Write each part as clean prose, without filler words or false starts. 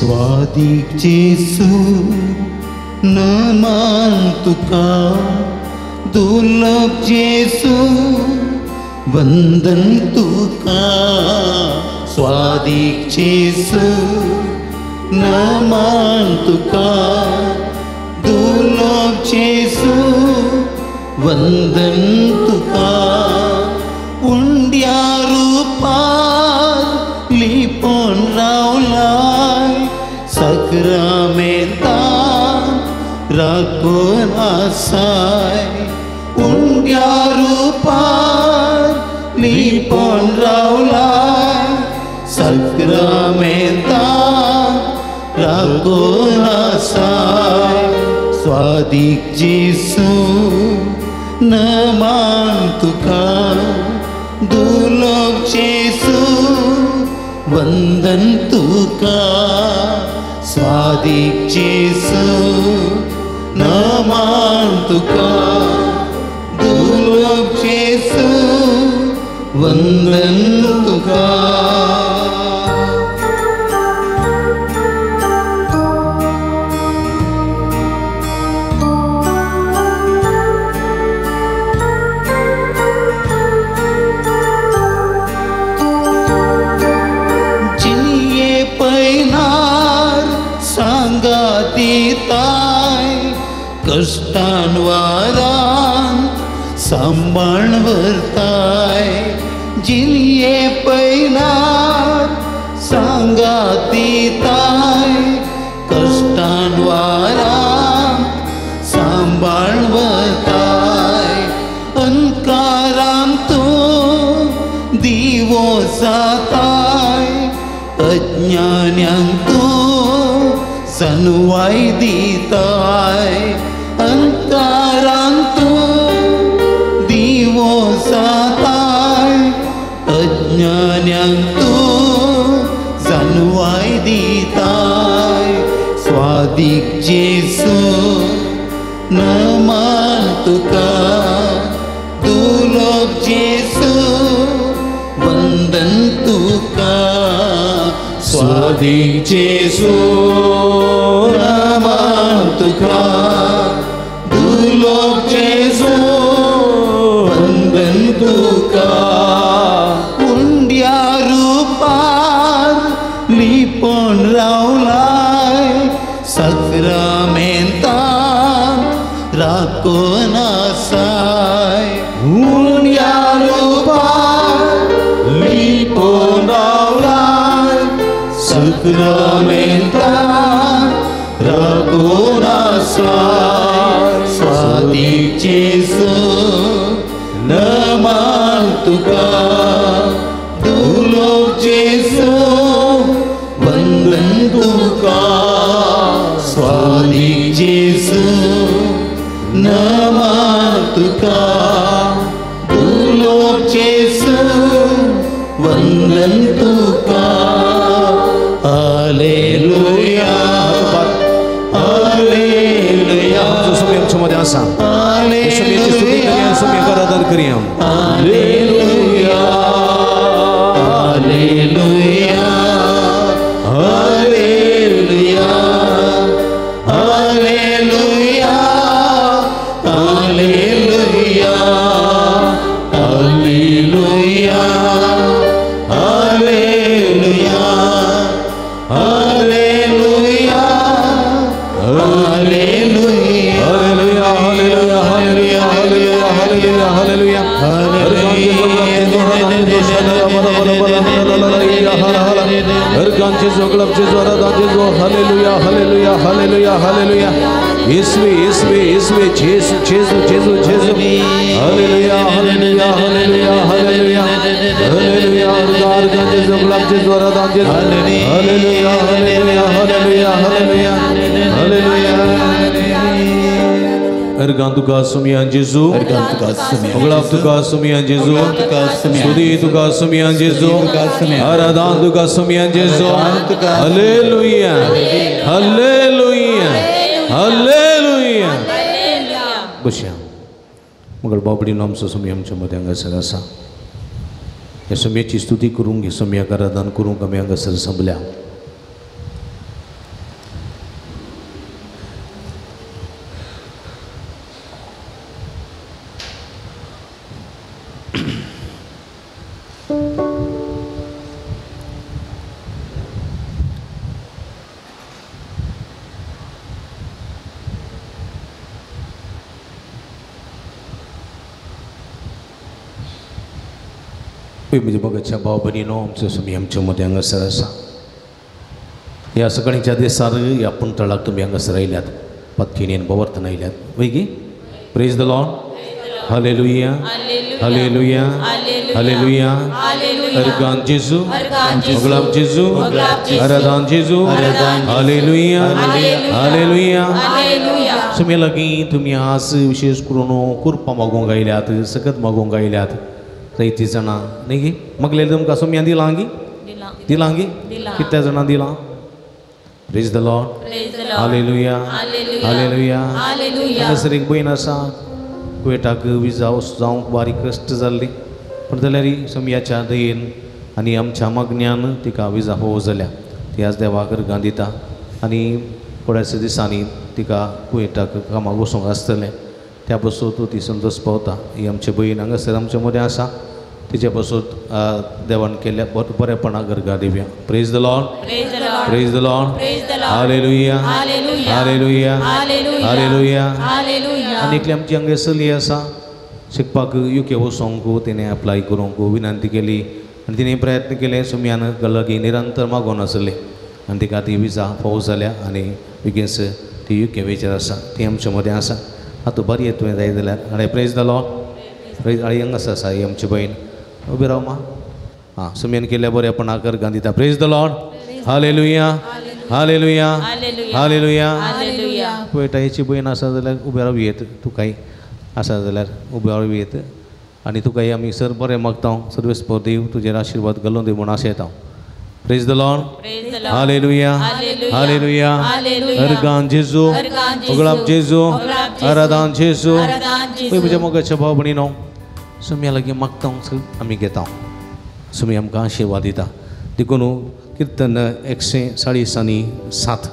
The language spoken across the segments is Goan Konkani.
स्वादीक जेसू नमान तुका, दुर्लभ जेसू वंदन तुका। स्वादीक जेसू नमान तुका, दुर्लभ जेसू वंदन तुका। उंड्या रूपार लिपोन रावलाय, सक्रामेंतान राखून आसाय। उंड्या रूपार लिपोन रावलाय, सक्रामेंतान राखून आसाय। स्वादीक जेसू नमान तुका, दुर्लभ जेसू वंदन तुका। स्वादीक जेसू नमान तुका, दुर्लभ जेसू वंदन तुका। कष्टान वारान सांबाण व्हरताय, जिनये पैनार सांगा दिताय। कष्टान वारान सांबाण व्हरताय, अंकारान तूं दिवो जाताय, अज्ञान्यांक तूं सनवाय दिताय। अंकारान तूं दिवो जाताय, अज्ञान्यांक तूं जानवाय दिताय। स्वादीक जेसू नमान तुका, दुर्लभ जेसू वंदन तुका। स्वादीक जेसू नमान तुका, दुर्लभ जेसू वंदन तुका। उंड्या रूपार लिपोन रावलाय, सक्रामेंतान राखून आसाय। उंड्या रूपार लिपोन रावलाय, सक्रामेंतान राखून आसाय। स्वादीक जेसू नमान तुका, दुर्लभ जेसू वंदन तुका। स्वादीक जेसू नमान तुका, दुर्लभ जेसू वंदन तुका। Hallelujah hallelujah. आमच्या मध्ये आसा येशूची स्तुती करूया, येशूची आराधना करूया। Hallelujah hallelujah hallelujah hallelujah hallelujah hallelujah hallelujah hallelujah hallelujah hallelujah hallelujah hallelujah hallelujah hallelujah hallelujah hallelujah hallelujah यीशुवे यीशुवे यीशुवे जेसु जेसु जेसु जेसु hallelujah hallelujah hallelujah hallelujah hallelujah अर्गान जेसु गुलाब जेसु आराधना जेसु hallelujah hallelujah hallelujah hallelujah hallelujah. अर्गान तुका सुमियान जेसु, गुलाब तुका सुमियान जेसु, स्तुति तुका सुमियान जेसु, आराधना तुका सुमियान जेसु। Hallelujah hallelujah hallelujah. बसया मगर बाबडी नामचो सुमी आमच्या मध्ये हांगासर आसा। ह्या सुमयेची स्तुती करूंक, ह्या सुमयाक आराधना करूंक आमी हांगासर संबल्या। म्हज्या मोगाच्या भाव भयणीनो, आमचो स्वामी आमच्या मदें हांगासर आसा. ह्या सकाळीच्या दिसार ह्या पुणतळाक तुमी हांगासर आयल्यात, पत्किणीन भोंवरतना आयल्यात वय गी. Praise the Lord. Hallelujah, hallelujah, hallelujah. Organ जेजू, अगलाब जेजू, आराधान जेजू. Hallelujah, hallelujah. सुमी लागीं तुमी आज विशेश करून कुरपा मागूंक आयल्यात, सकत मागूंक आयल्यात जायतीं जाणां न्ही गी. मागलें तुमकां सुमयान दिलां गी, दिलां गी, कितल्या जाणां दिलां? Praise the Lord. Hallelujah, hallelujah. हांगासर एक भयण आसा, कुवेटाक विजा जावंक बारीक कश्ट जाल्ली, पूण जाल्यार सोमयाच्या दयेन आनी आमच्या मागण्यान तिका विजा फावो जाल्या. ती आज देवाक अर्गां दिता आनी थोड्याशा दिसांनी तिका कुवेटाक कामाक वचूंक आसतलें, त्या पासून ती संतोश पावता. ही आमची भयण हांगासर आमच्या मदें आसा, तिचे पासून देवान केल्ल्या बरेपणाक अर्गां दिवया. Praise the Lord, praise the Lord. Hallelujah, hallelujah, hallelujah. आनी एकली आमची हांगा चली आसा, शिकपाक युके वचोंक तिणें अप्लाय करूंक विनंती केली आनी तिणें प्रयत्न केले. सुमयान लागीं निरंतर मागोवन आसलें आनी तिका ती विजा फावो जाल्या आनी बेगीनच ती युके वेचेर आसा, ती आमच्या मदें आसा. आतां बरी तुवें जाय जाल्यार आनी प्रेज the Lord. Praise. आनी हांगासर आसा ही आमची भयण, उबी राव मा. आं, सुमयान केल्ल्या बरेपणाक अर्गां दिता. Praise the Lord. Hallelujah, hallelujah, hallelujah. कुवेटाची भयण आसा जाल्यार उबे राव येत, तुकाय आसा जाल्यार उबे राव येत आनी तुकाय आमी सर बरें मागता. सर्वेस्पर देव तुजेर आशिर्वाद घालून दी म्हूण आशेता. Praise the Lord. Hallelujah, hallelujah. Organ जेजू, अगलाब जेजू, आराधान जेजू. म्हज्या मोगाच्या भाव भयणीनो, सुमया लागीं मागता आमी घेता, सुमी आमकां आशिर्वाद दिता. देखून किर्तन 147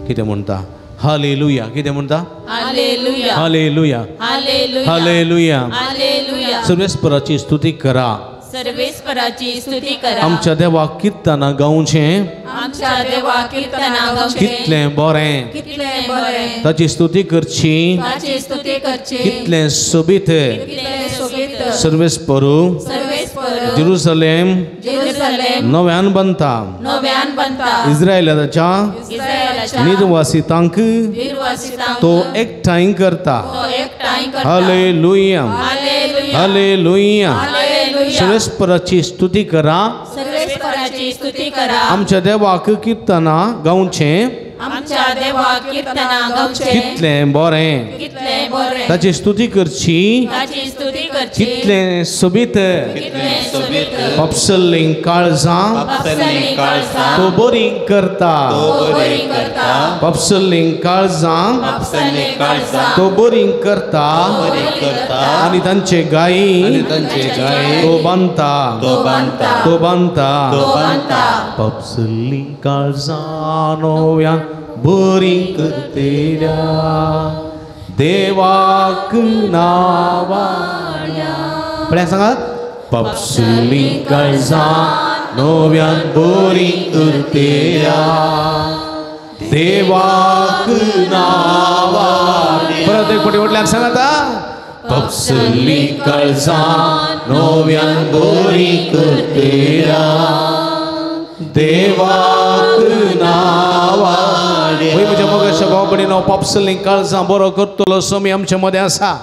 कितें म्हणटा? हालेलुया. कितें म्हणटा? Hallelujah, hallelujah, hallelujah. सर्वेस्पराची स्तुती करा, सर्वेस्पराची स्तुती करा. आमच्या देवाक किर्तनां गावचें, आमच्या देवाक किर्तनां गावचें. कितलें बरें, कितलें बरें. ताची स्तुती करची, ताची स्तुती करची. कितलें सोबीत, कितलें सोबीत. सर्वेस्परू, सर्वेस्परू. जेरुसलेम, जेरुसलेम नव्यान बांदता, नव्यान बांदता. इस्रायलाच्या इस्रायलाच्या निर्वासितांक निर्वासितांक तो एकठांय करता. तो एकठांय करता. Hallelujah, hallelujah, hallelujah. हालेलुया. सर्वेस्पराची स्तुती करा, सर्वेस्पराची स्तुती करा. आमच्या देवाक किर्तनां गावचें, आमच्या देवाक किर्तनां गावचें. कितलें बरें, कितलें बरें. ताची स्तुती करची, ताची स्तुती करची. कितलें सोबीत, कितलें सोबीत. पापसल्लीं काळजां पापसल्लीं काळजां तो बरी करता, तो बरी करता. पापसल्लीं काळजां पापसल्लीं काळजां तो बरी करता, बरी करता. आनी तांचे गायी, आनी तांचे गायी तो बांदता, तो बांदता, तो बांदता. तो बांदता. पापसल्लीं काळजां नव्यान बरी करतेल्या देवाक नावाड्या. पळया सांगात, पापसल्लीं काळजां नव्यान बरी करतेल्या देवाक नावाड्या. परत एक फावटी म्हटल्यार सांगात, पापसल्लीं काळजां नव्यान बरी करतेल्या देवाक नावाड्या. म्हज्या मोगाच्या भाव भयणीनो, पापसल्लीं काळजां बरो करतलो स्वामी आमच्या मदें आसा.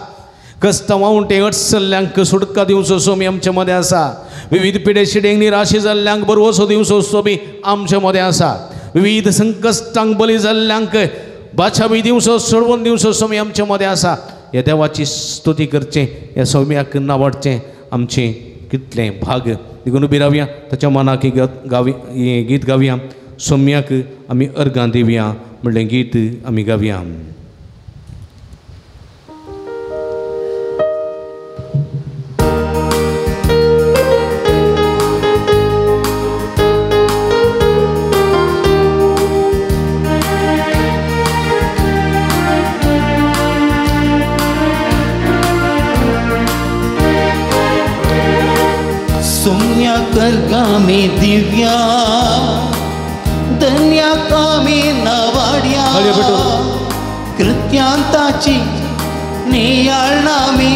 कश्टां वावंटे अडचल्ल्यांक सुटका दिवचो स्वामी आमच्या मदें आसा. विविध पिडे शिडेंक निराशे जाल्ल्यांक बरवसो दिवचो स्वामी आमच्या मदें आसा. विविध संकश्टांक बली जाल्ल्यांक बाछाबी दिवचो, सोडवून दिवचो स्वामी आमच्या मदें आसा. ह्या देवाची स्तुती करचें, ह्या स्वाम्याक नावाडचें आमचें कितलें भाग. देखून उबी रावया, ताच्या मनाक हें गीत गावया, सोम्याक आमी अर्गां दिवया म्हणलें गीत आमी गावया. सुम्या करगामी दिव्या धन्या कामी नवाड्या कृत्यांताची नियाळनामी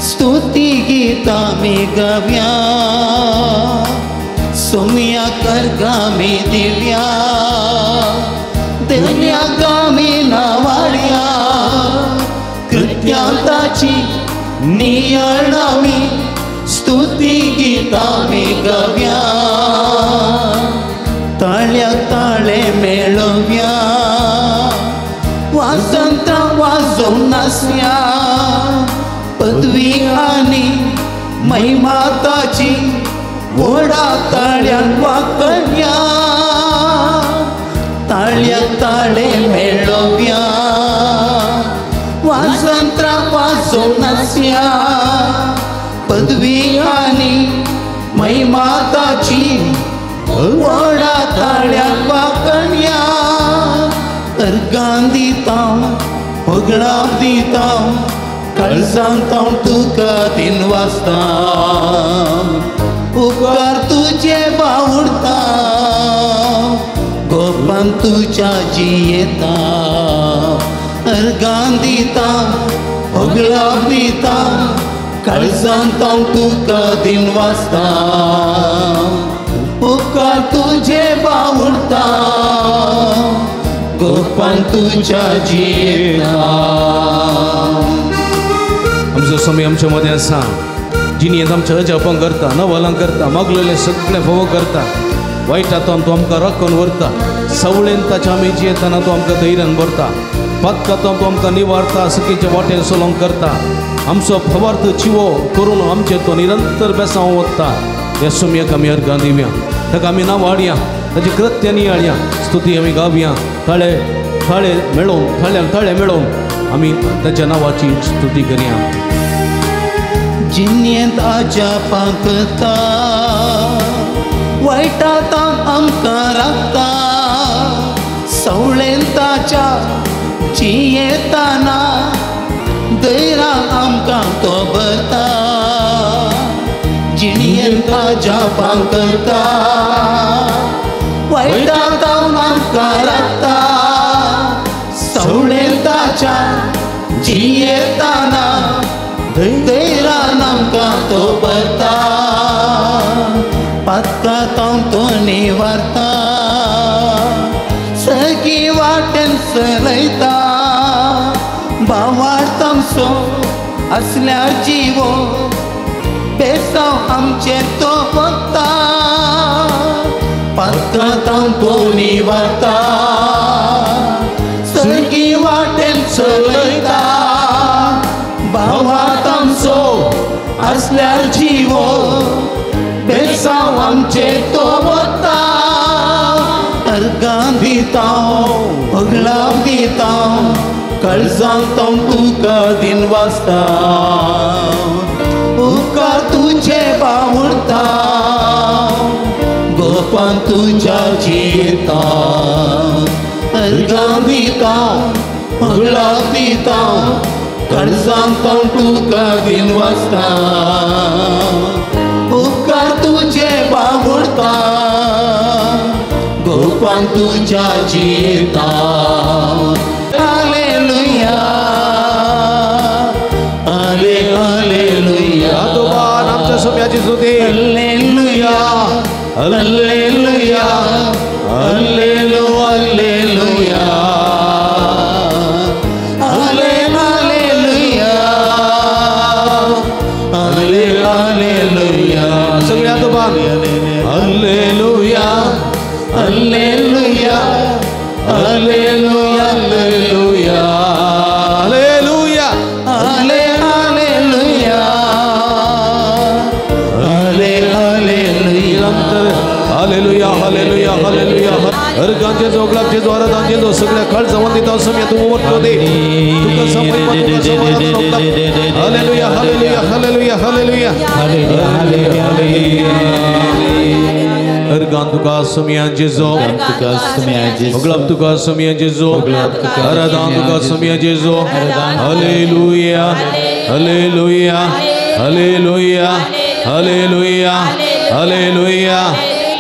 स्तुती गीता मी गव्या सोम्या करगामी दिव्या धन्या गामी नावाड्या कृत्यांताची नियाळामी स्तुती गीता मी गव्या ताळ्या ताळे मेळव्या वाजंता वाजोवन नासया पदवी आनी महिमा ताची व्हडा ताळ्यान वाकड्या ताळ्या ताळे मेळोव्या वाजंत्रा वाजोवन नासया पदवी आनी महिमा ताची व्हडा ताळ्यान वाकड्या अर्गां दिता होगडां दिता काळजांत हांव तुका दिन वाजता उपकार तुजे बावुडता गोपान तुज्या जियेता अर्गां दिता होगडां दिता काळजांत हांव तुका दिन वाजता उपकार तुजे बावुडता गोपान तुज्या जियेता. आमचो समय आमच्या मदें आसा जिणेंत आमच्या अजापां करता नवलां करता मागलेलें सगळें फोव करता वायटांतून तो आमकां राखून व्हरता सवळेन ताच्या आमी जियेतना तो आमकां धैर्यान भरता पातकांतून तो आमकां निवारता सुखीच्या वाटेन सलोंग करता आमचो फवार्थ चिवो करून आमचेर तो निरंतर बेसांव वता. ह्या सुमयाक आमी अर्गां दिवया ताका आमी नांव हाडया ताची कृत्य नियाळया स्तुती आमी गावया ताळे ताळे मेळोवन ताळ्यान ताळे मेळोवन आमी ताच्या नांवाची स्तुती करया. जिणेंत अजापां करता वायटांत आमकां राखता सवळेन ताच्या जियेतना दैरान आमकां तो भरता जिणेंत अजापां करता वायटांत आमकां राखता सवळेन ताच्या जियेतना दैरान आमकां तो भरता पातकांत तो निवारता सगळी वाटेन चलयता बावार्थ आमचो आसल्यार जिवो बेसांव आमचेर तो वता पातकांत तो निवारता सगळी वाटेन चलयता भावार्थ आमचो आसल्यार जिवो बेसांव आमचेर तो वता. अर्गां दिता होगडां दिता काळजांत हांव तुका दिन वाजता उपकार तुजे बावुडता गोपान तुज्या जियेता अर्गां दिता होगडां दिता काळजांत हांव तुका दिन वाजता उपकार तुजे बावुडता गोपान तुज्या जियेता. हालेलुया हालेलुया आमच्या सोम्याची स्तुती. Hallelujah hallelujah hallelujah hallelujah hallelujah सगळ्या तुबान hallelujah hallelujah hallelujah hallelujah hallelujah hallelujah hallelujah hallelujah hallelujah. अर्गांचे जो गुलाबचे जो आराधांचे जो सगळ्या काळजावन दिता समय तूं वरतो दे तुका समय तुका समाधान. Hallelujah hallelujah hallelujah hallelujah hallelujah. अर्गां तुका सुमयां जेजो गुलाब तुका सुमयां जेजो आराधान तुका सुमयां Jeju. Hallelujah hallelujah hallelujah hallelujah hallelujah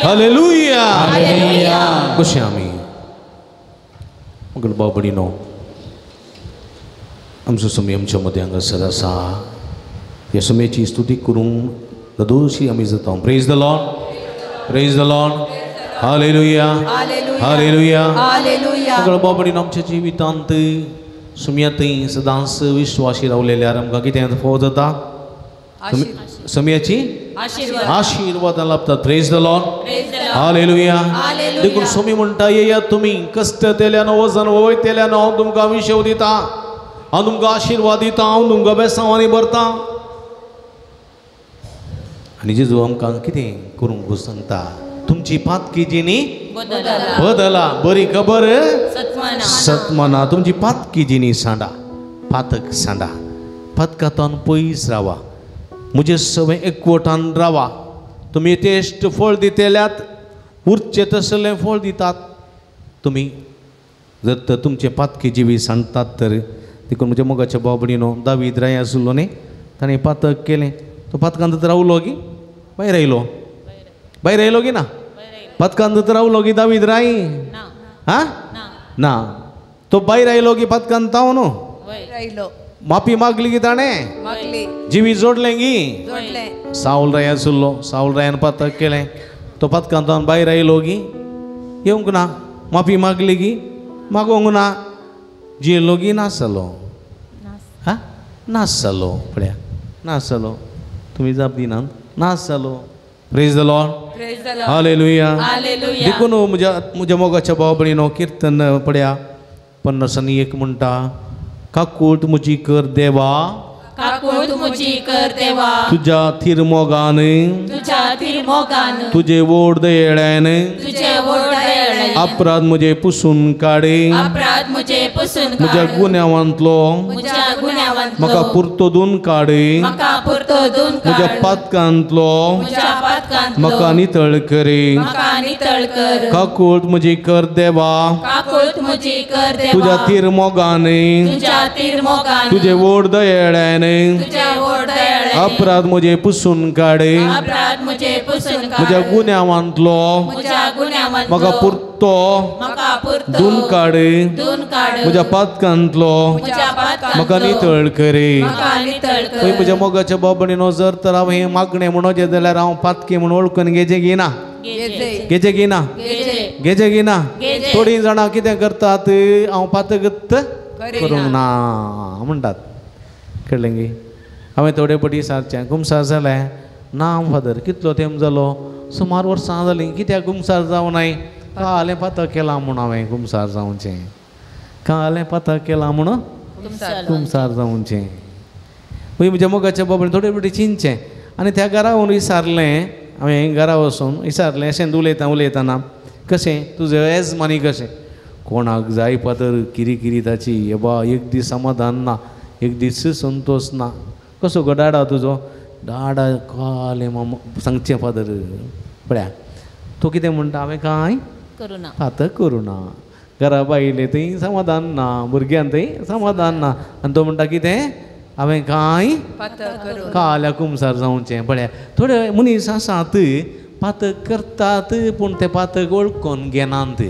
hallelujah. कशें आमी मगल बाबडीनो आमचो समय आमच्या मदें हांगासर आसा. ह्या सुमेची स्तुती करूंक ददोशी आमी जाता. Praise the Lord, praise the Lord. Hallelujah, hallelujah, hallelujah. सगळं बाबडीन आमच्या जिवितांत सुम्यातय सदांच विश्वासी रावलेल्यार आमकां कितें फावो जाता? सम्याची आशीर्वादां लाभतात. Praise the Lord, hallelujah. देखून स्वामी म्हणटा, येयात तुमी कश्ट तेल्यान वजन वयतेल्यान, हांव तुमकां विशेव दिता, हांव तुमकां आशिर्वाद दिता, हांव तुमकां बेसांवांनी भरता. आनी जेजू आमकां कितें करूंक सांगता? तुमची पातकी जिणी बदला, बरी खबर सतमना. तुमची पातकी जिणी सांडा, पातक सांडा, पातकांतून पयस रावा, म्हजे सगळें एकवटान रावा. तुमी यथेश्ट फळ दितल्यात, उरचें तसलें फळ दितात. तुमी जर तर तुमचें पातकी जिवी सांडतात तर देखून म्हज्या मोगाच्या बाबडीनो दावीद राय आसलो न्ही, ताणें पातक केलें, तो पातकांत रावलो की भायर आयलो? भायर आयलो की ना? पातकांत रावलो की दावीद राय? हा ना, तो भायर आयलो की पातकांत ताव न्हू? माफी मागली की ताणें? जिवी जोडलें की? सावल राय आसलो, सावल रायान पातक केलें, तो पातकांत भायर आयलो की येवंक ना, माफी मागली की मागोंक ना, जियेलो की नासलो? हा नासलो, पळया नासलो. तुमी जाप दिनात, नासलो. Praise the Lord, hallelujah. देखून म्हज्या म्हज्या मोगाच्या भाव भयणीनो, किर्तन पळया 51 म्हणटा, काकूट म्हजी कर देवा, काकूट म्हजी कर देवा, तुज्या थीर मोगान, तुज्या थीर मोगान, तुजे वोड दयेळ्यान, तुजे वोड दयेळ्यान, अपराध म्हजे पुसून काडे, अपराध म्हजे पुसून काड, म्हज्या गुन्यांवांतलो, म्हज्या गुन्यांवांतलो, म्हाका पुर्तोदून काडे, म्हाका पुर्तोदून काड, म्हज्या पातकांतलो, म्हज्या पातकांतलो, म्हाका नितळ करे, म्हाका नितळ कर. काकूट म्हजी कर देवा, काकूट म्हजी कर देवा, तुज्या थीर मोगान, तुज्या थीर मोगान, तुजे वोड दयेळ्यान, तुज्या वोड दयेळ्यान, अपराध म्हजे पुसून काडे, अपराध म्हजे पुसून काड, म्हज्या गुन्यांवांतलो, म्हज्या गुन्यांवांतलो, म्हाका पुर्तो, म्हाका पुर्तो, धुवन काडे, धुवन काड, म्हज्या पातकांतलो, म्हज्या पातकांतलो, म्हाका नितळ करे, म्हाका नितळ कर. म्हज्या मोगाच्या बाबणीनो, जर तर हांव हें मागणें म्हणोचें जाल्यार हांव पातकी म्हूण वळखून घेचें की ना? घेचें की ना? घेचें की ना? थोडीं जाणां कितें करतात, हांव पातकत करूंक ना म्हणटात. कळ्ळें गी? हांवें थोडे पटी सारचें कुमसार जालें ना फादर, कितलो तेंप जालो, सुमार वर्सां जालीं, कित्याक कुमसार जावं नाय? कालें पातक केलां म्हूण हांवें कुमसार जावचें, कालें पातक केलां म्हूण कुमसार जावचें. मागीर म्हज्या मोगाच्या बाबा थोडे पटी चिंतचें आनी त्या घरा वचून विचारलें, हांवें घरा वचून विचारलें, अशें उलयता उलयतना, कशें तुजें येजमानी कशें? कोणाक जाय पातर किरी किरी ताची, येबा एक दीस समाधान ना, एक दीस संतोश ना, कसो गो डाडा तुजो? डाडा कालें मामा सांगचें फादर. पळया तो कितें म्हणटा, हांवें कांय पातक करूं ना, घरा बायले थंय समाधान ना, भुरग्यां थंय समाधान ना, आनी तो म्हणटा कितें, हांवें कांय काल्या कुमसार जावचें. पळया थोडे मनीस आसात पातक करतात पूण ते पातक वळखून घेनात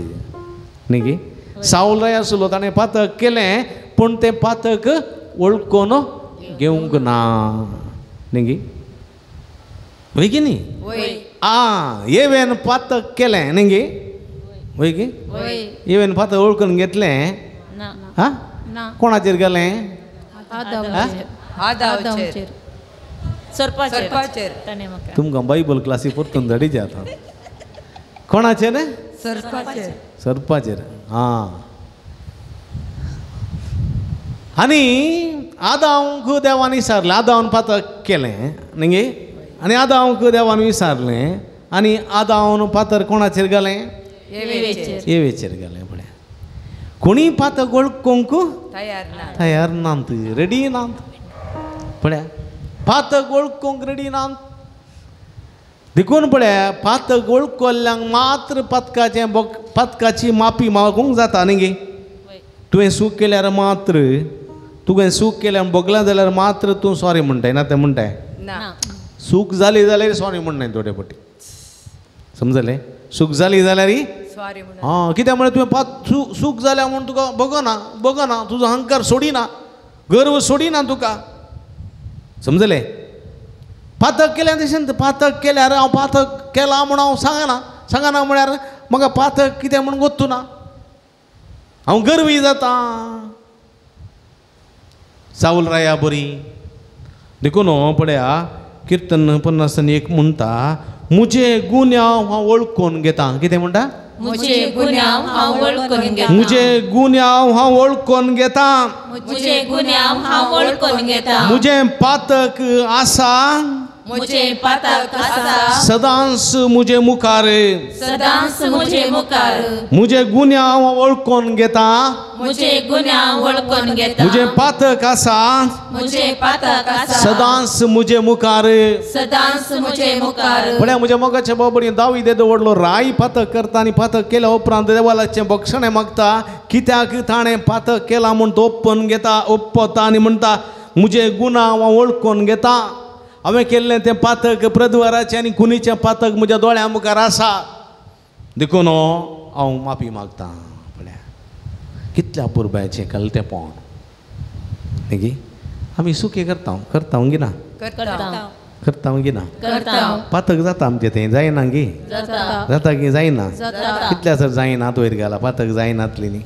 न्ही गी? सावल राय आसलो, ताणें पातक केलें पूण तें पातक वळखून घेवंक ना न्ही गी? वय की न्ही? आं, येवेन पातक केलें न्ही गी? वय की? येवेन पातक वळखून घेतलें? आं, कोणाचेर गेलें? तुमकां बायबल क्लासी परतून धाडीचे आतां. कोणाचेर? सर्पाचेर. आं, आनी आदांक देवान विचारलें, आदांवान पातक केलें न्ही गे? आनी आदांक देवान विचारलें आनी आदांवान पातर कोणाचेर घालें? येवेचेर घालें. पळया कोणी पातक वळखूंक तयार नात, रेडी नात. पळया पातक वळखूंक रेडी नात. देखून पळया पातक वळखल्ल्यांक मात्र पातकाचें पातकाची माफी मागूंक जाता न्ही गे? तुवें चूक केल्यार मात्र, तुवें चूक केल्यार भोगलें जाल्यार मात्र तूं सॉरी म्हणटाय ना? तें म्हणटाय चूक जाली जाल्यार सॉरी म्हणनाय थोडे फावटी, समजलें? चूक जाली जाल्यार आं, कित्याक म्हळ्यार तुवें पात चूक जाल्या म्हूण तुका भोगना, भोगना, तुजो अहंकार सोडिना, गर्व सोडिना तुका, समजलें? पातक केलें तशें पातक केल्यार हांव पातक केलां म्हूण हांव सांगना सांगना म्हळ्यार म्हाका पातक कितें म्हूण गोत्तू ना हांव गर्वी जाता सावल राया बरी देखून पळया किर्तन 51 म्हणटा मुजे गुन्यांव हांव वळखून घेता कितें म्हणटा मुझे गुन्यांव हांव वळखून घेता मुझे गुन्यांव हांव वळखून घेता मुझे गुन्यांव हांव वळखून घेता मुझे पातक आसा मुझे पातक आसा सदांच मुझे मुखार सदांच मुझे मुखार मुझे गुन्यांव हांव वळखून घेता मुझे गुन्यांव वळखून घेता मुझे पातक आसा मुझे पातक आसा सदांच मुझे मुखार सदांच मुझे मुखार पळया म्हज्या मोगाच्या बाबडी दावीद येदो व्हडलो राय पातक करता आनी पातक केल्या उपरांत देवालाचें बक्षणें मागता कित्याक ताणें पातक केलां म्हूण तो ओप्पन घेता ओप्पता आनी म्हणटा मुझे गुन्यांव हांव वळखून घेता हांवें केल्लें तें पातक प्रद्वाराचें आनी खुनीचें पातक म्हज्या दोळ्यां मुखार आसा देखून हांव माफी मागता पळया कितल्या पुरबायचें कलतेंपण न्ही आमी सुकें करता करता गी ना करता गी ना पातक जाता आमचें तें जायना गी जाता गी जायना कितल्या सर जायना हात वयर घाला पातक जायनातली न्ही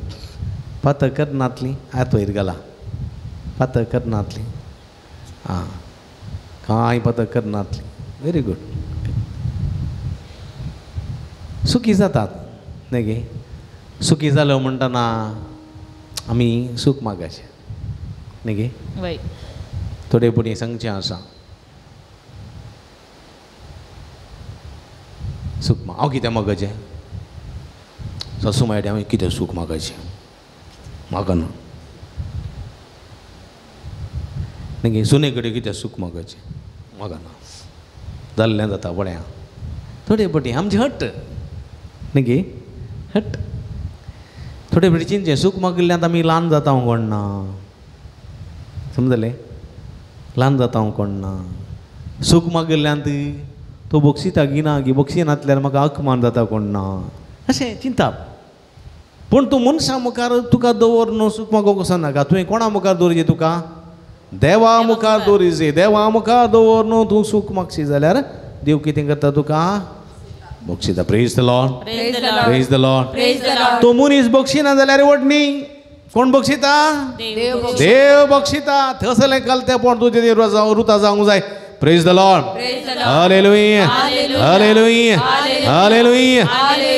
पातक करनातली हात वयर घाला पातक करनातली आं कांय पातक करनातली व्हेरी गुड सुखी जातात न्ही गे सुखी जालो म्हणटना आमी सूख मागाचें न्ही गे थोडे फुडें सांगचें आसा सूख माग हांव कितें मागाचें सासू मायडे हांवें कितें सूख मागाचें मागना न्ही गे सुने कडेन कितें सूख मागाचें मागना जाल्लें जाता पळया थोडे फावटी आमचें हट न्ही गे हट थोडे फावटी चिंतचें सूख मागिल्ल्यान आमी ल्हान जाता कोण ना समजलें ल्हान जाता कोण ना सूख मागिल्ल्यान तो बक्षिता गी ना गी बक्षिनातल्यार म्हाका अकमान जाता कोण ना अशें चिंताप पूण तूं मनशां मुखार तुका दवर न्हू सूख मागोवंक वचनाका तुवें कोणा मुखार दवरचें तुका देवा मुखार दवरीजे देवा मुखार दवर न्हू तूं सूख मागशी जाल्यार देव कितें करता तुका बक्षिता. Praise the Lord. Praise the Lord. तो मनीस बक्षिना जाल्यार वडनी कोण बक्षिता देव बक्षिता थंयसरलें कलतेंपण तुजें रुता जावंक जाय. Praise the Lord. Hallelujah. Hallelujah. Hallelujah.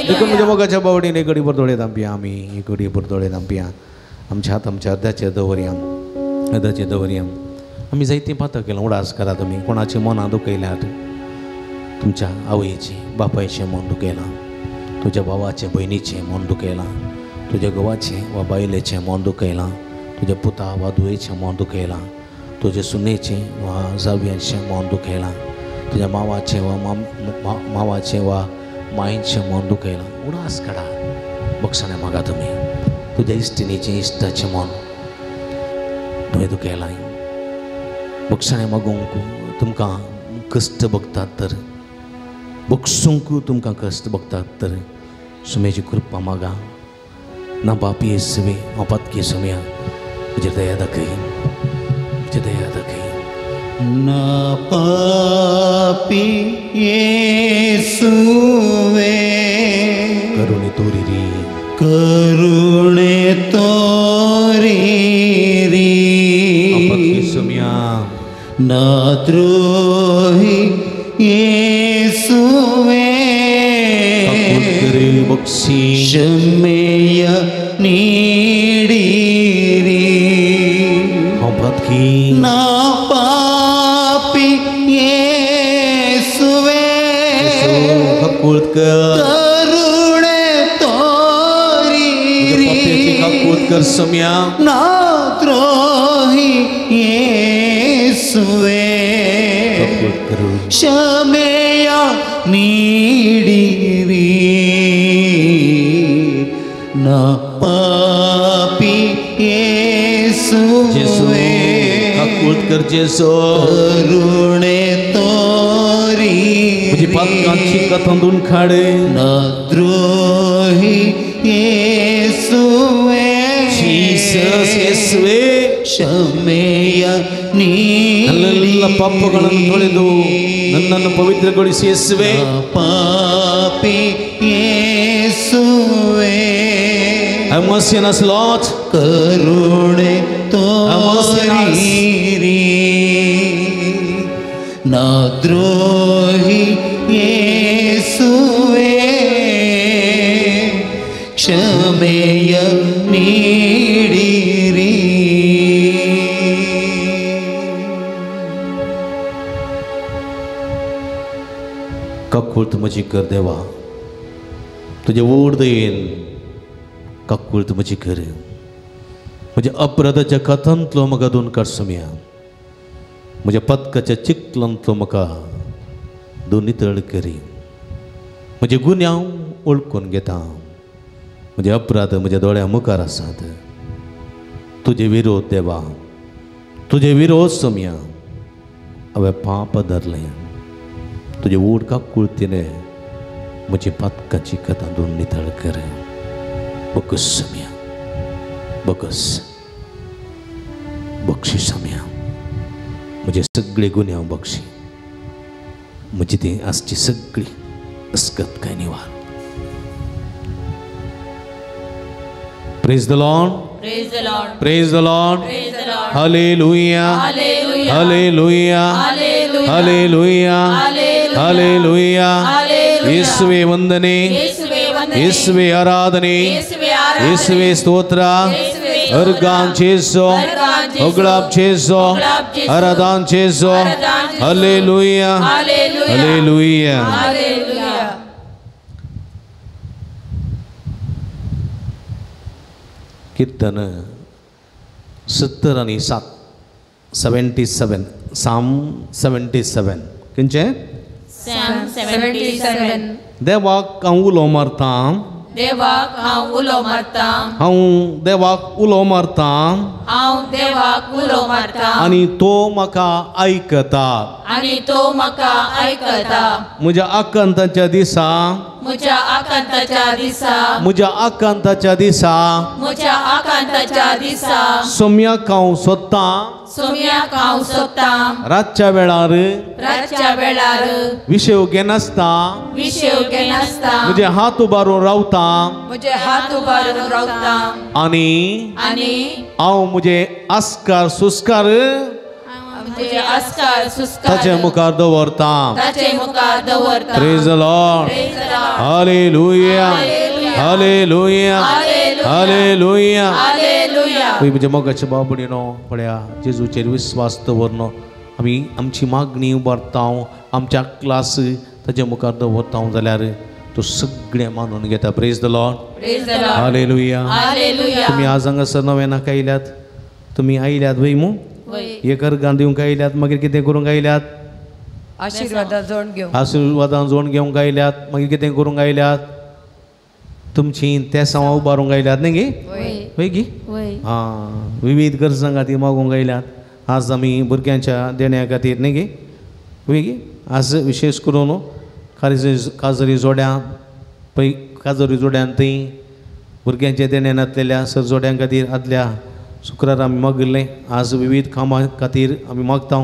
देखून म्हज्या मोगाच्या बावडीन एक घडी भर दोळे धांपया आमी एक घडी भर दोळे धांपया आमच्या हात आमच्या अर्द्याचेर दवरया अर्द्याचेर दवरया. आमी जायतीं पातक केलां उडास करा तुमी कोणाची मनां दुखयल्यात तुमच्या आवयचें बापायचें मन दुखयलां तुज्या भावाचें भयणीचें मन दुखयलां तुज्या घोवाचें वा बायलेचें मन दुखयलां तुज्या पुता वा धुवेचें मन दुखयलां तुजे सुनेचें वा जावयांचें मन दुखयलां तुज्या मावाचें वा मावाचें वा मायेचें मन दुखयलां. उडास काडा बक्षाणे मागा तुमी तुज्या इश्टिणीचें इश्टाचें मन तुवें दुखयलां बक्षाणे मागूंक तुमकां कश्ट भोगतात तर बक्षूंक तुमकां कश्ट भोगतात तर सुमेची कृपा मागा ना बापी येसवे हांव पातकी सुमया म्हजेर दया दाखय म्हजेर दया दाखय. ना पापी येसुवे करुणे तोरी री करुणे तोरी री हांव पातकी सुमया ना द्रोही येसुवे बक्षी क्षमेय नीडी री हांव पातकी ना पापी येसुवे काकूळत कर करुणे तोरी पाप्याची काकूळत कर सम्या ना द्रोही येसुवे काकूळत करू क्षमेय नीडी री ना पापी येसुवे काकूळत कर जेसू करुणे तोरी म्हजी पातकांची कथंदून खाडे ना द्रोही येसुवे ಜೀಸಸ್ ಯೇಸುವೇ ಕ್ಷಮೆಯ ನೀಡಿ ನನ್ನೆಲ್ಲ ಪಾಪಗಳನ್ನು ತೊಳೆದು ನನ್ನನ್ನು ಪವಿತ್ರಗೊಳಿಸಿ ಯೇಸುವೇ. ಪಾಪಿ ಯೇಸುವೇ. Have mercy on us, Lord. ಕರುಣೆ ತೋರಿರಿ. ನಾ ದ್ರೋಹಿ ಯೇಸುವೇ, ಕ್ಷಮೆಯ ನೀಡಿರಿ. काकूळत म्हजी कर देवा, तुजे व्हड दयेन काकूळत म्हजी कर. म्हज्या अपराधाच्या कथांतलो म्हाका दोन काड सोम्या, म्हज्या पदकाच्या चिखलांतलो म्हाका दोन नितळ करी. म्हजे गुन्यांव वळखून घेता, म्हजे अपराध म्हज्या दोळ्या मुखार आसात. तुजे विरोध देवा, तुजे विरोध सोम्या, हांवें पाप धरलें. तुजे व्हड काकुळतीने म्हजी पातकाची कथा दोन नितळ कर. बकस सोम्या, बकस बक्षी सोम्या, म्हजे सगळे गुन्यांव बक्षी. म्हजी ती आसची सगळी अस्कत काय निवार. Praise the Lord. Praise the Lord. Praise the Lord. Praise the Lord. Hallelujah. Hallelujah. Hallelujah. Hallelujah. Hallelujah. Hallelujah. Hallelujah. ಯೇಸುವೇ ವಂದನೆ, ಯೇಸುವೇ ವಂದನೆ, ಯೇಸುವೇ ಆರಾಧನೆ, ಯೇಸುವೇ ಆರಾಧನೆ, ಯೇಸುವೇ ಸ್ತೋತ್ರ. ಯೇಸುವೇ ಸ್ತೋತ್ರ. Argon ಚೇಸೋ, argon ಚೇಸೋ, ಹೊಗಳಾಪ್ ಚೇಸೋ, ಹೊಗಳಾಪ್ ಚೇಸೋ, Aradhan ಚೇಸೋ. Aradhan ಚೇಸೋ. Hallelujah. Hallelujah. Hallelujah. Hallelujah. कीर्तन 77, 77, साम 77. खंयचें? Psalm 77. देवाक हांव उलो मारतां, देवाक हांव उलो मारतां, हांव देवाक उलो मारतां, हांव देवाक उलो मारतां, आनी तो म्हाका आयकता, आनी तो म्हाका आयकता. म्हज्या आकांताच्या दिसा, म्हज्या आकांताच्या दिसा, म्हज्या आकांताच्या दिसा, म्हज्या आकांताच्या दिसा, सोम्याक हांव सोदतां, सोम्याक हांव सोदतां, रातच्या वेळार, रातच्या वेळार, विशेव घेनासता, विशेव घेनासता, म्हजे हात उबारून रावता, म्हजे हात उबारून रावता, आनी आनी हांव म्हजे आस्कार सुस्कार, म्हजे आस्कार सुस्कार ताचे मुखार दवरता, ताचे मुखार दवरता. Praise the Lord. Praise the Lord. Hallelujah. Hallelujah. Hallelujah. Hallelujah. म्हज्या मोगाच्या बाबडीनो पळया जेजूचेर विस्वास दवरनो आमी आमची मागणी उबारता, आमच्या क्लास ताचे मुखार दवरता जाल्यार तो सगळें मानून घेता. Praise the Lord. Praise the Lord. Hallelujah. Hallelujah. तुमी आज हांगासर नव्यान आयल्यात, तुमी आयल्यात वय मू एक अर्गान दिवंक आयल्यात, मागीर कितें करूंक आयल्यात? आशिर्वादान जोड घेवंक, आशिर्वादान जोड घेवंक आयल्यात, मागीर कितें करूंक आयल्यात? तुमची तेसांवां उबारूंक आयल्यात न्ही गे? वय गी? आं, विविध गरजां खातीर मागूंक आयल्यात. आज आमी भुरग्यांच्या देण्या खातीर न्ही गे? वय गे? आज विशेष करून काजरी जोड्यां पळय, काजरी जोड्यान थंय भुरग्यांच्या देण्या नासलेल्या सर जोड्यां खातीर आदल्या शुक्रार आमी मागिल्लें. आज विविध कामां खातीर आमी मागता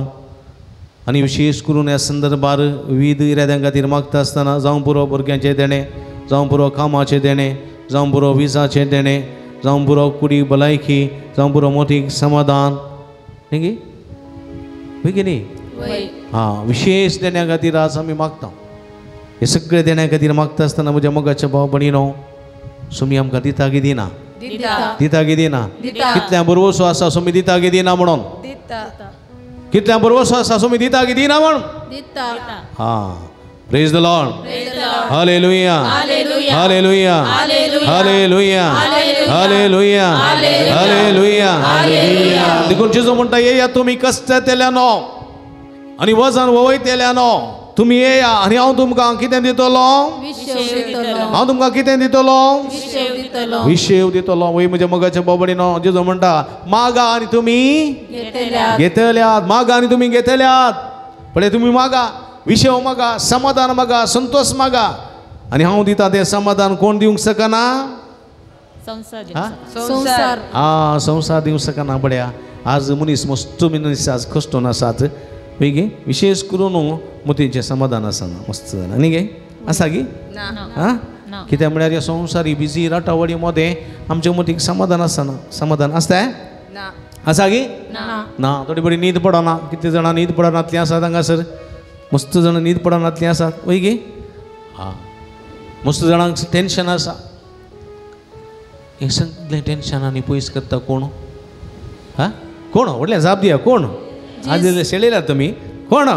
आनी विशेष करून ह्या संदर्भार विविध इराद्यां खातीर मागता आसतना जावं पुरो भुरग्यांचें देणें, जावं पुरो कामाचें देणें, जावं पुरो विजाचें देणें, जावं पुरो कुडी भलायकी, जावं पुरो मोटीक समाधान न्ही गे? वय की न्ही? आं, विशेष देण्या खातीर आज आमी मागता. हे सगळे देण्या खातीर मागता आसतना म्हज्या मोगाच्या भाव भयणीनो, सुमी आमकां दिता की दिना? दिता की दिना? कितल्या बरवसो आसा सुमी दिता की दिना म्हणून? कितल्या बरवसो आसा सुमी दिता की दिना म्हणून? हां. Praise the Lord. Hallelujah. Hallelujah. Hallelujah. Hallelujah. Hallelujah. देखून जेजू म्हणटा, येया तुमी कश्टांतल्यानो आनी वजन वयतल्यानो, तुमी येया आनी हांव तुमकां कितें दितलो? हांव तुमकां कितें दितलो? विशेव दितलो. वय म्हज्या मोगाच्या बाबडीनो, जेजू म्हणटा, मागा आनी तुमी घेतल्यात, मागा आनी तुमी घेतल्यात. पळय तुमी मागा, विशेव मागा, समाधान मागा, संतोष मागा, आनी हांव दिता तें समाधान कोण दिवंक शकना? संसार. आं, संसार दिवंक शकना. पळया आज मनीस मस्त मनीस आज कश्टून आसात. वय गे? विशेष करून मोतींचें समाधान आसना मस्त जाणा न्ही गे आसा गी आं कित्याक म्हळ्यार ह्या संवसारी बिजी राटावळी मदें आमच्या मतीक समाधान आसना. समाधान आसता आसा गी ना? थोडी बरी न्हीद पडना. कितले जाणां न्हीद पडनातलीं आसात हांगासर? मस्त जाणां न्हीद पडनातलीं आसात वय गे? आं मस्त जाणांक टेंशन आसा. हें सगळें टेंशनांनी पयस करता कोण? हां कोण? व्हडलें जाप दिया कोण? आज शेळयल्यात तुमी कोण?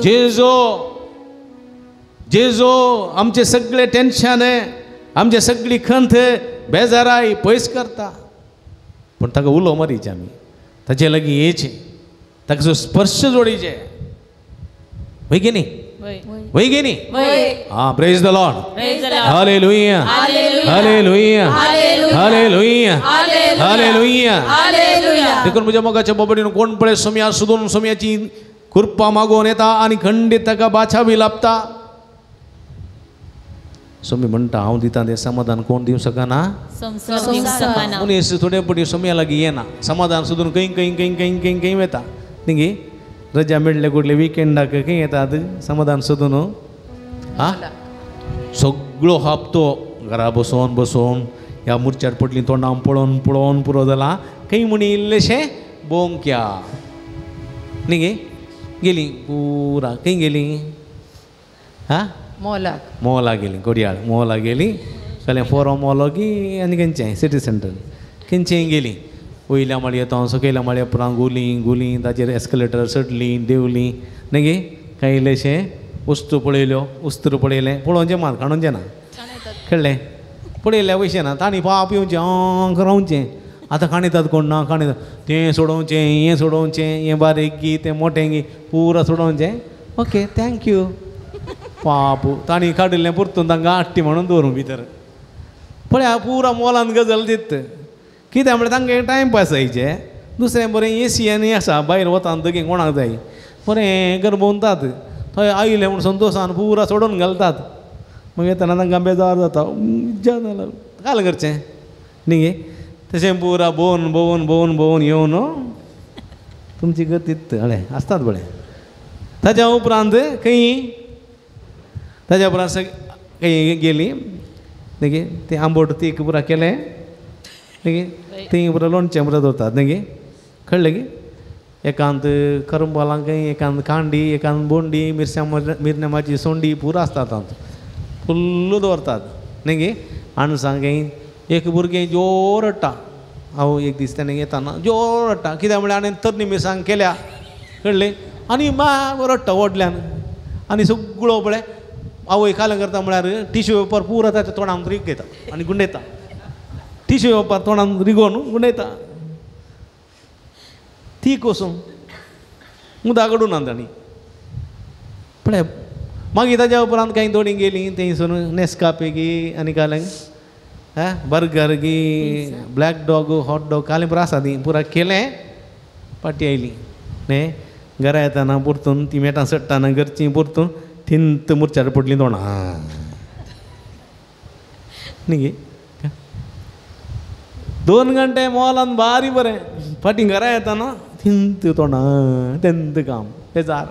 जेजू. जेजू आमचें सगळें टेंशन आमचें सगळी खंत बेजाराय पयस करता. पूण ताका उलो मारीचे आमी, ताचे लागीं येयचें, ताका जो स्पर्श जोडीचे. वय गे न्ही? वय गे न्ही? आं praise the Lord. Hallelujah hallelujah hallelujah hallelujah. देखून म्हज्या मोगाच्या बोबडीन कोण पळय सोम्या सोदून सोम्याची कृपा मागोवन येता आनी खंडीत ताका बाछावी लाभता. सोमी म्हणटा हांव दिता तें समाधान कोण दिवं शकना. मनीस थोडे पटी सोम्या लागीं येना, समाधान सोदून खंय खंय खंय खंय खंय खंय वता न्ही गे? रजा मेळ्ळे कुठले विकेंडाक खंय येतात समाधान सोदून? आं सगळो हप्तो घरा बसोवन बसोवन ह्या मुर्च्यार पडलीं तोंडां पळोवन पळोवन पुरो जाला. खंय म्हणी इल्लेशें बोंक्या न्ही गे? गेली पुरा खंय गेली? आं मोलाक. मोला गेली कोडयाळ मोला गेली. कळ्ळें फोरम मोलो की आनी खंयचें सिटी सेंटर खंयचें गेली. वयल्या माळये तो सकयल्या माळये पुरां गुली गुली ताचेर एस्कलेटर चडली देंवली न्ही गे? कांय इल्लेशें वस्तू पळयल्यो, उस्त्र पळयलें, पळोवचें मात काडूचें ना. कळ्ळें? पळयल्या पयशे ना तांणी पाप येवचें आं रावचें. आतां काणयतात कोण ना काणयतात तें सोडोवचें हें सोडोवचें हें बारीक गी तें मोटें गी पुरा सोडोवचें. ओके thank you पाप तांणी काडिल्लें परतून तांकां आट्टी म्हणून दवरूं भितर. पळया पुरा मोलान गजाल दित. कित्याक म्हळ्यार तांकां टायमपास जायचे. दुसरें बरें एसी आनी आसा भायर वतान दोगी कोणाक जाय बरें कर भोंवतात थंय आयलें म्हूण संतोशान पुरा सोडून घालतात. मागीर येतना तांकां बेजार जाता जाता काल करचें न्ही गे? तशें पुरा भोंवन भोंवन भोंवन भोंवन येवन तुमची गती हळें आसतात बरें. ताच्या उपरांत खंय ताच्या उपरांत खंय गेली न्ही गे? तें आंबट तीक पुरा केलें न्ही गे? थंय पुरा लोणचें पुरा दवरतात न्ही गे? कळ्ळें गे? एकांत करंबालां खंय, एकांत कांडी, एकांत बोंडी, मिरसां मिरण्या माची सोंडी पुरा आसतात तातूंत फुल्ल दवरतात न्ही गे? अणसां खंय एक भुरगें जोर रडटा. हांव एक दीस तेणें येताना जोर रडटा कित्याक म्हळ्यार हाणें तरणी मिरसांग केल्या. कळ्ळें? आनी मा रडटा व्हडल्यान आनी सगळो पळय आवय कालें करता म्हळ्यार टिश्यू पेपर पुरा ताच्या तोंडांत रिगयता आनी गुंडयता. टिश्यू पेपर तोंडांत रिगोवन गुंडयता. ती कोसून मुदा कडून ना तांणी पळय. मागीर ताज्या उपरांत कांय दोणी गेलीं थंयसून नेस्कापे गी आनी कालें बर्गर गी ब्लॅक डॉग हॉट डॉग कालें पुरा आसा ती पुरा केलें पाटी आयली न्ही. घरा येताना परतून ती मेटां चडटाना घरचीं परतून थिंत मुरच्यार पडलीं तोंडां न्ही गे? 2 घंटे मॉलान बारी बरें फाटीं घरा येताना थिंत तोंडां तेंत काम बेजार.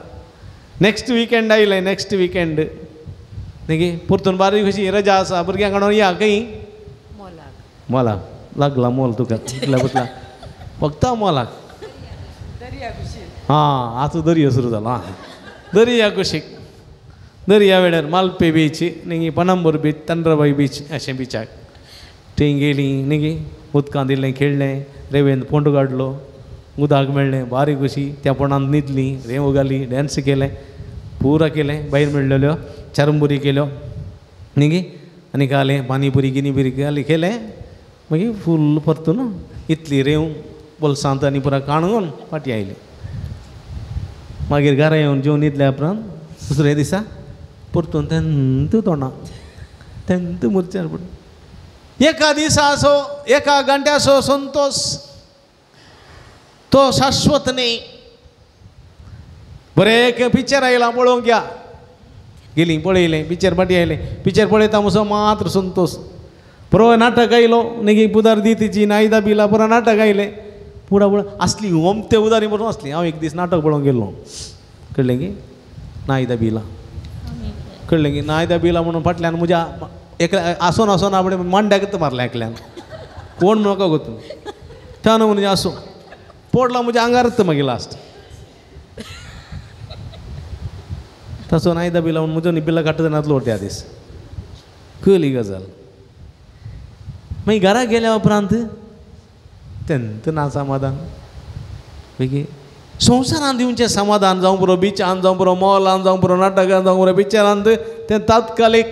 नेक्स्ट विकेंड आयलें. नेक्स्ट विकेंड न्ही गे? परतून बारी कशी रजा आसा भुरग्यां कडून या खंय मोलाक. मोलाक लागला मोल तुका इतल्या बसला फक्त मोलाक. हां आतां दर्यो सुरू जाला. आं दर्या कुशीक दर्या वेळार मालपे बीच न्ही, पनांबूर बीच, तंद्रबाई बीच अशें बिचाक थंय गेलीं न्ही गे? उदकांत इल्लें खेळ्ळें, रेंवेंत फोंड काडलो, उदक मेळ्ळें बारीक कशी त्या फोंडांत न्हिदलीं, रेंव घाली, डॅन्स केलें पुरा केलें. भायर मेळ्ळ्यो चरमबुरी केल्यो न्ही गे? आनी घालें पानीपुरी गिनीपुरी घाली केलें. मागीर फूल परतून इतली रेंव बोल्सांत आनी पुरा काणून फाटीं आयली. मागीर घरा येवन जेवन न्हिदल्या उपरांत दुसऱ्या दिसा परतून तेंत तोंडां तेंत मुरच्यार पडून एका दिसाचो एका घंट्याचो संतोश तो शाश्वत न्ही. बरें एक पिक्चर आयलां पळोवंक या गेली पळयलें पिक्चर फाटीं आयलें पिक्चर पळयता म्हणसर मात्र संतोश. पुरो नाटक आयलो न्ही पुदार दी तिची नायदा बिला पुरो नाटक आयलें पुरा पुरो आसली ओमते उदारी बरोवन आसली. हांव एक दीस नाटक पळोवंक गेल्लो. कळ्ळें की नायदा बिला कळ्ळें की नायदा बिला म्हणून फाटल्यान म्हज्या एकल्या आसोन आसोन आपणे मांड्याकच मारलें एकल्यान कोण म्हाका गोतू त्या न्हू म्हणजे आसूं पोडला म्हज्या आंगारच मागीर लास्ट तसो नायदा बिला म्हणून म्हजो बिला काडटा नातलो त्या दीस कळ्ळी गजाल. मागीर घरा गेल्या उपरांत तेंत ना समाधान. मागीर संवसारान दिवचें समाधान जावं पुरो बिचान जावं पुरो मॉलान जावं पुरो नाटकान जावं पुरो पिक्चरान तें तात्कालीक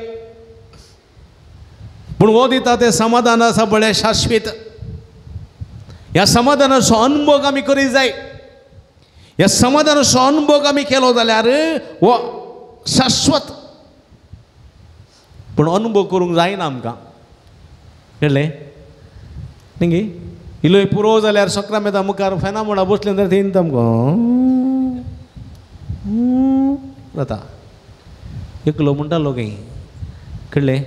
पूण हो दिता तें समाधान आसा पळय शाश्वीत. ह्या समाधानाचो अनुभव आमी करीत जाय. ह्या समाधानाचो अनुभव आमी केलो जाल्यार हो शाश्वत. पूण अनुभव करूंक जायना आमकां कळ्ळें न्ही. इल्लो पुरो जाल्यार सक्रामेता मुखार फेना म्हणा बसलें जाल्यार थंय आमकां जाता. एकलो म्हणटालो खंय कळ्ळें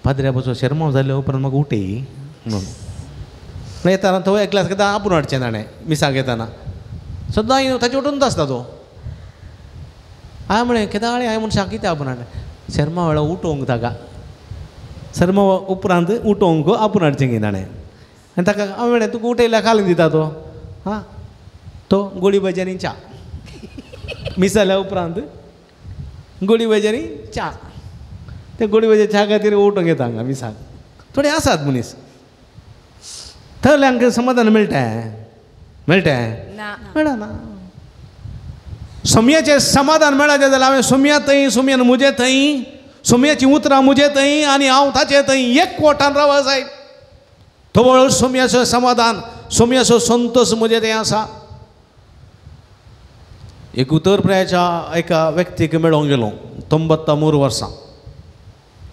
पाद्र्या बसो शेरमांव जाले उपरांत म्हाका उठय म्हणून येताना तो एकल्यास घेता आपूण हाडचें ताणें मिसाक येताना सदां ताचे उठून आसता तो. हांवें म्हळें केदाळे हांवें मनशाक कितें आपूण हाडलें शेरमांव वेळार उठोवंक ताका शेरमांव उपरांत उठोवंक आपूण हाडचें की ताणें आनी ताका हांवें म्हळें तुका उठयल्यार खाली दिता तो हां तो गोळी भाजी आनी च्या मीस जाल्या उपरांत गोळी भाजी आनी च्या ते गोळी भाजी च्या खातीर उठोवंक येता हांगा मिसाक. थोडे आसात मनीस थोड्यांक समाधान मेळटा मेळटा मेळना. सोम्याचें समाधान मेळाचें जाल्यार हांवें सोम्या थंय सोम्यान म्हजे थंय सोम्याचीं उतरां म्हजे थंय आनी हांव ताचे थंय एक वटान रावा जाय. तवळ सोम्याचो समाधान सोम्याचो संतोष म्हजे थंय आसा. एक उतर प्रायाच्या एका व्यक्तीक मेळोंक गेलो 93 वर्सां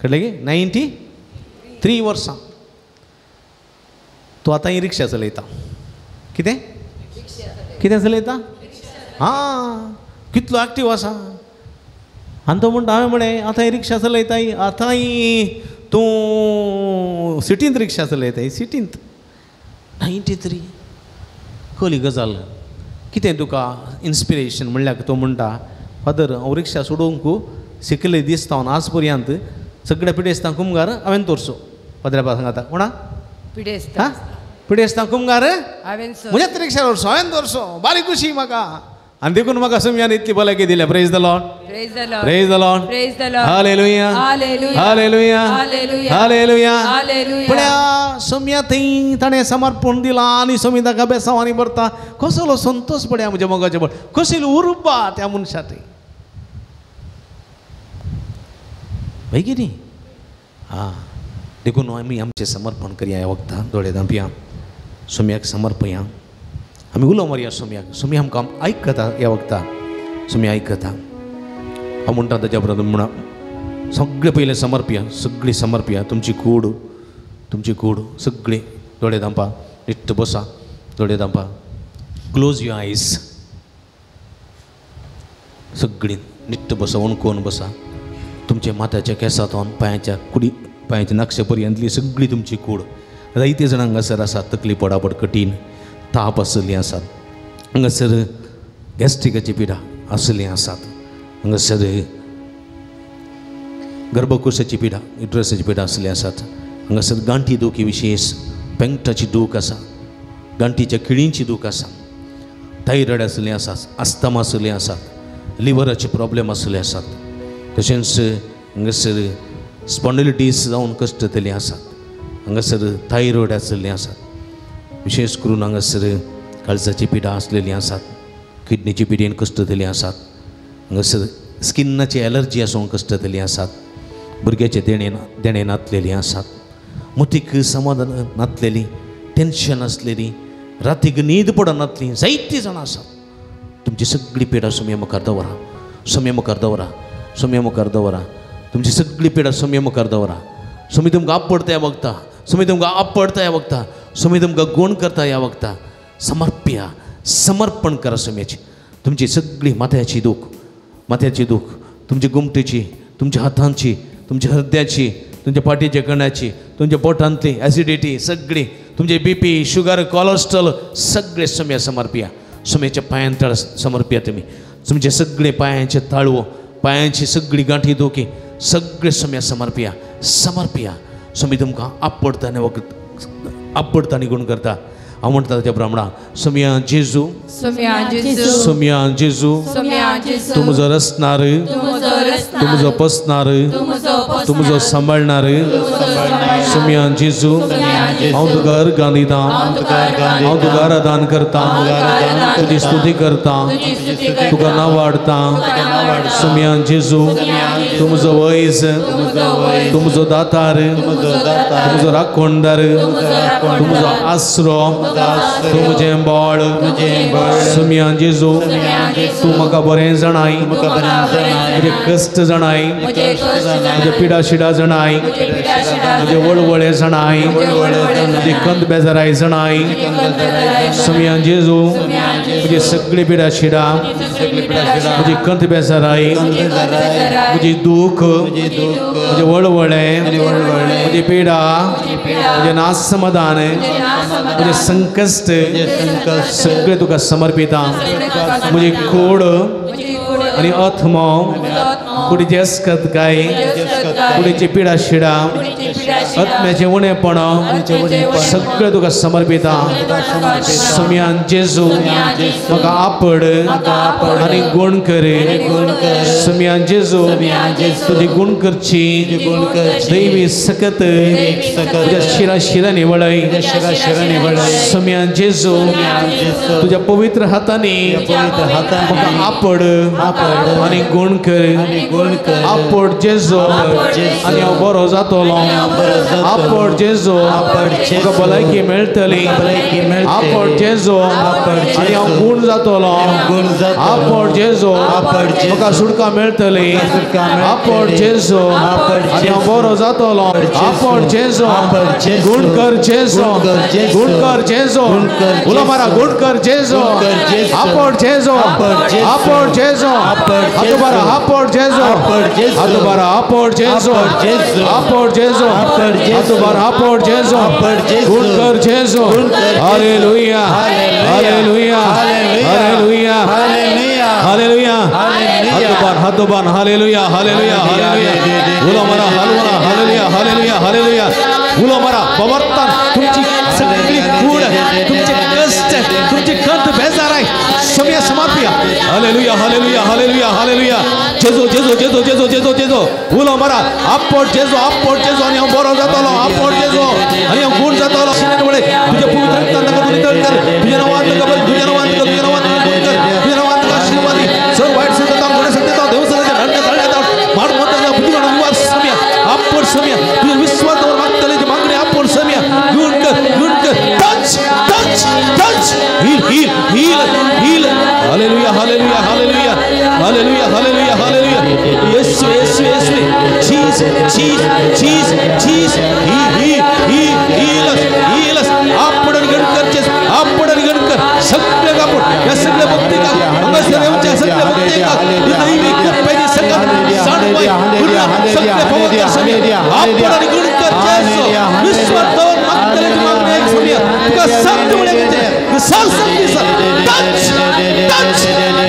कळ्ळें की 93 वर्सां. तो आतां ही रिक्षा चलयता. कितें कितें चलयता हां कितलो एक्टीव आसा. आनी तो म्हणटा हांवें म्हळें आतां ही रिक्षा चलयताय आतांय तूं सिटींत रिक्षा चलयताय सिटींत 93. कळ्ळी गजाल कितें तुका इन्स्पिरेशन म्हणल्यार तो म्हणटा फादर हांव रिक्षा सोडोवंक शिकले दिसता हांव आज पर्यंत सगळ्या पिडेस्तांक कुमगार हांवें तोरसो पाद्र्या सांगाता कोणा पिडेस्तां पिडेस्तां कुमगार म्हज्याच रिक्षा दवरसो हांवें दवरसो बारीक खुशी म्हाका आनी देखून म्हाका सुम्यान इतली भलायकी दिल्या. Praise the Lord. Praise the Lord. Praise the Lord. Praise the Lord. Hallelujah. Hallelujah. Hallelujah. Hallelujah. पळया सोम्या थंय ताणें समर्पण दिलां आनी सोमी ताका बेसांवांनी भरता. कसलो संतोश पळया म्हज्या मोगाचे बळ कसली उर्बा त्या मनशा थंय हय कितें. आं देखून आमी आमचें समर्पण करया ह्या वखदां दोळे धांपया सोम्याक समर्पया आमी उलो मारया सोम्याक. सोमी आमकां आयकता ह्या वखदा सोमी आयकता. हांव म्हणटा ताच्या उपरांत म्हणा सगळें पयलें समर्पया सगळीं समर्पया तुमची कूड तुमची कूड सगळी दोळे धांपा निट्ट बसा दोळे धांपा क्लोज your eyes सगळीं निट्ट बसा ओणकोन बसा. तुमच्या माथ्याच्या केंसांतून पांयाच्या कुडी पांयाच्या नक्षे पर्यंतली सगळी तुमची कूड. जायते जाण हांगासर आसात तकली पडापड कठीण ताप आशिल्लीं आसात हांगासर गॅस्ट्रिकाची पिडा आशिल्लीं आसात हांगासर गर्भकोशाची पिडा युट्रसाची पिडा आशिल्ली आसात हांगासर गांठी दुखी विशेष पेंगटाची दूख आसा गांठीच्या किळींची दूख आसा थायरॉयड आशिल्लीं आसात आस्थमा आशिल्लीं आसात लिवराचे प्रॉब्लेम आशिल्ले आसात तशेंच हांगासर स्पॉन्डिलिटीस जावन कश्टतलीं आसात हांगासर थायरॉयड आशिल्लीं आसात विशेष करून हांगासर काळजाची पिडा आसलेली आसात किडनीची पिडेन कश्टतलीं आसात हांगासर स्किनाची एलर्जी आसून कश्टतलीं आसात भुरग्याचे देणे देणे नातलेलीं आसात मतीक समाधान नातलेली टेन्शन आसलेली रातीक न्हीद पडनातली जायतीं जाणां आसात. तुमची सगळी पिडा सोम्या मुखार दवरा सोम्या मुखार दवरा सोम्या मुखार दवरा तुमची सगळी पिडा सोम्या मुखार दवरा. सोमी तुमकां आपडता ह्या वखदा सोमी तुमकां आपडता ह्या वखदा सोमी तुमकां गुण करता ह्या वखदा. समर्प्या समर्पण करा सोम्याची. तुमची सगळी माथ्याची दूख माथ्याची दूख तुमची गुमटेची तुमच्या हातांची तुमच्या हृदयाची तुमच्या पाठीच्या कण्याची तुमच्या पोटांतली ॲसिडिटी सगळी तुमचे बीपी शुगर कोलेस्ट्रॉल सगळे सोम्या समर्पया. सोम्याच्या पायांतळ समर्पया तुमी. तुमचे सगळे पायांचे ताळवो, पायांची सगळी गांठी दोकी सगळे सम्या समर्पिया, समर्पिया. स्वामी तुमकां आपडता आनी वखद आपडता आनी गुण करता. हांव म्हणटा त्या ब्राह्मणा, सोम्या जेजू, सोम्या जेजू, सोम्या जेजू, सोम्या जेजू, तूं म्हजो रचणार, तूं म्हजो पोसणार, तूं म्हजो सांबाळणार. सोम्या जेजू, हांव तुका अर्गां दितां, हांव तुका आराधन करतां, तुजी स्तुती करतां, तुका नांव हाडटां. सोम्या जेजू, तूं म्हजो वैज, तूं म्हजो दातार, तूं म्हजो राखणदार, तूं म्हजो आसरो, तूं म्हजें बळ. सोम्या जेजू, तूं म्हाका बरें जाणाय, म्हजे कश्ट जाणाय, म्हजे पिडा शिडा जाणाय, म्हजे वळवळे जाणाय, म्हजे कंद बेजाराय जाणाय. सोम्या जेजू, म्हजी सगळी पिडा शिडा, म्हजी कंद बेजाराय, म्हजी दूख, म्हजे वळवळे, म्हजी पिडा, म्हजें नासमाधान, म्हजें संकश्ट सगळे तुका समर्पिता. म्हजी कूड आनी आत्मो, कुडीची अस्कतकाय, कुडीची पिडा शिडा, आत्म्याचें उणेपण सगळें तुका समर्पिता. सोम्यान जेजू, म्हाका आपड आनी गुण कर. सोम्यान जेजू, तुजी गुण करची दैवी सकत तुज्या शिरा शिरांनी वळय. सोम्यान जेजू, तुज्या पवित्र हातांनी म्हाका आपड आनी गुण कर. आपड जेजू आनी हांव बरो जातलो. आपड जेजू, म्हाका भलायकी मेळटली. आपड जेजू आनी हांव गुण जातलो. आपड जेजू, म्हाका सुटका मेळटली. आपड जेजू आनी हांव बरो जातलो. आपड जेजू, गुण कर जेजू, गुण कर जेजू, उलो मारा, गुण कर जेजू. आपड जेजू, आपड जेजू, हात आपड जेजू, हात बारा आपड जेजू, आपड जेजू, हात बारा आपड जेजू, गुण कर जेजू. Hallelujah, hallelujah, hallelujah, hallelujah. हात बार, हात बार, हालेलुया, हालेलुया, हालेलुया. उलो मारा, हालुरा, हालेलुया, हालेलुया, हालेलुया. उलो मारा, पवर्तन तुमची सगळी कूड, तुमचे कष्ट, तुमची कंत बेजार आहे, सम्या समाप्या. Hallelujah, hallelujah, hallelujah, hallelujah. जेजू, जेजू, जेजू, जेजू, जेजू, जेजू. उलो मारा, आपड जेजू, आपड जेजू आनी हांव बरो जातलो. आपड जेजू आनी हांव गुण जातलो. तुज्या पवित्र रक्तान ताका तूं नितळ कर. तुज्या नांवान ताका बल, तुज्या नांवान ताका, तुज्या नांवान ताका गुण कर, तुज्या नांवान ताका आशीर्वाद दी. सर्व वायट सत्ता, गुण सत्ता, देवसराच्या घडण्या तळण्यात माड मंत्राच्या बुद्धिवान विवाद सम्या आपड सम्या. तुझ्या विश्वास दवर मागतले जे मागणे आपड सम्या. गुण कर, गुण कर. Touch, touch, touch. Heal, heal, heal, heal. Hallelujah, hallelujah, hallelujah, hallelujah, hallelujah, hallelujah. Yesu, Yesu, Yesu. Jesus, Jesus, Jesus, Jesus. Heal, heal, heal, heal us, heal us. आपड गुण कर जेजू, आपड गुण कर. सगळे कापूर या सगळ्या भक्ती का हांगासर येवच्या सगळ्या भक्ती का दैवी कृपेची सकत जाणवाय सगळे पवित्र सम्या आपड गुण कर जेजू. विश्वास दवर मागतले मागणे एक सम्या तुका सत्य म्हळ्यार विशाल शक्ती sir. Touch, touch.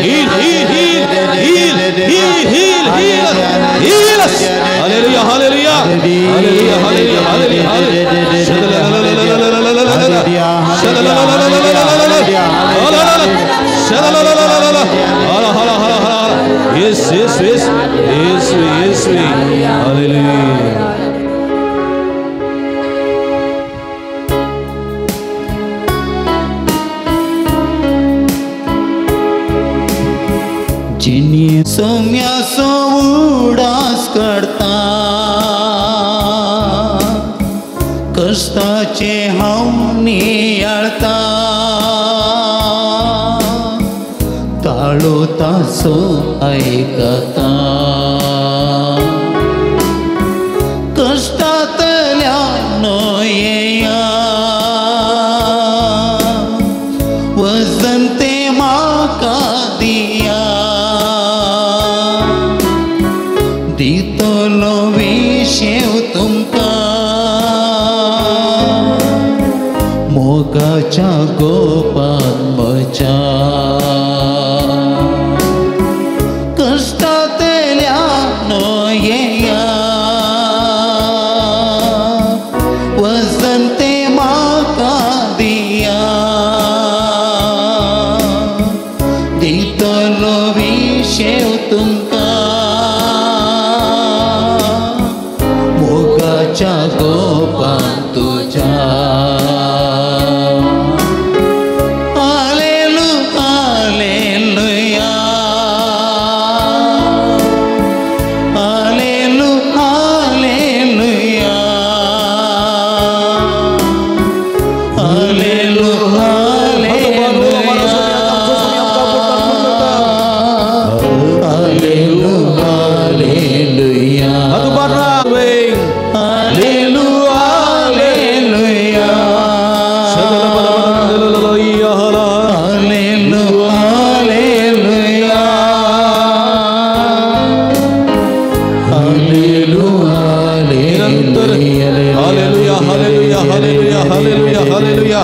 Heal, heal, heal, heal, heal, heal, heal, heal us. Hallelujah, hallelujah, hallelujah, hallelujah, hallelujah, hallelujah. Yes, yes, yes, yes, yes, hallelujah. जिनी सोम्याचो उडास करता, कश्टाचे हांव नियाळता, ताळो ताचो आयकता, कश्टांतल्या नोयेया वजन ते म्हाका दिया, दितलो विशेव तुमकां मोगाच्या गोपान म्हज्या.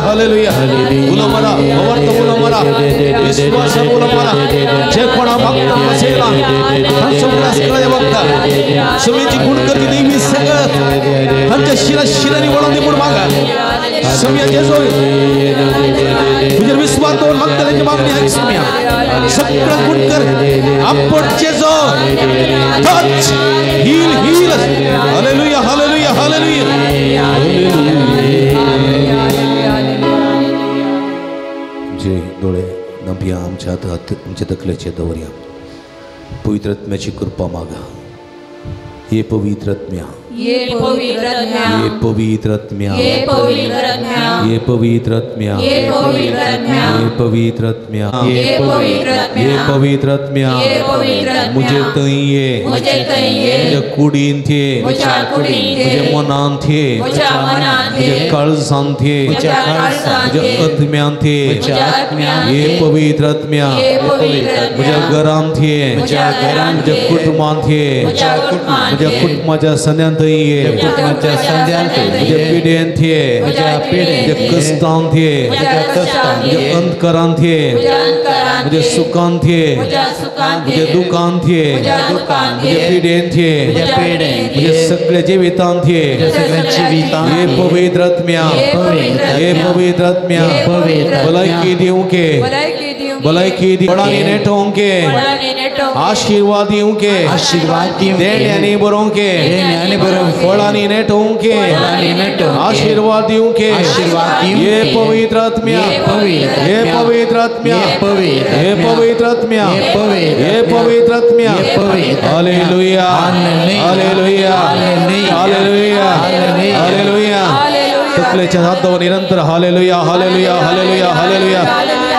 Hallelujah hallelujah. उलो मारा भवार्थ उलो मारा विश्वासान उलो मारा. जे कोणा मागता आसेला तांचो उगडास केला वक्ता सुमीची गुण करची देवी सगळं तांच्या शिरा शिरांनी वळोवन दी म्हूण मागा. सुमिया जेजो तुजेर विश्वास दवरून मागतल्याची मागणी आयक सुमिया. सगळं गुण कर आपण Jeju touch heal heal. Hallelujah hallelujah hallelujah. जे डोळे धांपया आमच्या हात आमच्या तकलेचे दवरया. पवित्र आत्म्याची कृपा मागा. ये पवित्र आत्म्या ये पवित्र आत्म्या ये पवित्र आत्म्या ये पवित्र आत्म्या ये पवित्र आत्म्या ये पवित्र आत्म्या ये पवित्र आत्म्या ये पवित्र आत्म्या ये पवित्र आत्म्या ये पवित्र आत्म्या मुझे तंये मुझे तंये मुझे कुडीन थे मुझ्या कुडीन मुझे मनान थे मुझ्या मनान मुझे काळजान थे मुझ्या काळजान मुझे आत्म्यान थे मुझ्या आत्म्यान ये पवित्र आत्म्या ये पवित्र आत्म्या मुझ्या घरान थे मुझ्या घरान मुझ्या कुटुंबान थे मुझ्या कुटुंबान मुझ्या कुटुंबाच्या संद्यान थे कुटुंबाच्या संद्यान मुझ्या पिढेन थे मुझ्या पिढेन मुझ्या कश्टान थे मुझ्या कश्टान मुझ्या अंधकारान थे मुझ्या अंधकारान मुझ्या सुखान थे मुझ्या सुखान मुझ्या दुखान थे मुझ्या दुखान मुझ्या पिढेन थे मुझ्या पिढेन मुझ्या सगळ्या जिवितान थे सगळ्या जिवितान ये पवित्र आत्म्या ये पवित्र आत्म्या भलायकी दिवंके भलायकी दी बळांनी नेटोवंके आशीर्वाद दिवंके आशीर्वाद दिवंके देण्यांनी बरोवंके देण्यांनी बरोवंके फळांनी नेटोवंके आशीर्वाद दिवंके आशीर्वाद दिवंके ये पवित्र आत्म्या ये पवित्र आत्म्या ये पवित्र आत्म्या ये पवित्र आत्म्या. Hallelujah hallelujah hallelujah hallelujah. तकलेच्या हात दवर निरंतर hallelujah hallelujah hallelujah hallelujah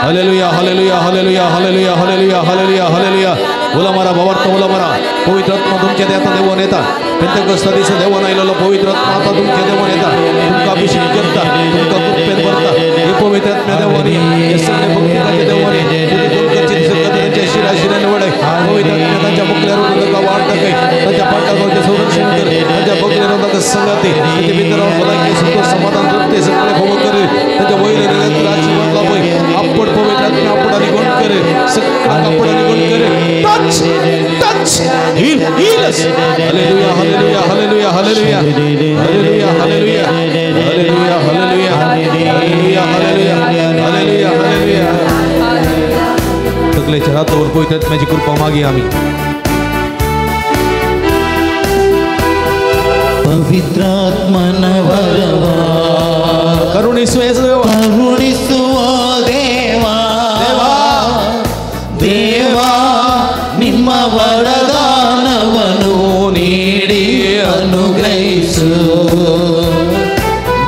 hallelujah hallelujah hallelujah hallelujah hallelujah hallelujah hallelujah. उलो मारा भावार्थ उलो मारा. पवित्र आत्मा तुमच्या देता देवून येता. पेंतेकोस्ता दिसा देवान आयलेलो पवित्र आत्मा आतां तुमच्या देवून येता. तुमकां अभिषेक करता तुमकां कृपेन भरता. हे पवित्र आत्म्या देवानी हे सगळे भक्तिकाचे देवानी तांच्या शिरा शिरान वडय. पवित्र आत्म्या तांच्या मुखल्यार तांकां वाट दाखय. तांच्या पाटाक संरक्षण कर. तांच्या बगलेर तांकां संगाती तांच्या भितर भलायकी संतोष समाधान तृप्ती सगळे भोग कर. तांच्या वयले निरंतर आशीर्वाद लाभय. आपट पवित्र आत्म्या आपट आनी गुण कर. सगळं आपट आनी गुण कर. Touch touch heal heal. Hallelujah hallelujah hallelujah hallelujah hallelujah hallelujah hallelujah hallelujah hallelujah hallelujah hallelujah. तकलेच्या हातावर पवित्र आत्म्याची कृपा मागी आम्ही. पवित्र आत्मन वरवा करुणिसु करुणिसुव ದೇವಾ ದೇವಾ ನಿಮ್ಮ ವರದಾನವನ್ನು ನೀಡಿ ಅನುಗ್ರಹಿಸು.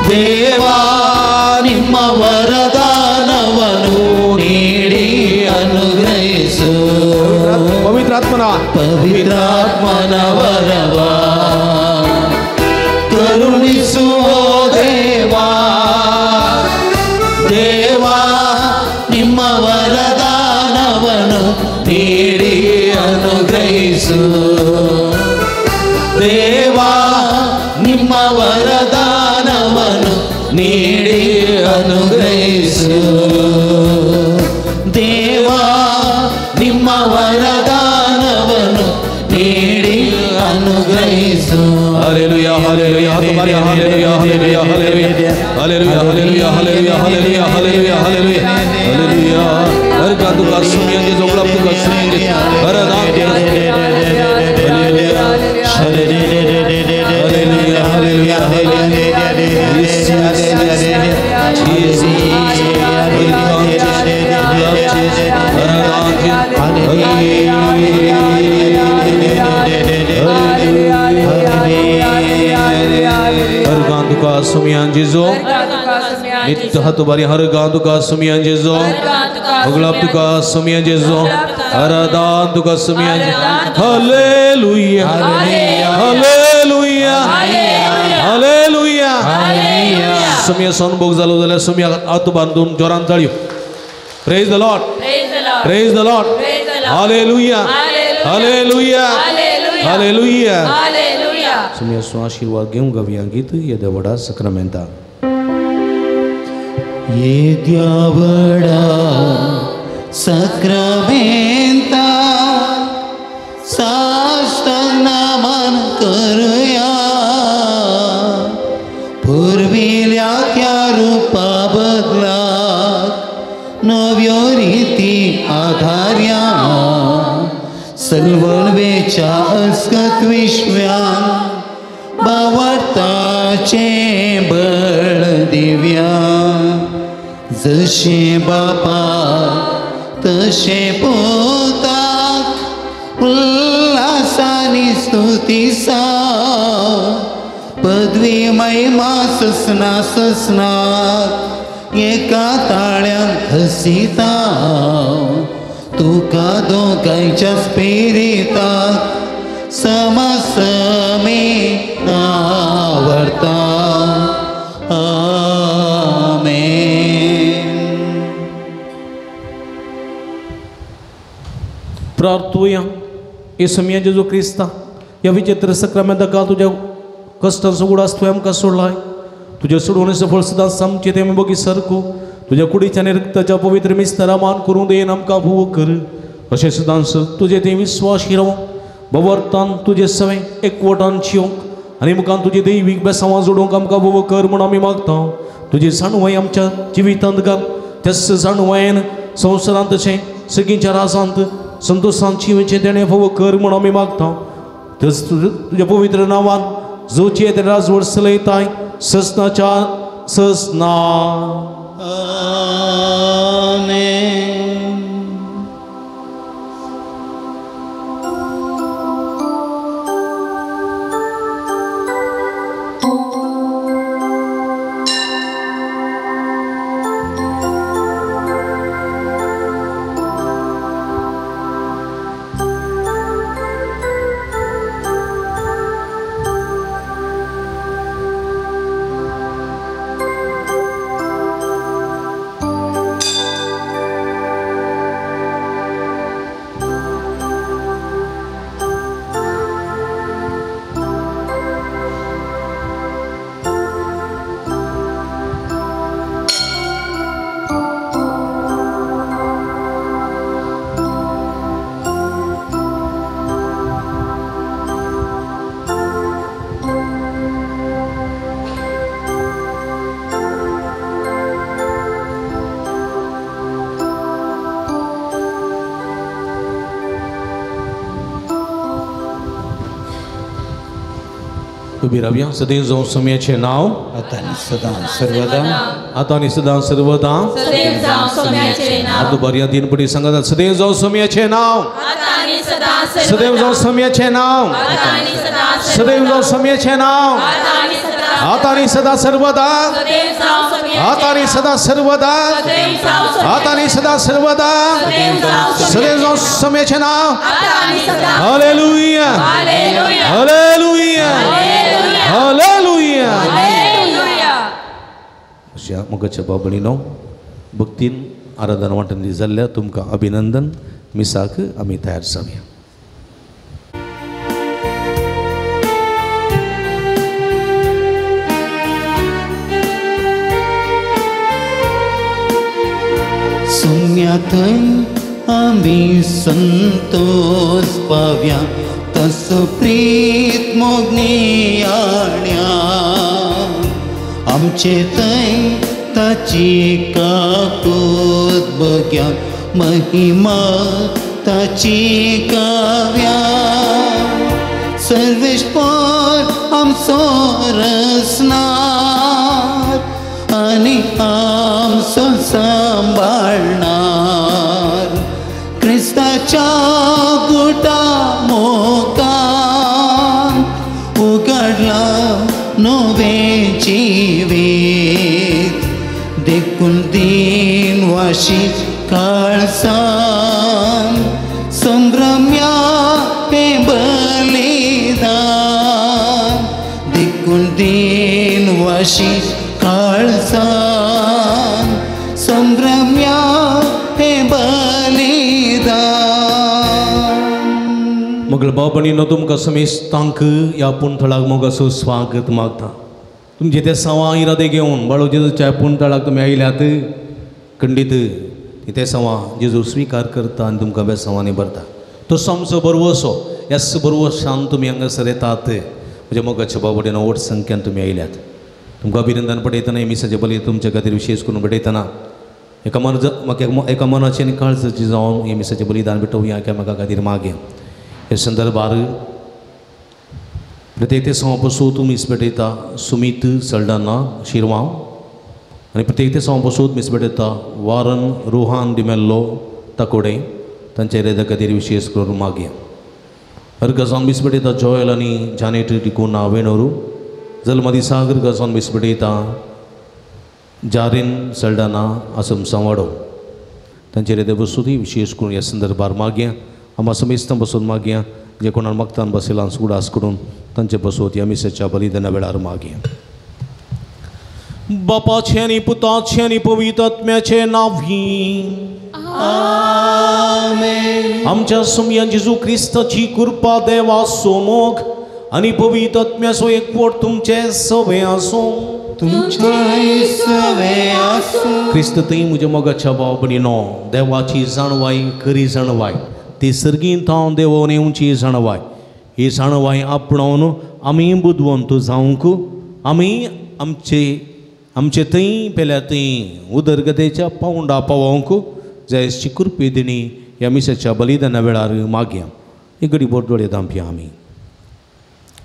ದೇವಾ ನಿಮ್ಮ ವರದಾನವನ್ನು ನೀಡಿ ಅನುಗ್ರಹಿಸು. ಪವಿತ್ರಾತ್ಮನ ಪವಿತ್ರಾತ್ಮನ ವರವ ಕರುಣಿಸುವ ದೇವಾ ದೇವಾ ನಿಮ್ಮ ವರದಾನವನ್ನು ನೀಡಿ ಅನುಗ್ರಹಿಸು. ದೇವಾ ನಿಮ್ಮ ವರದಾನವನ್ನು ನೀಡಿ ಅನುಗ್ರಹಿಸು. ದೇವಾ ನಿಮ್ಮ ವರದಾನವನ್ನು ನೀಡಿ ಅನುಗ್ರಹಿಸು. Hallelujah hallelujah hallelujah hallelujah hallelujah hallelujah hallelujah hallelujah hallelujah hallelujah hallelujah hallelujah. हर का तुका सुमियांजे जोगळा तुका सुमियांजे हर दान hallelujah hallelujah hallelujah हर गान तुका सुमियान जेजो नित्य हात बारी हर गान तुका सुमियान जेजो अगलाब तुका सुमियान जेजो हर दान तुका सुमियान. Hallelujah hallelujah hallelujah. सुमिया सनभोग जालो जाल्यार सुमिया हात बांदून जोरान ताळयो. Praise the Lord praise the Lord. Hallelujah hallelujah hallelujah. सुमिया आशीर्वाद घेवंक गावया गीत येद्या व्हडा सक्रामेंता. येद्या व्हडा साक्रामेंता साष्टांग नमन करुया पुर्विल्या त्या रुपा बदलाक नव्यो रिती आधार्या सलवणवेच्या अस्कत विश्व्यान बावडताचे बळ दिव्या जशे बापा तशे पोताक उल्हासानी स्तुती सा पदवी महिमा ससना ससनाक एका ताळ्यान हसिता तुका दोगांयच्या स्पिरिताक समसमे आवडता. आमेन. प्रार्थुया. येसुमिया जेजू क्रिस्ता ह्या विचित्र सक्रामेंता तुज्या कश्टांचो उडास तुवें आमकां सोडलाय. तुज्या सोडवणेचो फळ सदांच आमचें तें आमी बगी सारको तुज्या कुडीच्या आनी रक्ताच्या पवित्र मिस्तारा मान करूं देन आमकां भोव कर. अशें सदांच तुजें तें विस्वास हिरोवंक बवर्तान तुजें सवें एकवटान शिवंक आनी मुखान तुजी दैवीक बेसांवां जोडूंक आमकां भोव कर म्हूण आमी मागता. तुजी जाणवाय आमच्या जिवितांत घाल. त्याच जाणवायेन संवसारांत तशें सगळींच्या राजांत संतोशान जिवेचें देणें भोव कर म्हूण आमी मागता. तस तुज्या पवित्र नांवान जोची येते राजवट चलयताय ससनाच्या ससना. आमेन. उबी रावया. सदैव जावं सोम्याचें नांव आता आनी सदां सर्वदा. आता आनी सदां सर्वदा. सदैव जावं सोम्याचें नांव. आतां बऱ्या तीन पटी सांगात. सदैव जावं सोम्याचें नांव. आता आनी सदां सदैव जावं सोम्याचें नांव. आता आनी सदां सदैव जावं सोम्याचें नांव. आता आनी सदां आता आनी सदां सर्वदा. सदैव जावं सोम्याचें आता आनी सदां सर्वदा. सदैव जावं आता आनी सदां सर्वदा. सदैव जावं सोम्याचें नांव. आता आनी सदां. Hallelujah hallelujah hallelujah hallelujah hallelujah. अशा मोगाच्या बाबणीनो भक्तीन आराधना वांटण जाल्ल्या तुमकां अभिनंदन. मिसाक आमी तयार जावया. सुम्या थंय आमी संतोष पाव्या तसो प्रीत मोगनियाण्या आमचे थंय ताची काकूत बग्या महिमा ताची काव्या सर्वेस्पर आमचो रसनार आनी आमचो सांबाळणार क्रिस्ताच्या गुटा मोकान उगडला नवें जिवीत देखून दीन वाशी काळसान संभ्रम्या हें बलिदान देखून दीन वाशी काळसान संभ्रम्या हें बलिदान. मगळ बाबणीनो तुमकां समेस्तांक ह्या पुणथळाक मोगाचो स्वागत मागता. तुमचे ते सवां इरादे घेवन बाळू जेजूच्या पुणतळाक तुमी आयल्यात खंडीत ते सवां जेजू स्विकार करता आनी तुमकां बेसांवांनी भरता. तसो आमचो बरवसो ह्याच बरवशान तुमी हांगासर येतात. म्हज्या मोगाच्या बाबडेन व्हड संख्यान तुमी आयल्यात. तुमकां अभिनंदन पडयतना मिसाचे बली तुमच्या खातीर विशेश करून भेटयतना एका मन म्हाका एका मनाची आनी काळजाची जावन हे मिसाचें बलिदान भेटोवया एकामेका खातीर मागया. हे संदर्भार प्रत्येक ते सवा पसून तूं मीस भेटयता सुमीत सल्डाना शिरवांव आनी प्रत्येक ते सवा पसून मीस भेटयता वारन रोहान डिमेल्लो ताकोडे तांच्या रेदा खातीर विशेश करून मागया. अर्गजान मीस भेटयता जॉयल आनी जानेट टिकोना वेणोरू जल्मा दिसा अर्गजान मीस भेटयता जारीन सल्डाना आसम सांवाडो तांचे रेदे बसून विशेश करून ह्या संदर्भार मागया. आमा समेस्तां बसून मागया जे कोणाक मागतान बसयलां उडास करून तांचे बसोत ह्या मिसाच्या बलिदाना वेळार मागया. बापाचें आनी पुताचें आनी पवित्र आत्म्याचें नांवी आमेन. आमच्या सुमया जेजू क्रिस्ताची कृपा देवाचो मोग आनी पवित्र आत्म्याचो एकवट तुमचे सवे आसूं. तुमच्याय सवे आसूं. क्रिस्त थंय म्हज्या मोगाच्या भाव भयणीनो देवाची जाणवाय खरी जाणवाय ती सर्गींत हांव देवोन येवची जाणवाय. ही जाणवाय आपणावन आमी बुदवंत जावंक आमी आमचे आमचे थंय पेल्या थंय उदरगतेच्या पावंडा पावोवंक जायची कृपे दिणी ह्या मिसाच्या बलिदाना वेळार मागया. ही घडी बोरडोळे दामपी आमी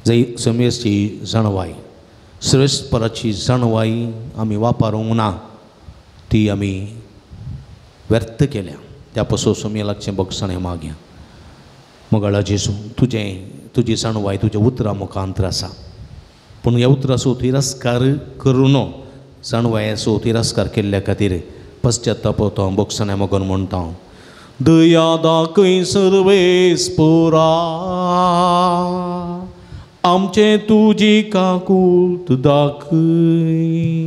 जंय समेसची जाणवाय श्रेश्ठपराची जाणवाय आमी वापरूंक ना ती आमी व्यर्थ केल्या. त्या पासून सोमया लागचें बक्षाणें मागया. मोगाळा जेजू तुजें तुजी जाणवाय तुज्या उतरां मुखांतर आसा पूण ह्या उतराचो तिरस्कार करूं न्हू. जाणवायेचो तिरस्कार केल्ल्या खातीर पश्चाताप बक्षाणें मगन म्हणटा हांव दया दाखय सर्वेस्पोरा आमचे तुजी काकूत दाखय.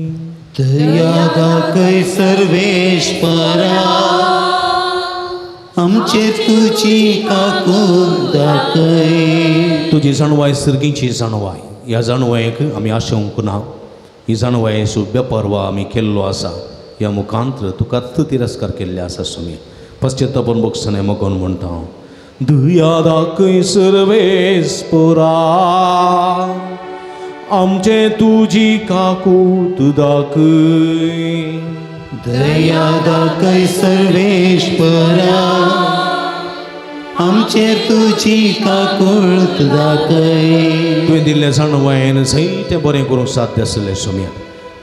दया दाखय सर्वेस्परा आमचे तुजी काकूत दाखय. तुजी जाणवाय सर्गीची जाणवाय ह्या जाणवायेक आमी आशेवंक ना. ही जाणवायेचो बेपर्वा आमी केल्लो आसा. ह्या मुखांतर तुका तिरस्कार केल्ले आसा सुमी पश्चातापन बक्षाणें मगन म्हणटा हांव दया दाखय सर्वेस्पोरा आमचे तुजी काकूत दाखय. दया दाखय सर्वेस्परा आमचे तुजी काकूत दाखय. तुवें दिल्लें जाणवायेन जायतें बरें करूंक साध्य आसलें सोम्या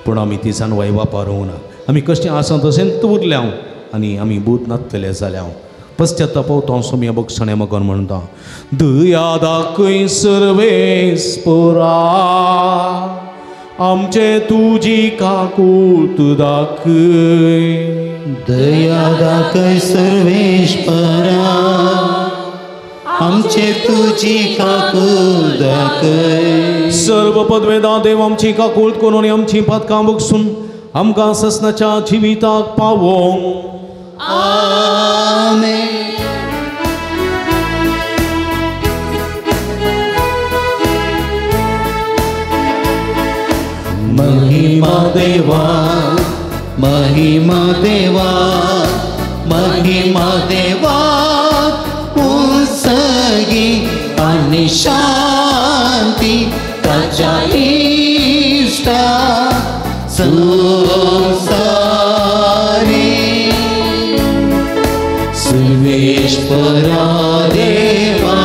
पूण आमी ती जाणवाय वापरूंक ना. आमी कशें आसा तशेंच उरल्या आनी आमी बूत नासतले जाल्या. पश्चाताप हांव सोम्या बक्षाणें मगन म्हणटा दया दाखय सर्वेस्पोरा आमचे तुजी काकूत दाखय. दया दाखय सर्वेस्परा आमचे तुजी काकूत दाखय. सर्व पदवेदा देव आमची काकूत करून आमची पातकां बक्षून आमकां ससनाच्या जिविताक पावोवंक. आमेन. महिमा देवा महिमा देवा महिमा देवा उंसगी आनी शांती ताच्या इश्टा संवसारी सर्वेश्वरा देवा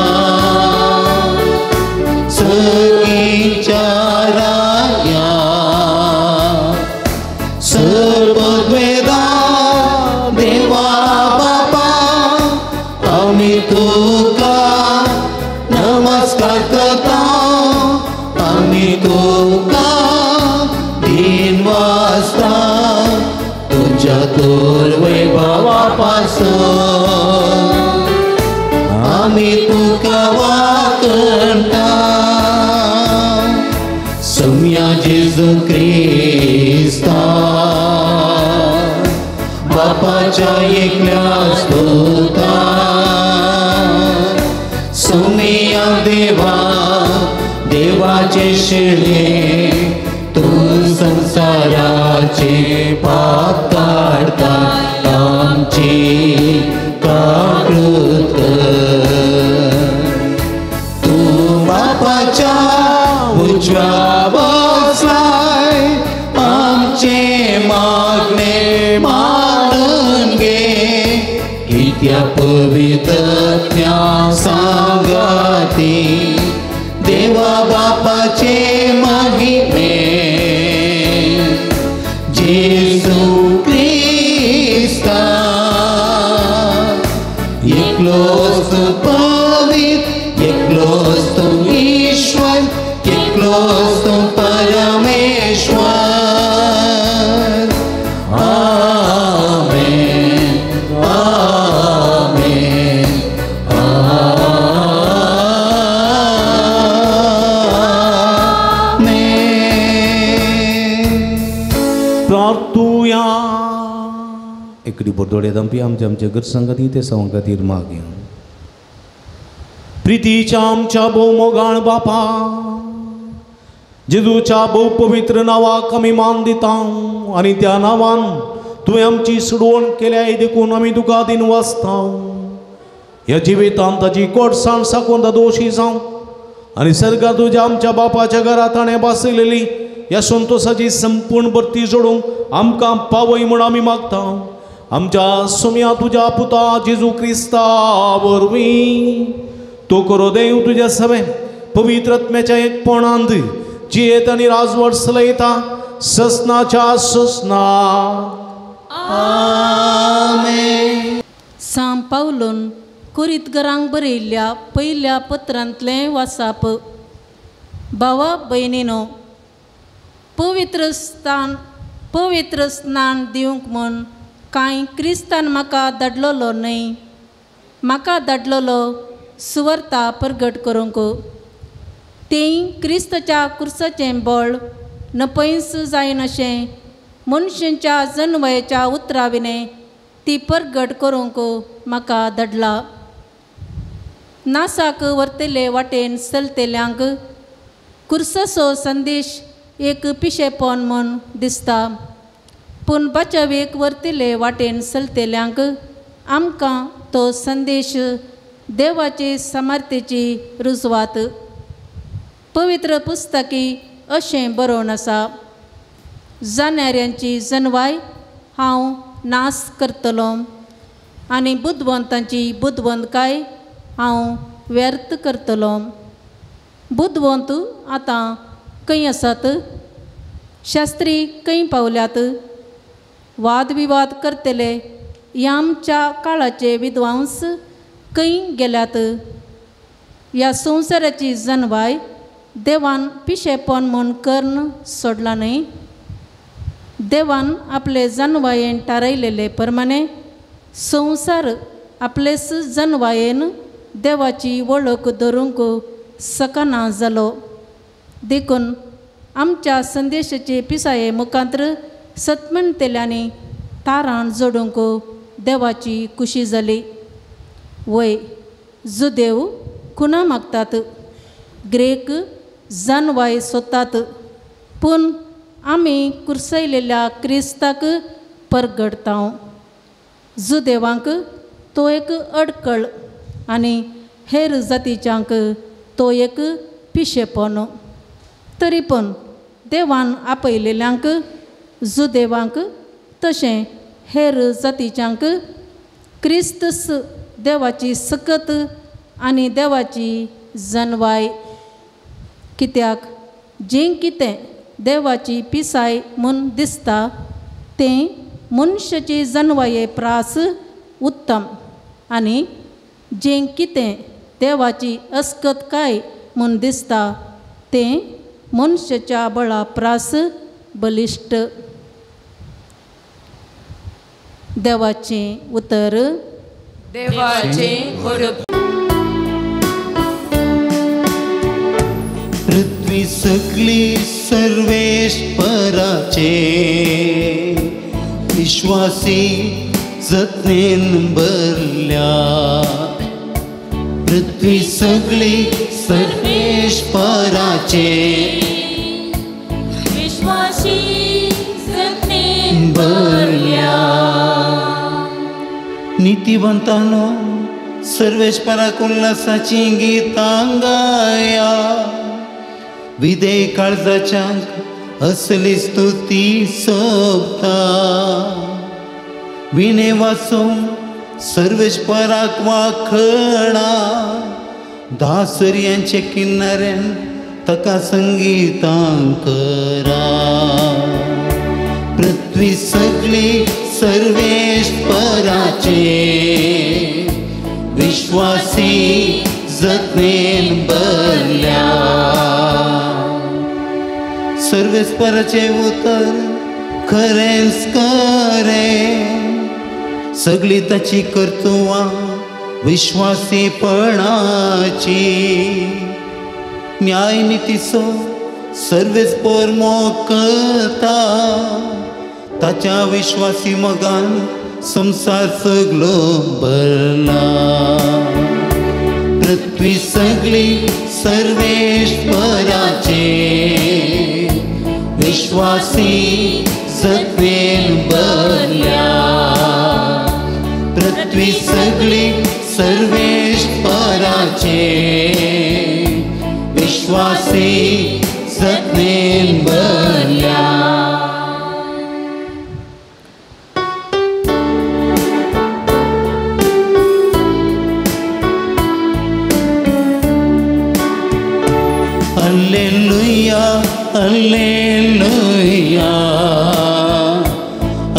सगीच्या राया सर्वद्वेदा देवा बापा आमी तुका नमस्कार करता आमी तुका दिन वाजता तुज्या तोर वैभवा पासून आमी तुका वाकणता. सम्या जेजू क्रिस्ता बापाच्या एकल्या स्तोता सुमिया देवा देवाचे शिळे तूं संसाराचे पाप काडता आमची काकूत कर. तूं बापाच्या उजव्या बसलाय आमचे मागणे मानून घे. कित्या पवित्रत्या सांगाती देवा बापाचे महिमे जेजू क्रिस्ता एकलोच तूं पवित्र एकलोच तूं ईश्वर एकलोच तूं परमेश्वर. आमेन आमेन आमेन. प्रार्थुया. एकडी बोर्दोडे दंपी आमच्या आमच्या घरसां खातीर ते सवां खातीर मागया. प्रितीच्या आमच्या भोव मोगाळ बापा जेजूच्या भोव पवित्र नांवाक आमी मान दिता आनी त्या नांवान तुवें आमची सुडवण केल्या देखून आमी तुका दिनवासता. ह्या जिवितांत ताची कोडसाण साकून दोशी जावं आनी सर्गात तुज्या आमच्या बापाच्या घरा ताणें बसयलेली ह्या संतोसाची संपूर्ण भरती जोडूंक आमकां पावय म्हूण आमी मागता. आमच्या सोम्या तुज्या पुता जेजू क्रिस्ता वरवीं तो करो देव तुज्या सवें पवित्र आत्म्याच्या एकपणांत जियेत आनी राजवट चलयता ससनाच्या ससना. आमेन. सांव पावलून कोरितगरांक बरयल्ल्या पयल्या पत्रांतलें वासाप. भावा भयणीनो, पवित्र स्थान पवित्र स्नान दिवंक म्हूण कांय क्रिस्तान म्हाका धाडलेलो न्हय, म्हाका धाडलेलो सुवार्ता परगट करूंक. तें क्रिस्ताच्या कुर्साचें बळ नपयस जायनाशें मनशांच्या जनवयाच्या उतरां विणें ती परगट करूंक म्हाका धाडला. नासाक व्हरतले वाटेन चलतल्यांक कुर्साचो संदेश एक पिशेपण म्हूण दिसता, पूण बचावेक व्हरतले वाटेन चलतल्यांक आमकां तो संदेश देवाचे सामर्थ्याची रुजवात. पवित्र पुस्तकी अशें बरोवन आसा, जाणाऱ्यांची जनवाय हांव नाश करतलो आनी बुदवंतांची बुदवंतकाय हांव व्यर्थ करतलो. बुदवंत आतां खंय आसात? शास्त्री खंय पावल्यात? वादविवाद करतले ह्या आमच्या काळाचे विद्वांस खंय गेल्यात? ह्या संवसाराची जनवाय देवान पिशेपण म्हूण कर्ण सोडला न्हय. देवान आपले जनवायेन थारायलेले प्रमाणे संवसार आपलेच जनवायेन देवाची वळख धरूंक शकना जालो. देखून आमच्या संदेशाचे पिसाये मुखांत्र सतमणतेल्यांनी ताराण जोडूंक देवाची खुशी जाली. वय जुदेव खुणा मागतात, ग्रेक जानवाय सोदतात, पूण आमी कुर्सयलेल्या क्रिस्ताक परगडता. जुदेवांक तो एक अडकळ आनी हेर जातीच्यांक तो एक पिशेपण. तरी पण देवान आपयलेल्यांक जुदेवांक तशें हेर जातीच्यांक क्रिस्तस देवाची सकत आनी देवाची जनवाय. कित्याक जें कितें देवाची पिसाय म्हूण दिसता तें मनशाची जनवाये प्रास उत्तम आनी जें कितें देवाची अस्कतकाय म्हूण दिसता तें मनशाच्या बळा प्रास बलिश्ट. देवाचें उतर. देवाचें बरोवप. पृथ्वी सगळी सर्वेश्वराचे विश्वासी जतनेन भरल्या. पृथ्वी सगळी सर्वेश्वराचे विश्वासी नितीवंतानो सर्वेस्पराक उल्हासाची गितां गाया, विधेय काळजाच्यांक असली स्तुती सोबता। विणे वाचून सर्वेस्पराक वाखणा, दासर्यांचे किनाऱ्यान ताका संगीतां करा। पृथ्वी सगळी सर्वेस्पराचे विश्वासी जतनेन भरल्या। सर्वेस्पराचे उतर खरेंच खरें, सगळी ताची कर्तुवां विश्वासीपणाची। न्यायनितीचो सर्वेस्पर मोकता, ताच्या विश्वासी मोगान संवसार सगळो भरला। पृथ्वी सगळी सर्वेस्पराचे विश्वासी जतनेन भरल्या। पृथ्वी सगळी सर्वेस्पराचे विश्वासी जतनेन भरल्या। Alleluia, alleluia,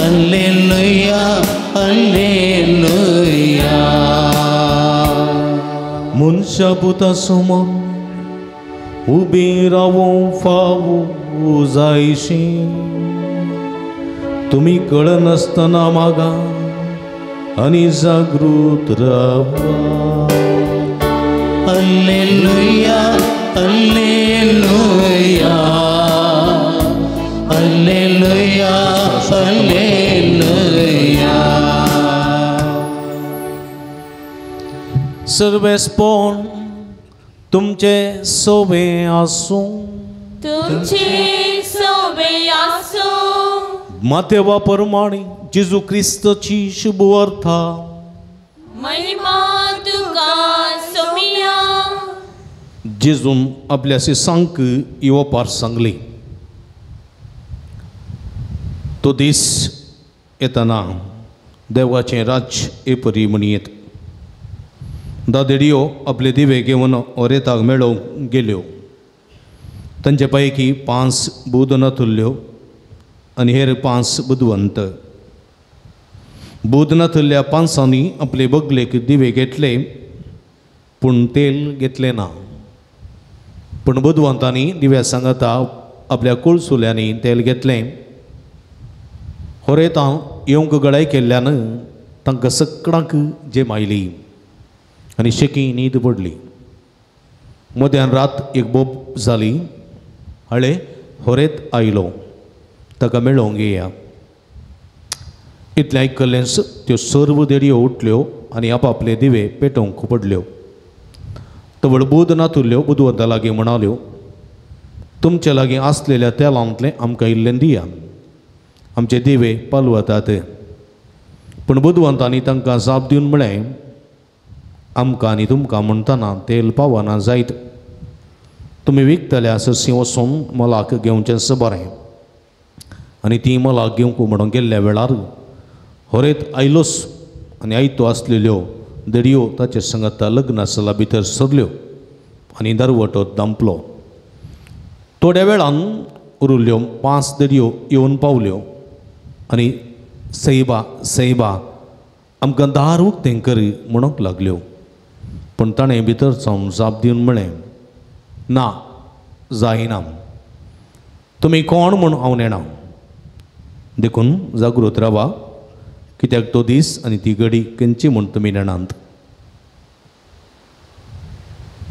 alleluia, alleluia. मनशा पुता समोर उबी रावूंक फावो जायशी, तुमी कळनासतना मागा आनी जागृत रावा। Alleluia, alleluia, alleluia, alleluia. सर्वेस्पोण तुमचे सोबे आसूं, तुमचे सोबे आसूं। मातेवा परमाणी जेजू क्रिस्ताची शुभवार्ता। महिमा तुका सोमिया। जेजून आपल्या शिसांक ही ओपार सांगली। तो दीस येतना देवाचें राज्य हे परी म्हणयेत। दादेडियो आपले दिवे घेवन ओरेताक मेळोवंक गेल्यो। तांचे पैकी 5 बुद नातुल्ल्यो आनी हेर 5 बुदवंत। बुद नातुल्ल्या 5 आपले बगलेक दिवे घेतले पूण तेल घेतलें ना। पूण बुदवंतांनी दिव्या सांगाता आपल्या कुळसुल्यांनी तेल घेतलें। होरेतां येवंक गळाय केल्ल्यान तांकां सगळ्यांक जेम आयली आनी शेकी न्हीद पडली। मध्यान रात एक बोब जाली, हळे होरेत आयलो, ताका मेळोवंक येया। इतलें आयकल्लेंच त्यो सर्व देडयो उठल्यो आनी आपापले दिवे पेटोवंक पडल्यो। तवळ बुद नातुल्ल्यो बुदवंता लागीं म्हणाल्यो, तुमचे लागीं आसलेल्या तेलांतलें आमकां इल्लें दिया, आमचे दिवे पालवतात। पूण बुदवंतांनी तांकां जाप दिवन म्हळें, आमकां आनी तुमकां म्हणटना तेल पावना जायत, तुमी विकतल्या ससी वचून मोलाक घेवचेंच बरें। आनी ती मोलाक घेवंक म्हणून गेल्ल्या वेळार होरेत आयलोच आनी आयतो आसलेल्यो देडयो ताचे सांगाता लग्नासला भितर सरल्यो आनी दरवटो दांपलो। थोड्या वेळान उरिल्ल्यो 5 देडयो येवन पावल्यो आनी सैबा सैबा आमकां दार उक्तें कर म्हणूंक लागल्यो। पूण ताणें भितर सावन जाप दिवन म्हळें, ना जायना, तुमी कोण म्हूण हांव नेणा, देखून जागृत रावा, कित्याक तो दीस आनी ती घडी खंयची म्हूण तुमी नेणांत।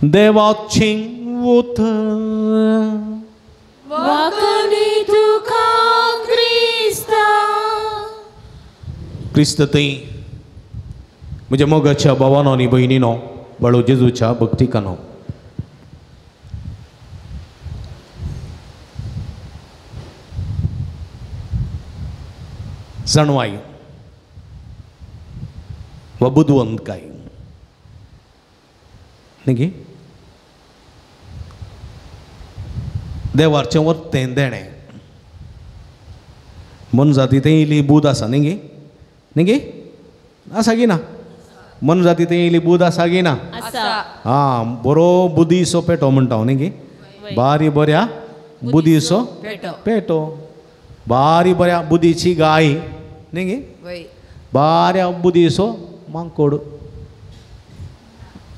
देवाचें उतर। वाकणी तुका क्रिस्ता। क्रिस्त थंय म्हज्या मोगाच्या भावानो आनी भयणीनो, बाळू जेजूच्या भक्तिकानो, जाणवाय वा बुदवंतकाय न्ही. देवाचें वर्तें देणें मनजाती थंय इल्ली बूद आसा न्ही न्ही आसा की ना? मनजाती थंय इल्ली बूद आसा की ना? आं बरो बुदीसो पेटो म्हणटा हांव न्ही, बारी बऱ्या बुदीसो पेटो, बारी बऱ्या बुदीची गाय न्ही, बाऱ्या बुदीसो मांकोड.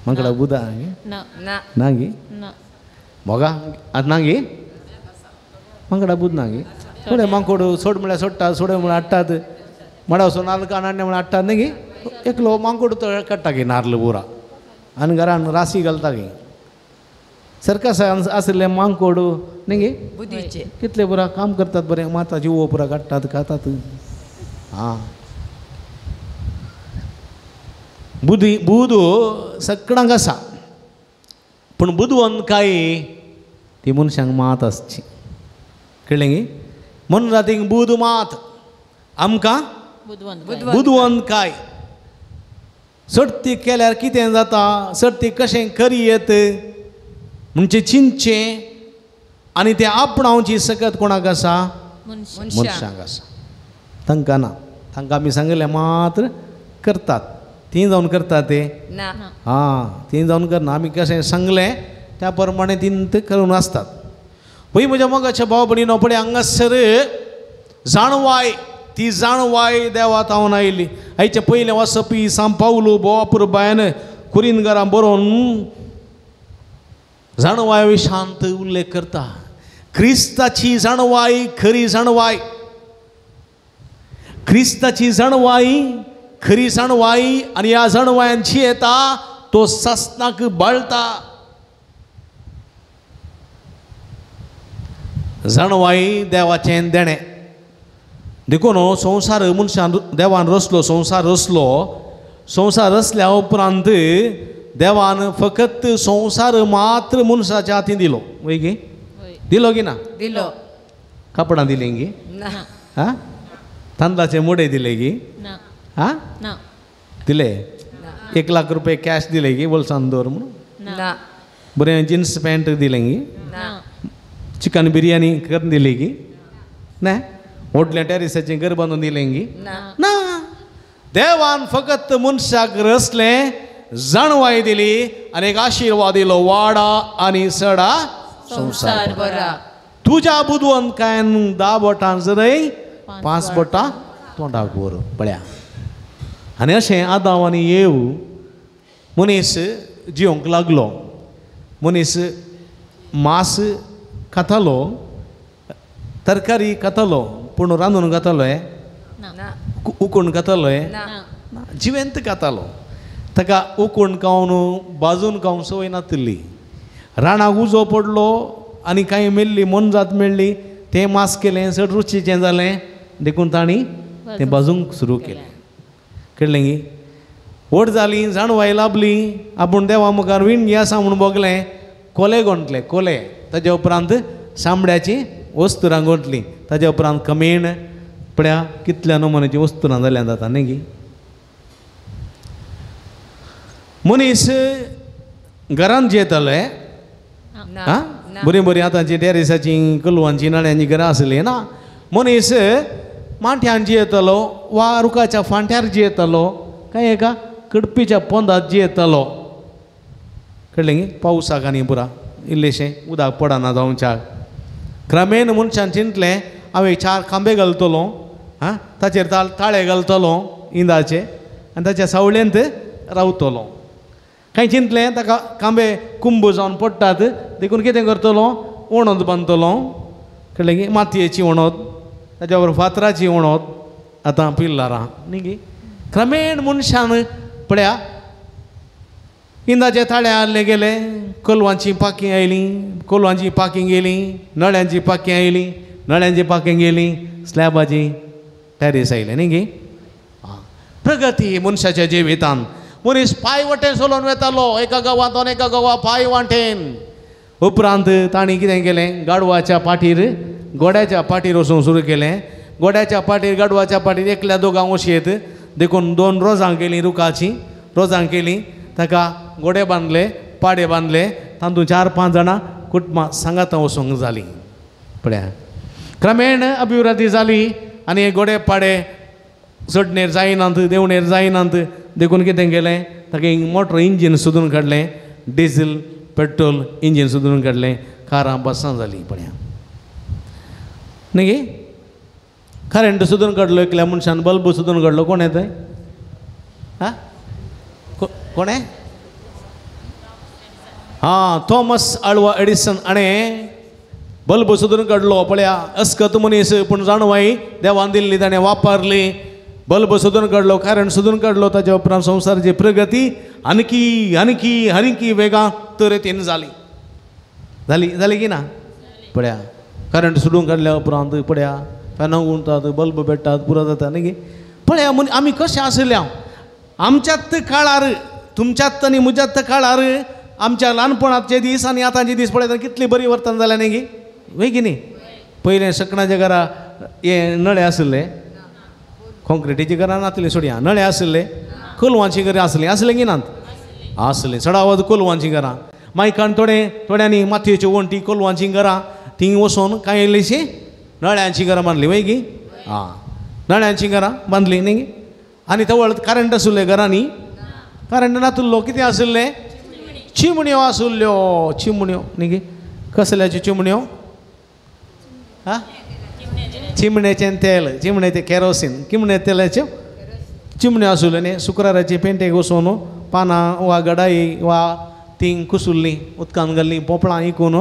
मांकडा बुदा ना गी मोगा आतां ना गी मांकडा बुद ना गी. थोडे मांकोड सोड म्हळ्यार सोडटा, सोड म्हळ्यार हाडटात, माडा वचून नाल्ल काण हाडणे म्हळ्यार हाडटात न्ही गी. एकलो मांकोड काडटा गी नार्ल पुरा आनी घरान राशी घालता गी. सर्कस आशिल्लें मांकोड न्ही गी बुदीचे कितले पुरा काम करतात बरें, माता जिवो पुरा काडटात खातात. आं बुदी बुद सगळ्यांक आसा, पूण बुदवंतकाय ती मनशांक मात आसची. कळ्ळें गी? मनजातींक बुद मात, आमकां बुदवंतकाय. सर्ती केल्यार कितें जाता, सर्ती कशें करी येत म्हणजे चिंतचें आनी तें आपणावची सकत कोणाक आसा? मनशांक आसा, तांकां ना. तांकां आमी सांगिल्लें मात्र करतात, तीं जावन करतात ते आं तीं जावन करना. आमी कशें सांगलें त्या प्रमाणे तीं ते करून आसतात. पळय म्हज्या मोगाच्या भाव भयणीनो, पळय हांगासर जाणवाय, ती जाणवाय देवा तावन आयली. आयचें पयलें वाचपी सांव पावलू भोव अपुरबायन कुरिनगरां बरोवन जाणवाय विशांत उल्लेख करता. क्रिस्ताची जाणवाय खरी जाणवाय, क्रिस्ताची जाणवाय खरी जाणवाय, आनी ह्या जाणवायांची येता तो सासणाक बाळता. जाणवाय देवाचें देणें. देखून संवसार मनशान देवान रचलो, संवसार रचलो. संवसार रचल्या उपरांत देवान फकत संवसार मात्र मनशाच्या हातीन दिलो. वय गी? दिलो की ना? दिलो. कापडां दिलीं गी? आं तांदळाचे मुडे दिले गी? आं दिले? 1 लाख रुपये कॅश दिले गी बोल्सान दवर म्हणून? बरें जिन्स पॅन्ट दिलें गी? चिकन बिरयानी करून दिली गी? ना. व्हडलें टॅरिसाचें घर बांदून दिलें गी? ना. देवान फकत मनशाक रचलें, जाणवाय दिली आनी एक आशिर्वाद दिलो, वाडा आनी सडा संवसार. तुज्या बुदवंतकायेन 10 बोटां जरय 5 बोटां तोंडाक व्हर पळया. आनी अशें आदांव आनी येव मनीस जिवंक लागलो. मनीस मांस खातालो, तरकारी खातालो, पूण रांदून खातालो, उकून खातालो, जिवेंत खातालो. ताका उकून खावन भाजून खावन संवय नातिल्ली. रानाक उजो पडलो आनी कांय मेल्ली मोनजात मेळ्ळी, तें मांस केलें, चड रुचीचें जालें, देखून तांणी तें भाजूंक सुरू केलें. कळ्ळें गी? व्हड जाली, जाणवाय लाभली, आपूण देवा मुखार विणगी आसा म्हूण भोगलें, कोले गोंटले, कोले. ताज्या उपरांत चामड्याची वस्तुरां गोंटली, ताज्या उपरांत कमेण. पळया कितल्या नमुन्याची वस्तुरां जाल्यां जाता न्ही गी. मनीस घरांत जेताले आं, बरीं बरीं आतांची टेरिसाचीं कलवांची नळ्यांची घरां आसलीं ना. मनीस माठ्यान जियेतालो वा रुखाच्या फांट्यार जियेतालो, काय एका कडपीच्या पोंदात जियेतालो. कळ्ळें गी? पावसाक आनी पुरा इल्लेशें उदक पडना जावच्याक. क्रमेण मनशान चिंतलें, हांव एक 4 खांबे घालतलो, आं ताचेर ताळे घालतलो इंदाचे आनी ताच्या सावळेंत रावतलो. कांय चिंतलें ताका खांबे कुंब जावन पडटात, देखून कितें करतलो, वणत बांदतलो. कळ्ळें गी? मातयेची वणत, ताच्या बरोबर फातराची वणत, आतां पिल्लारां न्ही गी. क्रमेण मनशान पळया इंदाचे ताळे हाडले गेले, कोलवांचीं पाकीं आयलीं, कोलवांचीं पाकीं गेलीं, नळ्यांचीं पाकीं आयलीं, नळ्यांचीं पाकीं गेलीं, स्लॅबाचीं टॅरीस आयलें न्ही गी. प्रगती मनशाच्या जिवितान. मनीस पांय वटेन चलोवन वेतालो, एका गांवांतून एका गांवा पांय वाटेन. उपरांत तांणी कितें केलें, गाडवाच्या पाटीर घोड्याच्या पाटीर वचूंक सुरू केलें. घोड्याच्या पाटीर गाडवाच्या पाटीर एकल्या दोगांक वशयत देखून 2 रोजां केलीं, रुखाचीं रोजां केलीं, ताका घोडे बांदले, पाडे बांदले, तातूंत 4-5 जाणां कुटुंबां सांगातां वचूंक जालीं. पळया क्रमेण अभिवृद्धी जाली आनी हे घोडे पाडे चडणेर जायनात, देंवणेर जायनात, देखून कितें केलें, ताका एक मोटर इंजीन सोदून काडलें, डिझल पेट्रोल इंजीन सोदून काडलें, कारां बसां जालीं. पळया न्ही, करंट सोदून काडलो एकल्या मनशान, बल्ब सोदून काडलो. कोण येता? आं, कोणें? हां, थॉमस आल्वा एडिसन हाणें बल्ब सोदून काडलो. पळया अस्कत मनीस पूण जाणवाय देवान दिल्ली ताणें वापरली. बल्ब सोदून काडलो, करंट सोदून काडलो. ताच्या उपरांत संवसाराची प्रगती आणखी आणखी आणखी वेगां तरेन जाली. जाली जाली की ना? पळया करंट सोडून काडल्या उपरांत पळया फॅनां गुंतात, बल्ब पेट्टात, पुरो जाता न्ही. पळया म्हण आमी कशें आशिल्ले आमच्यात काळार, तुमच्यात आनी म्हज्यात काळार, आमच्या ल्हानपणाचे दीस आनी आतांचे दीस पळयता कितली बरी वर्तन जाल्या न्ही गी, वय की न्ही? पयलें सकणाच्या घरा हे नळे आशिल्ले, कॉन्क्रिटीची घरां नासली सोडया, नळे आशिल्ले, कोलवांची घरां आसलीं, आसलीं की नात? आसलीं, चडावत कोलवांचीं घरां. मागीर कारण थोडे थोड्यांनी मातयेच्यो वण्टी कोलवांचीं घरां तीं वचून कांय इल्लीशीं नळ्यांचीं घरां बांदलीं, वय गी? आं, नळ्यांचीं घरां बांदलीं न्ही. आनी तवळ करंट आशिल्ले घरांनी? करंट नातुल्लो, कितें आशिल्लें? चिमण्यो आशिल्ल्यो, चिमण्यो न्ही गी? कसल्याच्यो चिमण्यो? आं, चिमणेचें तेल, चिमणेचें केरोसीन, चिमणे तेलाच्यो चिमण्यो आशिल्ल्यो न्ही. शुक्राराची पेंटेक वचून पानां वा गडाई वा तीं कुसुल्लीं उदकान घाल्लीं पोपळां इकून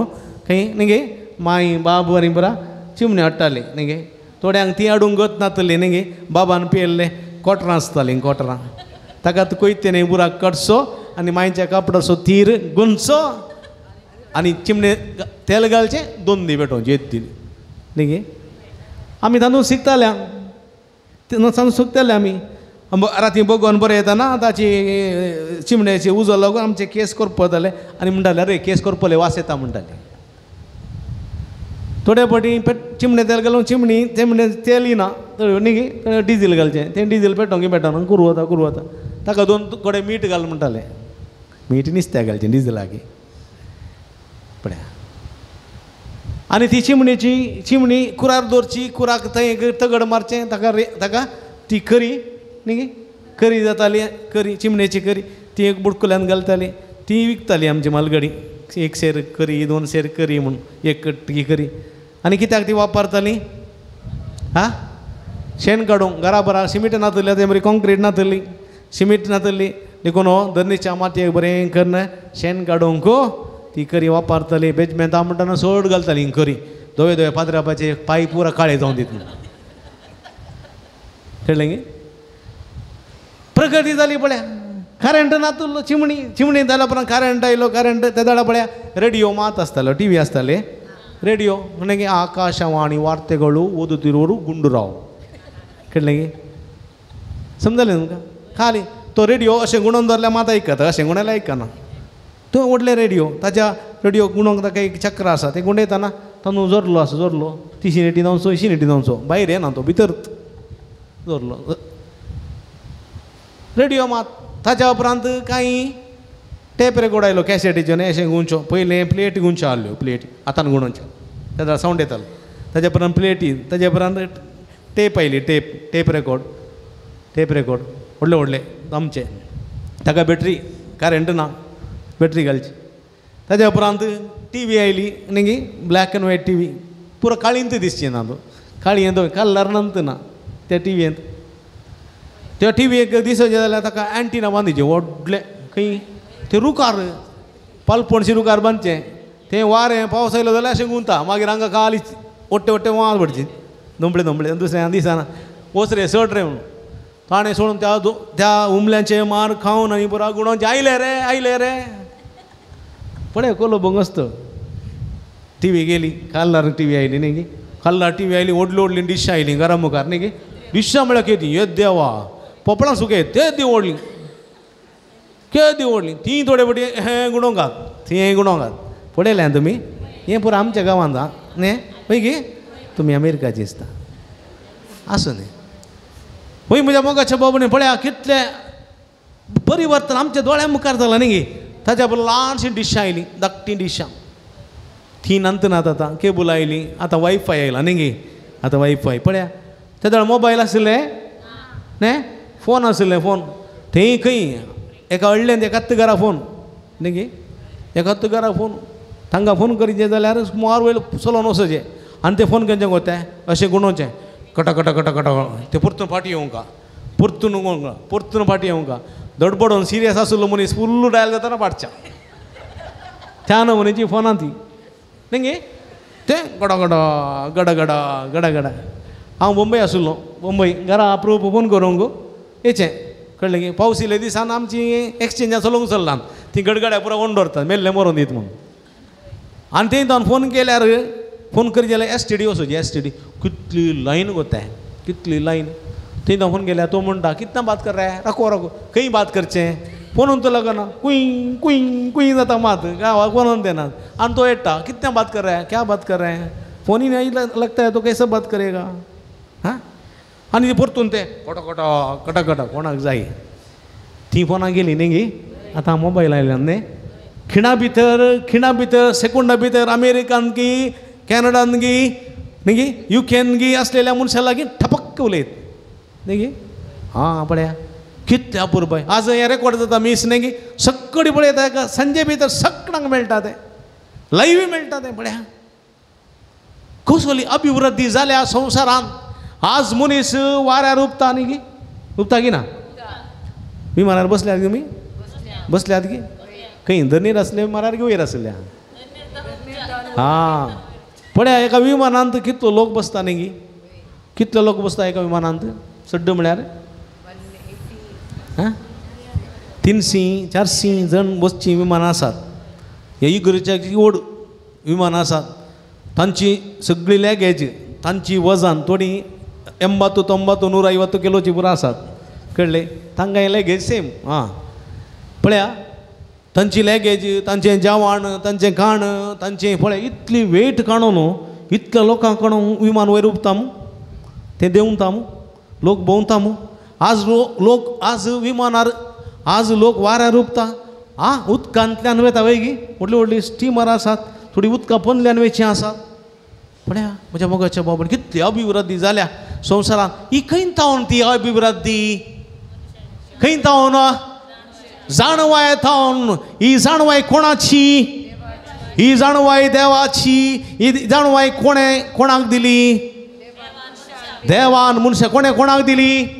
खंय न्ही गे माई बाब बरी बरा चिमण्यो हाडटाली न्ही गे. थोड्यांक ती हाडूंक गत नातली न्ही गे, बाबान पियेल्ले कोटरां आसतालीं, कोटरां ताका कोयते न्ही बुराक काडचो आनी मांयच्या कापडाचो तीर गुंचो आनी चिमणे तेल घालचें, 2 दी पेटोवची येत दिली न्ही गे. आमी तांदूळ शिकताले, तांदूळ सुकताले आमी. राती बगोवन बरें येताना ताची चिमण्याची उजो लागून आमचे केस करपताले आनी म्हणटाले अरे केस करपले वास येता म्हणटाले. थोडे फावटी चिमणे तेल घालून चिमणी चिमणे तेल येना न्ही गे, डिझल घालचें, तें डिझल पेटोवंक पेटोवंक कुरू वता कुरू वता. ताका 2 कडेन मीठ घाल म्हणटाले, मीठ निस्त्याक घालचें डिझलाक. पळया आनी ती चिमणेची चिमणी कुरार दवरची, कुराक थंय एक तगड मारचें, ताका ताका ती करी न्ही गे, करी जाताली, करी चिमणेची करी ती एक बुडकुल्यान घालताली, ती विकताली आमची मालगडी, 1 शेर करी 2 शेर करी म्हूण 1 कटकी करी. आनी कित्याक ती वापरताली? आं, शेण काडूंक. घरा बरा सिमीट नातली, ते बरी कॉन्क्रीट नातली, सिमीट नातली, देखून हो धरणीच्या मातयेक बरें करून शेण काडूंक ती करी वापरताली. बेजमेंता म्हणटना चड घालताली करी, धवे धवे पाद्रापाचे पांय पुरा काळे जावन दित. कळ्ळें गे? प्रगती जाली पळया. करंट नातुल्लो, चिमणी चिमणी जाल्या उपरांत करंट आयलो. करंट ते दाडा पळया रेडियो मात आसतालो, टी व्ही आसताले, रेडियो म्हणगे आकाशवाणी वार्तेಗಳು ಓದುತ್ತಿರುವರು गुंडूराव. कळ्ळें गे? समजलें तुमकां? खाली तो रेडियो अशें गुणोवन दवरल्यार मात आयकता, अशें गुणयल्यार आयकना. तो व्हडले रेडियो, ताच्या रेडियो गुणोंक ताका एक चक्र आसा, तें गुंडयतना तातूंत जोरलो आसा, जोरलो 30 नेटी जावचो, 80 नेटी जावचो, भायर येना तो, भितर जोरलो रेडियो मात. ताच्या उपरांत कांय टेप रेकॉर्ड आयलो, कॅसेटीच्यो न्ही अशें गुंचो. पयलें प्लेट गुंच्यो आहल्यो, प्लेट हातान गुणोवच्यो, तेन्ना सावंड येतालो. ताच्या उपरांत प्लेटी, ताच्या उपरांत टेप आयली, tape tape record, tape record व्हडले व्हडले आमचे, ताका बॅटरी करंट ना, बॅटरी घालची. ताच्या उपरांत टी व्ही आयली न्ही गी, black and white T V, पुरो काळींत दिसची ना तो, काळी कलर नंत ना त्या टी व्हींत. त्या टी व्हीक दिसचें जाल्यार ताका एंटिना बांदिचें व्हडलें, खंय ते रुखार पालपणशी रुखार बांदचें, तें वारें पावस आयलो जाल्यार अशें गुंता, मागीर हांगा खाली ओट्टे ओट्टे वाज पडची, धोंपळे धोंपळे, दुसऱ्या दिसना वच रे सट रे म्हणून. ताणें सोडून त्या त्या उमल्यांचे मार खावन आनी पुरा गुणोवचें, आयले रे आयले रे. पळय कोलो भंगस्त. टी व्ही गेली, colour T V आयली न्ही गी, कलर टी व्ही आयली, व्हडली व्हडली डिशां आयली घरा मुखार न्ही गी. डिशां म्हळ्यार कितें, हे देवा, पोपळां सुके ते दी व्हडली, केदी व्हडली, ती थोडे फावटी हें गुणोवंक, ती हें गुणोवंक. पळयलें तुमी हें पुरो आमच्या गांवांत न्ही, पळय गी तुमी अमेरिकाची दिसता आसूं न्ही. वय म्हज्या मोगाच्या बाबूने पळया कितलें परिवर्तन आमच्या दोळ्या मुखार जालां न्ही. ताच्या बरोबर ल्हानशी डिशां आयलीं, धाकटीं डिशां, ती नंतर नात आतां केबल आयली, आतां वायफाय आयला न्ही गे. आतां वायफाय पळया ते वेळार मोबायल आशिल्ले न्ही, फोन आशिल्ले, फोन थंय खंय एका अडल्यान एकाच घरा फोन न्ही गे, एकाच घरा फोन. तांकां फोन करीचे जाल्यार सुमार वयर चलोवन वचचें आनी ते फोन खंयचे कोत्ताय अशें गुणोवचें कटा कटा कटा कटा, ते परतून फाटी येवंका, परतून येवंका, परतून फाटी येवंका. दडबडोन सिरियस आशिल्लो मनीस फुल्ल डायल जाताना पाटच्या त्या नमुन्याची फोनां ती न्ही गे. तें गडा गडा गडा गडा गडा गडा. हांव मुंबय आशिल्लो, मुंबय घरा अप्रूप फोन करूंक येचें कळ्ळें की पावस येयले दिसान आमची एक्सचेंजां चलोवंक चल्लां, ती गडगड्या पुरो ओंड दवरतात मेल्ले मरोन दीत म्हणून. आनी थंय तावन फोन केल्यार फोन करी जाल्यार एस टी डी वचोची, एस टी डी कितली लायन कोत्ताय, कितली लायन. थंय तावन फोन केल्यार तो म्हणटा कितना बात कर रहा है, राखो राखो, खंय बात करचें, फोनून तो लागना, कुई कुई कुई जाता मात गांवाक फोनून देना. आनी तो येता कितना बात कर रहा है, क्या बात कर रहा है, फोन ही नहीं लगता है तो कैसे बात करेगा. हां आनी परतून ते कटो कटो कटा कटा कोणाक जाय ती फोनां गेली न्ही गे. आतां मोबायल आयल्या न्ही, खिणा भितर खिणा भितर सेकंडा भितर अमेरिकान गी कॅनडान गी न्ही गी युकेन गी आसलेल्या मनशा लागीं ठपक्क उलयत न्ही गे. हां पळया कितल्या अपुरबाय. आज हें रेकॉर्ड जाता मीस न्ही गी, सगळी पळयता एका संजे भितर सगळ्यांक मेळटा तें, लायव्हय मेळटा तें. पळया कसली अभिवृद्धी जाल्या संवसारांत. आज मनीस वाऱ्यार उपता न्ही गी, उपता की ना? विमानार बसल्यात तुमी, बसल्यात की खंय धरणीर आसले विमानार की वयर आसल्या? हां पळया एका विमानांत कितलो लोक बसता न्ही गी, कितलो लोक बसता एका विमानांत सड्ड म्हळ्यार हां 300 400 जण बसचीं विमानां आसात. ह्या इगर्जेच्या व्हड विमानां आसात, तांची सगळी लॅगेज, तांची वजन थोडी 80 90 150 किलोची पुरो आसात, कळ्ळें? तांकां लॅगेज सेम. हां पळया तांची लॅगेज, तांचें जेवण, तांचें खाण, तांचें पळय इतली वेट काडून न्हू, इतल्या लोकांक काडून विमान वयर उपता मू, तें देंवता मू, लोक भोंवता मू. आज लोक आज विमानार आज लोक वाऱ्यार उपता. आं उदकांतल्यान वयता वय गी, व्हडली व्हडली स्टिमर आसात, थोडी उदकां पोंदल्यान वयचीं आसात. पळया म्हज्या मोगाच्या बाबान कितली अभिवृद्धी जाल्या संवसारांत. ही खंय तावन ती अभिवृद्धी, खंय तावन? जाणवाय थावन. ही जाणवाय कोणाची? ही जाणवाय देवाची. ही जाणवाय कोणें कोणाक दिली? देवान मनशा. कोणें कोणाक दिली?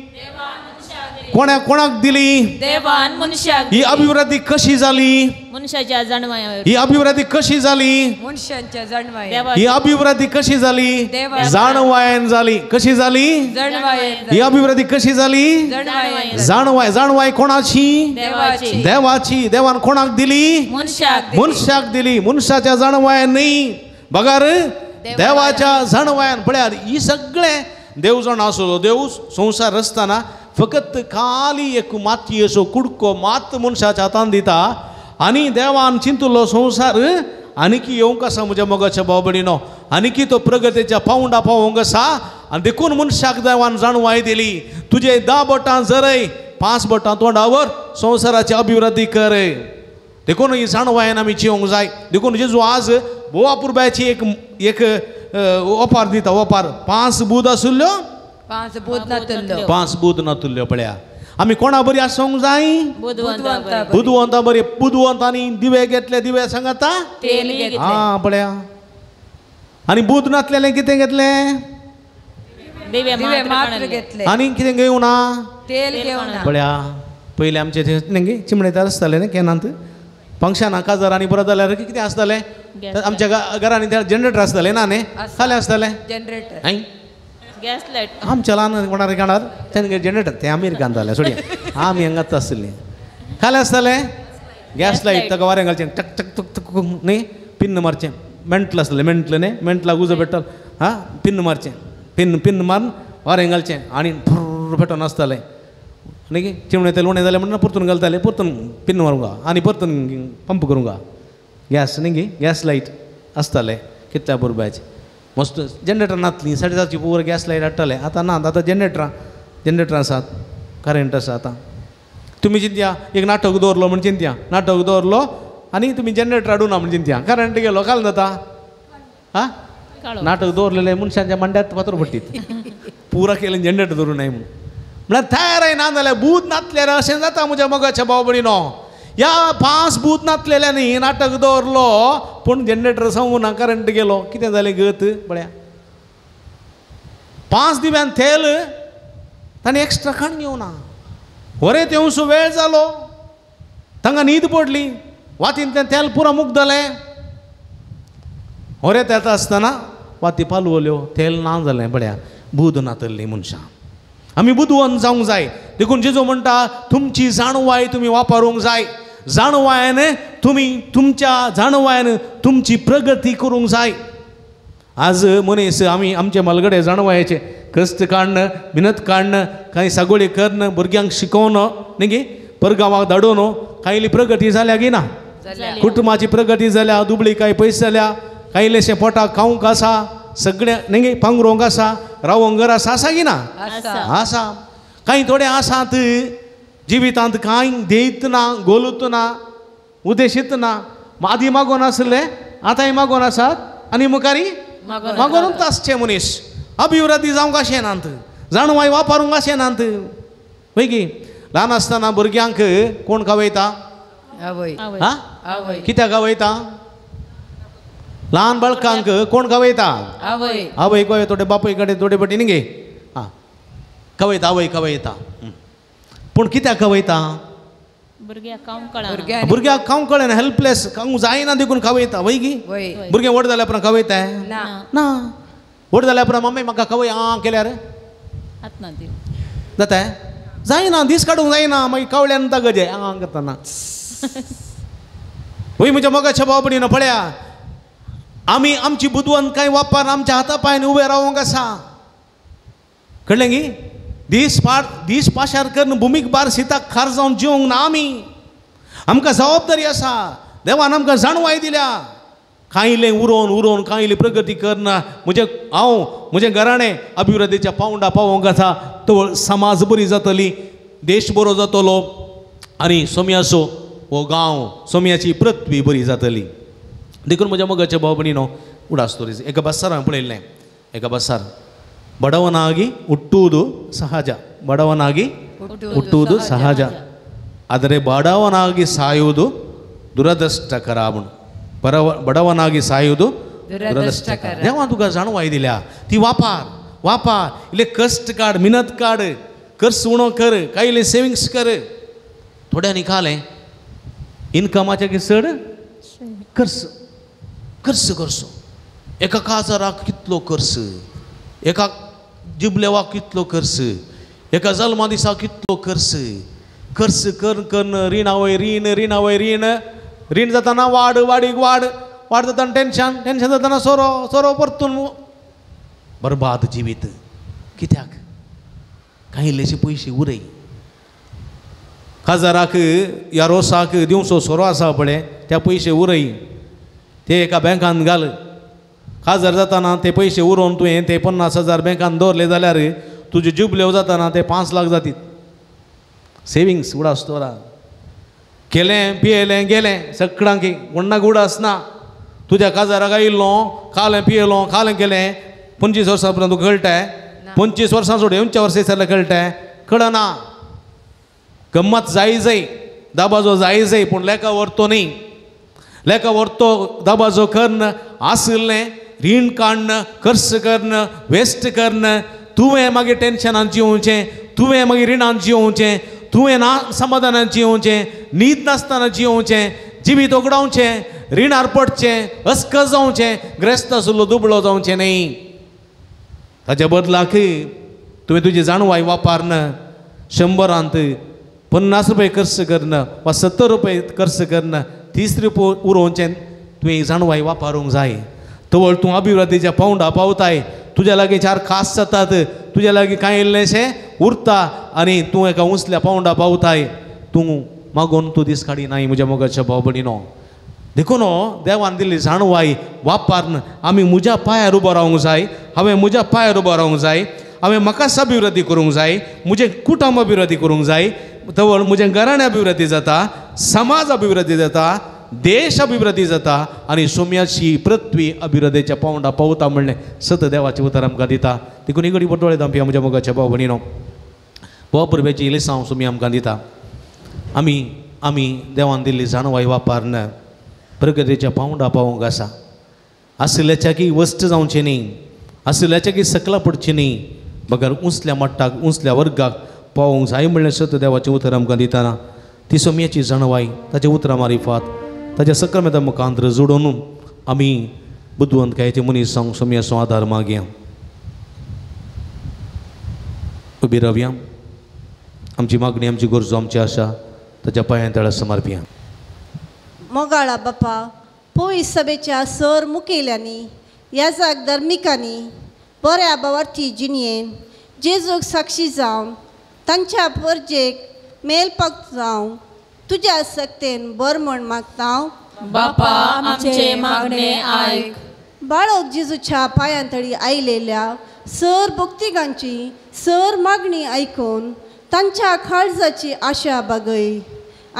कोणें कोणाक दिली? देवान मनशाक. ही अभिवृद्धी कशी जाली? मनशाच्या जाणवाय. ही अभिवृद्धी कशी जाली? मनशाच्या जाणवाय. ही अभिवृद्धी कशी जाली? जाणवायन जाली. कशी जाली? जाणवायन. ही अभिवृद्धी कशी जाली? जाणवाय. जाणवाय कोणाची? देवाची. देवाची. देवान कोणाक दिली? मनशाक. मनशाक दिली. मनशाच्या जाणवायन न्ही बगर देवाच्या जाणवायन. पळयात ही सगळें देव जाण आसलो, देव संवसार रचतना फकत खाली एक मातयेचो कुडको मात मनशाच्या हातान दिता आनी देवान चिंतुल्लो संवसार आनीकी येवंक आसा म्हज्या मोगाच्या भाव भयणीनो, आनीकी तो प्रगतीच्या पावंडा पावोवंक आसा. आनी देखून मनशाक देवान जाणवाय दिली, तुजे 10 बोटां जरय, 5 बोटां तोंडावर संवसाराची अभिवृद्धी कर. देखून ही जाणवायेन आमी जिवंक जाय. देखून जेजू आज भोव अपुरबायेची एक एक ओपार दिता. ओपार 5 बूद आशिल्ल्यो, 5 बूद नातुल्ल्यो, 5 बूद नातुल्ल्यो. पळया आमी कोणा बरी आसूंक जाय? बुदवंता. बुदवंता बरी. बुदवंतांनी दिवे घेतले, दिवे सांगता तेल घेतलें. हां पळया. आनी बूद नातलेलें कितें घेतलें? दिवे मात्र घेतले. आनी कितें घेवना? तेल घेवना. पळया पयलीं आमचे न्ही चिमणेदार आसताले न्ही केनांत, फंक्शनां काजार आनी बरो जाल्यार कितें आसतालें आमच्या घरांनी? जनरेटर आसतालें ना न्ही? खालें आसतालें जनरेटर. गॅस लायट आमच्या ल्हान कोणाक काणार तेंगे जनरेटर, ते अमेरिकान जालें सोडया, आमी हांगाच आसली. खालें आसतालें गॅस लायट, ताका वारें घालचें टक टक टक टक न्ही, पिन्न मारचें. मेंटल आसलें, मेंटल न्ही, मेंटलाक उजो पेट्टलो. हां पिन्न मारचें, पिन्न पिन्न मारून वारें घालचें आनी फुर्र पेटोवन आसतालें न्ही. चिमणे तेल उणें जालें म्हणून परतून घालताले, परतून पिन्न मारूंक आनी परतून पंप करूंक गॅस न्ही, गॅस लायट आसतालें कितल्या बरोबर. मस्त जनरेटर नातली 7:30 पुरो गॅस लायट हाडटाले. आतां ना, आतां जनरेटरां. जनरेटर आसात, करंट आसा. आतां तुमी चिंतया एक नाटक दवरलो म्हण चिंतया, नाटक दवरलो आनी तुमी जनरेटर हाडूना म्हण चिंतया, करंट गेलो काल जाता. आं, नाटक दवरलेलें मनशांच्या मांड्यात फातर पडटीत, पुरा केलें जनरेटर दवरूं नाय म्हूण. म्हळ्यार तयार ना जाल्यार भूत नातल्यार अशें जाता म्हज्या मोगाच्या भाव भयणीनो. ह्या पांच भूत नातलेल्यांनी नाटक दवरलो पूण जनरेटर सांगू ना, करंट गेलो, कितें जालें गत पळया. 5 दिव्यान तेल ताणें एक्स्ट्रा खाण घेवना, वरे तेवसो वेळ जालो, तांकां न्हीद पडली, वातींतल्यान तेल पुरा मुक्त जालें. वरे येता आसतना वाती पालवल्यो, तेल ना जालें. पळया बुद नातल्ली मनशां. आमी बुदवंत जावंक जाय. देखून जेजू म्हणटा तुमची जाणवाय तुमी वापरूंक जाय, जाणवायन तुमी तुमच्या जाणवायन तुमची प्रगती करूंक जाय. आज मनीस आमी आमचे मलगडे जाणवायचे कश्ट काडणं, मिनत काडणं, कांय सागोळी करणं, भुरग्यांक शिकोवन न्ही गे परगांवाक धाडून कांय प्रगती जाल्या गी ना, कुटुंबाची प्रगती जाल्या, दुबळी कांय पयस जाल्या, कांय इल्लेशें पोटाक खावंक आसा, सगळें न्ही गे पांगरूंक आसा, रावोंक घर आसा, आसा गी ना आसा. कांय थोडे आसात जिवितांत कांय देयत ना, गोलूत ना, उद्देशीत ना, आदीं मागोन आसले आतांय मागोन आसात आनी मुखारी मागोनूच आसचे मनीस. अभिवृद्धी जावंक अशें नात, जाणवाय वापरूंक अशें नात. वय ल्हान आसतना भुरग्यांक कोण खावयता? आं, कित्याक खावयता? ल्हान बाळकांक कोण खावयता? आवय खवय, थोडे बापूय कडेन थोडे पटी न्ही गे, आं खवयता, आवय खवयता. पूण कित्याक खवयता? भुरग्याक खावंक कळना, हेल्पलेस, खावंक जायना देखून खवयता. वय गी भुरगें व्हड जाल्या उपरांत खवयता ना, व्हड जाल्या उपरांत मम्मी म्हाका खवय आं केल्यार जाता जायना, दीस काडूंक जायना, मागीर कवळ्यान गजे आं करतना. वय म्हज्या मोगाच्या भाव भयणीनो पळया, आमी आमची बुदवंत कांय वापर आमच्या हाता पांयान उबे रावंक आसा. कळ्ळें गी? दीस दीस पाशार करून भुमीक बार सिताक खार जावन जिवंक ना आमी. आमकां जबाबदारी आसा, देवान आमकां जाणवाय दिल्या. कांय इल्लें उरोवन उरोवन कांय इल्ली प्रगती करना म्हजें हांव म्हजें घराणें अभिवृद्धीच्या पावंडा पावोंक आसा. तो समाज बरी जातली, देश बरो जातलो आनी सोम्याचो हो गांव, सोम्याची पृथ्वी बरी जातली. देखून म्हज्या मोगाच्या भाव भयणीनो उडास दवरीस. एका बसार हांवें पळयल्लें, एका बसार ಬಡವನಾಗಿ ಹುಟ್ಟುವುದು ಸಹಜ, ಬಡವನಾಗಿ ಹುಟ್ಟುವುದು ಸಹಜ, ಆದರೆ ಬಡವನಾಗಿ ಸಾಯುವುದು ದುರದೃಷ್ಟಕರ. ಬಡವನಾಗಿ ಸಾಯುವುದು ದುರದೃಷ್ಟಕರ. देवान तुका जाणवाय दिल्या ती वापार वापार, इल्ले कश्ट काड, मिनत काड, खर्च उणो कर, कांय इल्ले सेविंग्स कर. थोड्यांनी खालें इनकमाचे की चड खर्च खर्च करचो. एका काजाराक कितलो खर्च, एका जिबलेवाक कितलो खर्च, एका जल्मा दिसा कितलो खर्च. खर्च कर करून रिणा वयर रीण, रिणा वयर रीण, रीण जाताना वाड, वाडीक वाड, वाड जाताना टेन्शन, टेन्शन जाताना सोरो, सोरो परतून बरबाद जिवीत. कित्याक? कांय इल्लेशे पयशे उरय. काजाराक ह्या रोसाक दिवचो सोरो आसा पळय, त्या पयशे उरय, ते एका बँकान घाल. काजार जाताना ते पयशे उरोवन तुवें ते 50,000 बँकान दवरले जाल्यार तुजे जुबलेव जाताना ते 5 लाख जातीत. सेविंग्स उडास दवरा. केलें पियेलें गेलें सगळ्यांक कोणाक उडास ना. तुज्या काजाराक आयिल्लो, खालें पियेलो, खालें केलें, 25 वर्सां उपरांत तुका कळटाय, 25 वर्सां सोड येवच्या वर्सां जाल्यार कळटाय, कळना. गम्मत जाय जाय, दाबाजो जाय जाय, पूण लेखा व्हरतो न्ही. लेखा व्हरतो दाबाजो कर्ण आशिल्लें रीण काडणं, खर्च करणं, वेस्ट करणं, तुवें मागीर टेन्शनान जिवचें, तुवें मागीर रिणान जिवचें, तुवें ना समाधानान जिवचें, न्हीद नासतना जिवचें, जिवीत ओगडावचें, रिणार पडचें, अस्कस जावचें, ग्रेस्त आशिल्लो दुबळो जावचें न्ही. ताच्या बदलाक तुवें तुजी जाणवाय वापरन 100 50 रुपये खर्च करणं वा 70 रुपये खर्च करणं, 30 रुपये उरोवचें तुवें जाणवाय वापरूंक जाय. तवळ तूं अभिवृद्धीच्या पावंडा पावताय, तुज्या लागीं 4 खास जातात, तुज्या लागीं कांय इल्लेशें उरता आनी तूं एका उंचल्या पावंडा पावताय. तूं मागोन तूं दीस काडिनाय म्हज्या मोगाच्या भाव भयणीनो. देखून देवान दिल्ली जाणवाय वापरून आमी म्हज्या पांयार उबो रावंक जाय, हांवें म्हज्या पांयार उबो रावंक जाय. हांवें म्हाकाच अभिवृद्धी करूंक जाय, म्हजें कुटुंब अभिवृद्धी करूंक जाय, तवळ म्हजें घराणें अभिवृद्धी जाता, समाज अभिवृद्धी जाता, देश अभिवृद्धी जाता आनी सोम्याची पृथ्वी अभिवृद्धीच्या पावंडा पावता म्हणलें सत देवाचें उतर आमकां दिता. देखून ही घडी पटोळे दामपी म्हज्या मोगाच्या भाव भयणीनो, भाव परबेची इल्ली सोमी आमकां दिता. आमी आमी देवान दिल्ली जाणवाय वापरन प्रगतीच्या पावंडा पावोंक आसा. आशिल्ल्याच्या की वस्त जावचें न्ही, आशिल्ल्याच्या की सकला पडचें न्ही, बगर उंचल्या मट्टाक उंचल्या वर्गाक पावोंक जाय म्हणलें सत देवाचें उतर आमकां दितना ती सोमयाची जाणवाय ताच्या उतरां मारिफात ताच्या सक्रमेता मुखांतर जोडून आमी बुदवंतकायेचे मनीस जावंक सोमयाचो आदार मागया. उबी रावया, आमची मागणी, आमची गरजो, आमची आशा ताच्या पांयां तळा समर्पया. मोगाळा बापा, पोई सभेच्या सर मुखेल्यांनी, याजाक धर्मिकांनी बऱ्या बावार्थी जिणयेन जेजूक साक्षी जावन तांच्या परजेक मेलपाक जावं तुज्या सक्तेन बर म्हण मागता. बापा आमचे मागणे आयक. बाळक जेजूच्या पांयां तळी आयलेल्या सर भक्तिकांची सर मागणी आयकून तांच्या काळजाची आशा बागय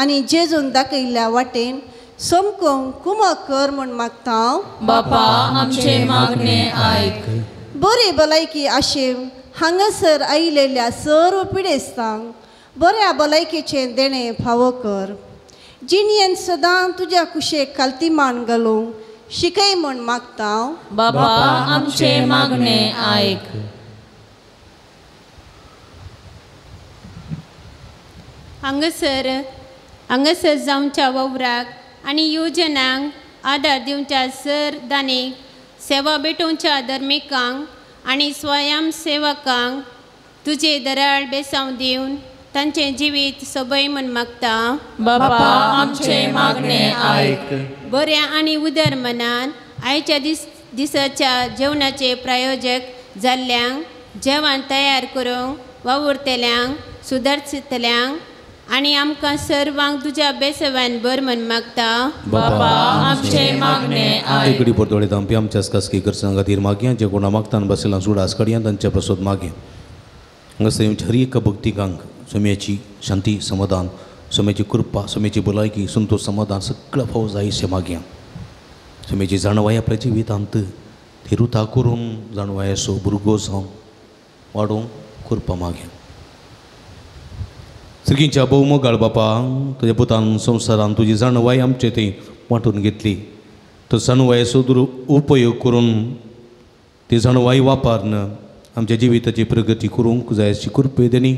आनी जेजून दाखयल्ल्या वाटेन सोमकोंक कुमक कर म्हण मागता. बापा आमचे मागणे आयक. बरी भलायकी आशेन हांगासर आयिल्ल्या सर्व पिडेस्तांक बऱ्या भलायकेचें देणें फावो कर. जिणयेन सदां तुज्या कुशेक कालती मान घालूंक शिकय म्हण मागता. बाबा आमचे मागणे आयक. हांगासर हांगासर जावच्या वावराक आनी योजनांक आदार दिवच्या सर दानीक सेवा भेटोवच्या धर्मिकांक आनी स्वयंसेवकांक तुजे दराळ बेसांव दिवन तांचें जिवीत सोबय म्हण मागता. बाबा आमचे मागणे आयक. बऱ्या आनी उदर मनान आयच्या दिसाच्या जेवणाचे प्रायोजक जाल्ल्यांक जेवण तयार करूंक वावुरतल्यांक सुदारतल्यांक आनी आमकां सर्वांक तुज्या बेसवान बर म्हण मागता. बाबा आमचे मागणे आयक. एकडे परतोळे धांपी आमच्या खासगी गरजां खातीर मागया, जे कोणा मागतान बसला सुडास कडया तांच्या प्रसोद मागया. हांगासर येवच्या हर एका भक्तिकांक सोम्याची शांती समाधान, सोम्याची कृपा, सोम्याची भलायकी, संतोष समाधान सगळं फावो जाय मागया. सोम्याची जाणवाय आपल्या जिवितांत ती रुता करून जाणवायेचो भुरगो जावन वाडोवंक कृपा मागया. सगळींच्या भोवमोगाळ बापा, तुज्या पुतान संवसारान तुजी जाणवाय आमचे थंय वांटून घेतली, तो जाणवायेचो दुरुपयोग करून ती जाणवाय वापरन आमच्या जिविताची प्रगती करूंक जाय अशी कृपे देणी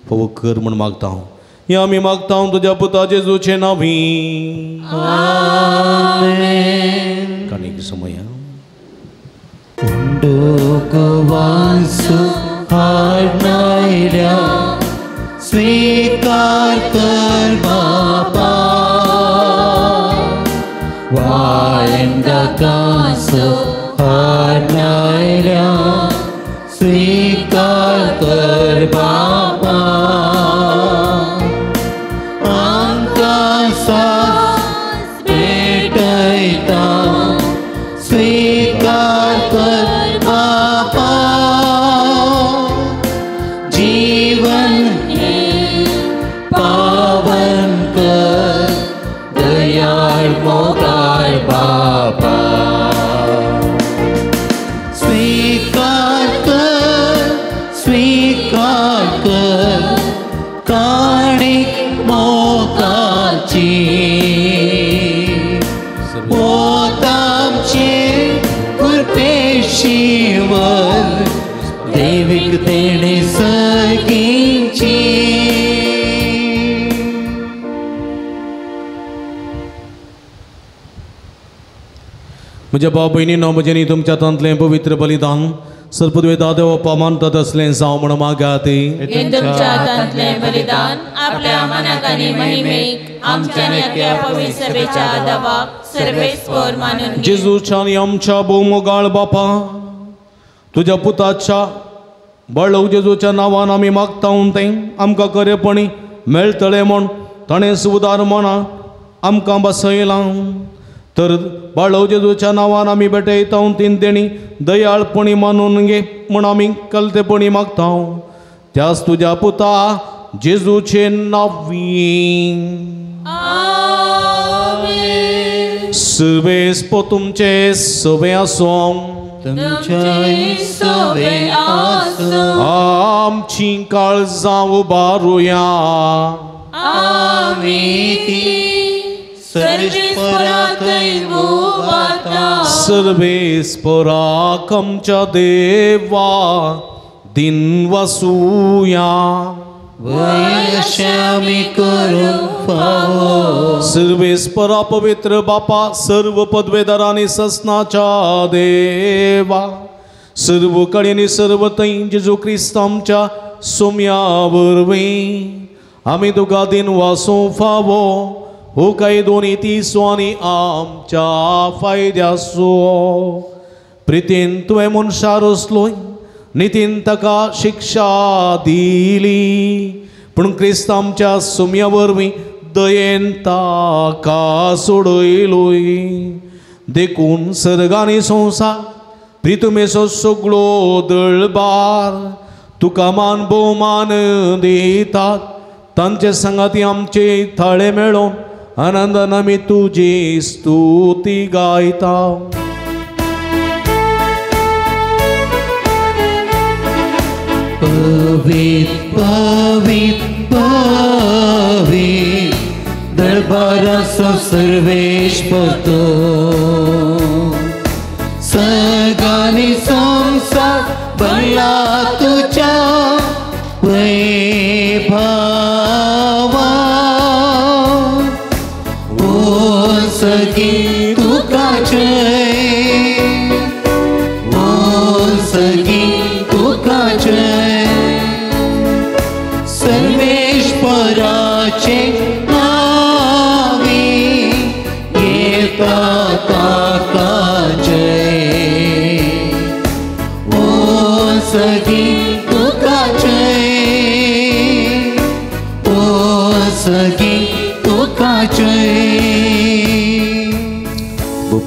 फावो कर म्हूण मागता हांव. हें आमी मागता हांव तुज्या पुता जेजूचे नांवी. आमेन. काणीक समया स्वीकार कर बापा, वायंदकासो हाडनायल्या स्वीकार कर बापा, आमकां सास भेटयता स्वीकार कर बापा, जीवन पावन कर दयाळ मोगाळ बापा, स्वीकार कर स्वीकार कर काणीक मोगाची, ओतामचे कृपेशीवर देवीक देणे सगींची. म्हज्या भाव भयणीनो, म्हजेनी तुमच्या हातांतलें पवित्र बलिदान सर्पद्वेता देवप्पा मानतात असलें जावं म्हण मागात. तुमच्या हातांतलें बलिदान आपल्या मनाक आनी महिमेक आमच्या नक्या पवित्र सभेच्या दवाक सर्वेस्पर मानून. जेजूच्या आनी आमच्या भोवमोगाळ बापा, तुज्या पुताच्या बाळक जेजूच्या नांवान आमी मागता तें आमकां खरेपणी मेळटलें म्हूण ताणें सुदार मना आमकां बसयलां. तर बाळव जेजूच्या नांवान आमी भेटयता तीन देणी दयाळपणी मानून घे म्हूण आमी कलतेपणी मागता त्याच तुज्या पुता जेजूचे नांवी. सर्वेस्पो तुमचे सवे आसूं आमची काळजां उबारुया. सर्वेस्पराक आमच्या देवा दिन वसूया. सर्वेस्परा पवित्र बापा सर्व पदवेदारांनी ससनाच्या देवा सर्व कडेनी सर्व थंय जेजू क्रिस्त आमच्या सोम्या वरवीं आमी तुका दिन वासूं फावो हो काय दोनी तिसो आनी आमच्या फायद्याचो. प्रितीन तुवें मनशा रचलोय नितीन ताका शिक्षा दिली पूण क्रिस्त आमच्या सोम्या वरवीं दयेन ताका सोडयलोय. देखून सर्गानी संवसार प्रितुमेचो सगळो दळबार तुका मान भोवमान दितात तांचे संगाती आमचे थाळे मेळोवन आनंदान आमी तुजी स्तुती गायता. पवित पवित पवित दरबाराचो सर्वेस्पर सगानी संसार भरला तुझ्या वैभवा. ओ सगी तुका जय ओ सगी तुका जय सर्वेश्वराचे नावे येता ताका जय. ओ सगी तुका जय ओ सगी तुका जय.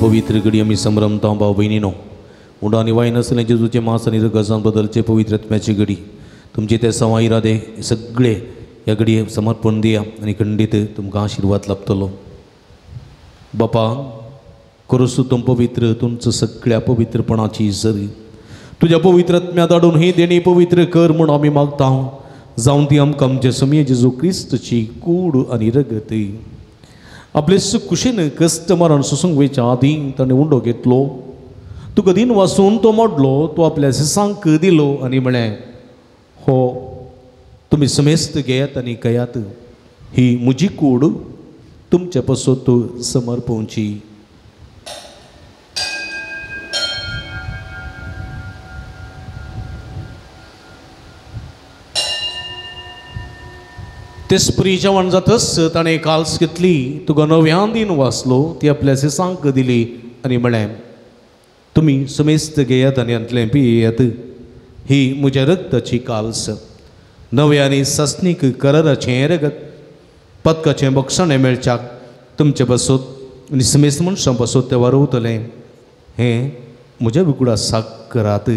पवित्र घडी आमी संभ्रमता भाव भयणीनो उंडो आनी वाय नासलें जेजूचे मांस आनी रगतान बदलचे पवित्र आत्म्याची घडी तुमचे ते सवा इरादे सगळे ह्या घडये समर्पण दिया आनी खंडीत तुमकां आशिर्वाद लाभतलो. बापा करोसू तुम पवित्र तुमचो सगळ्या पवित्रपणाची सरी तुज्या पवित्र आत्म्या धाडून ही देणी पवित्र कर म्हूण आमी मागता जावन ती आमकां आमचे समीय जेजू क्रिस्तची कूड आनी रगत. आपले कुशीन कश्ट मरण सोसूंक वयच्या आदीं ताणें उंडो घेतलो तुका दिन वासून तो मोडलो तो आपल्या सिसांक दिलो आनी म्हळें हो तुमी समेस्त घेयात आनी कयात ही म्हजी कूड तुमचे पासत समर्पवची. तेसपरी जेवण जातच ताणें काल्स घेतली तुका नव्यान दिन वाचलो ती आपल्या सिसांक दिली आनी म्हळें तुमी समेस्त घेयात आनी हांतलें पियेयात ही म्हज्या रक्ताची काल्स नव्या आनी सासणीक कराराचें रगत पदकाचें बक्षाणें मेळच्याक तुमचे पासत आनी समेस्त मनशां पासत तें वारवतलें हें म्हज्या विकुडा करात.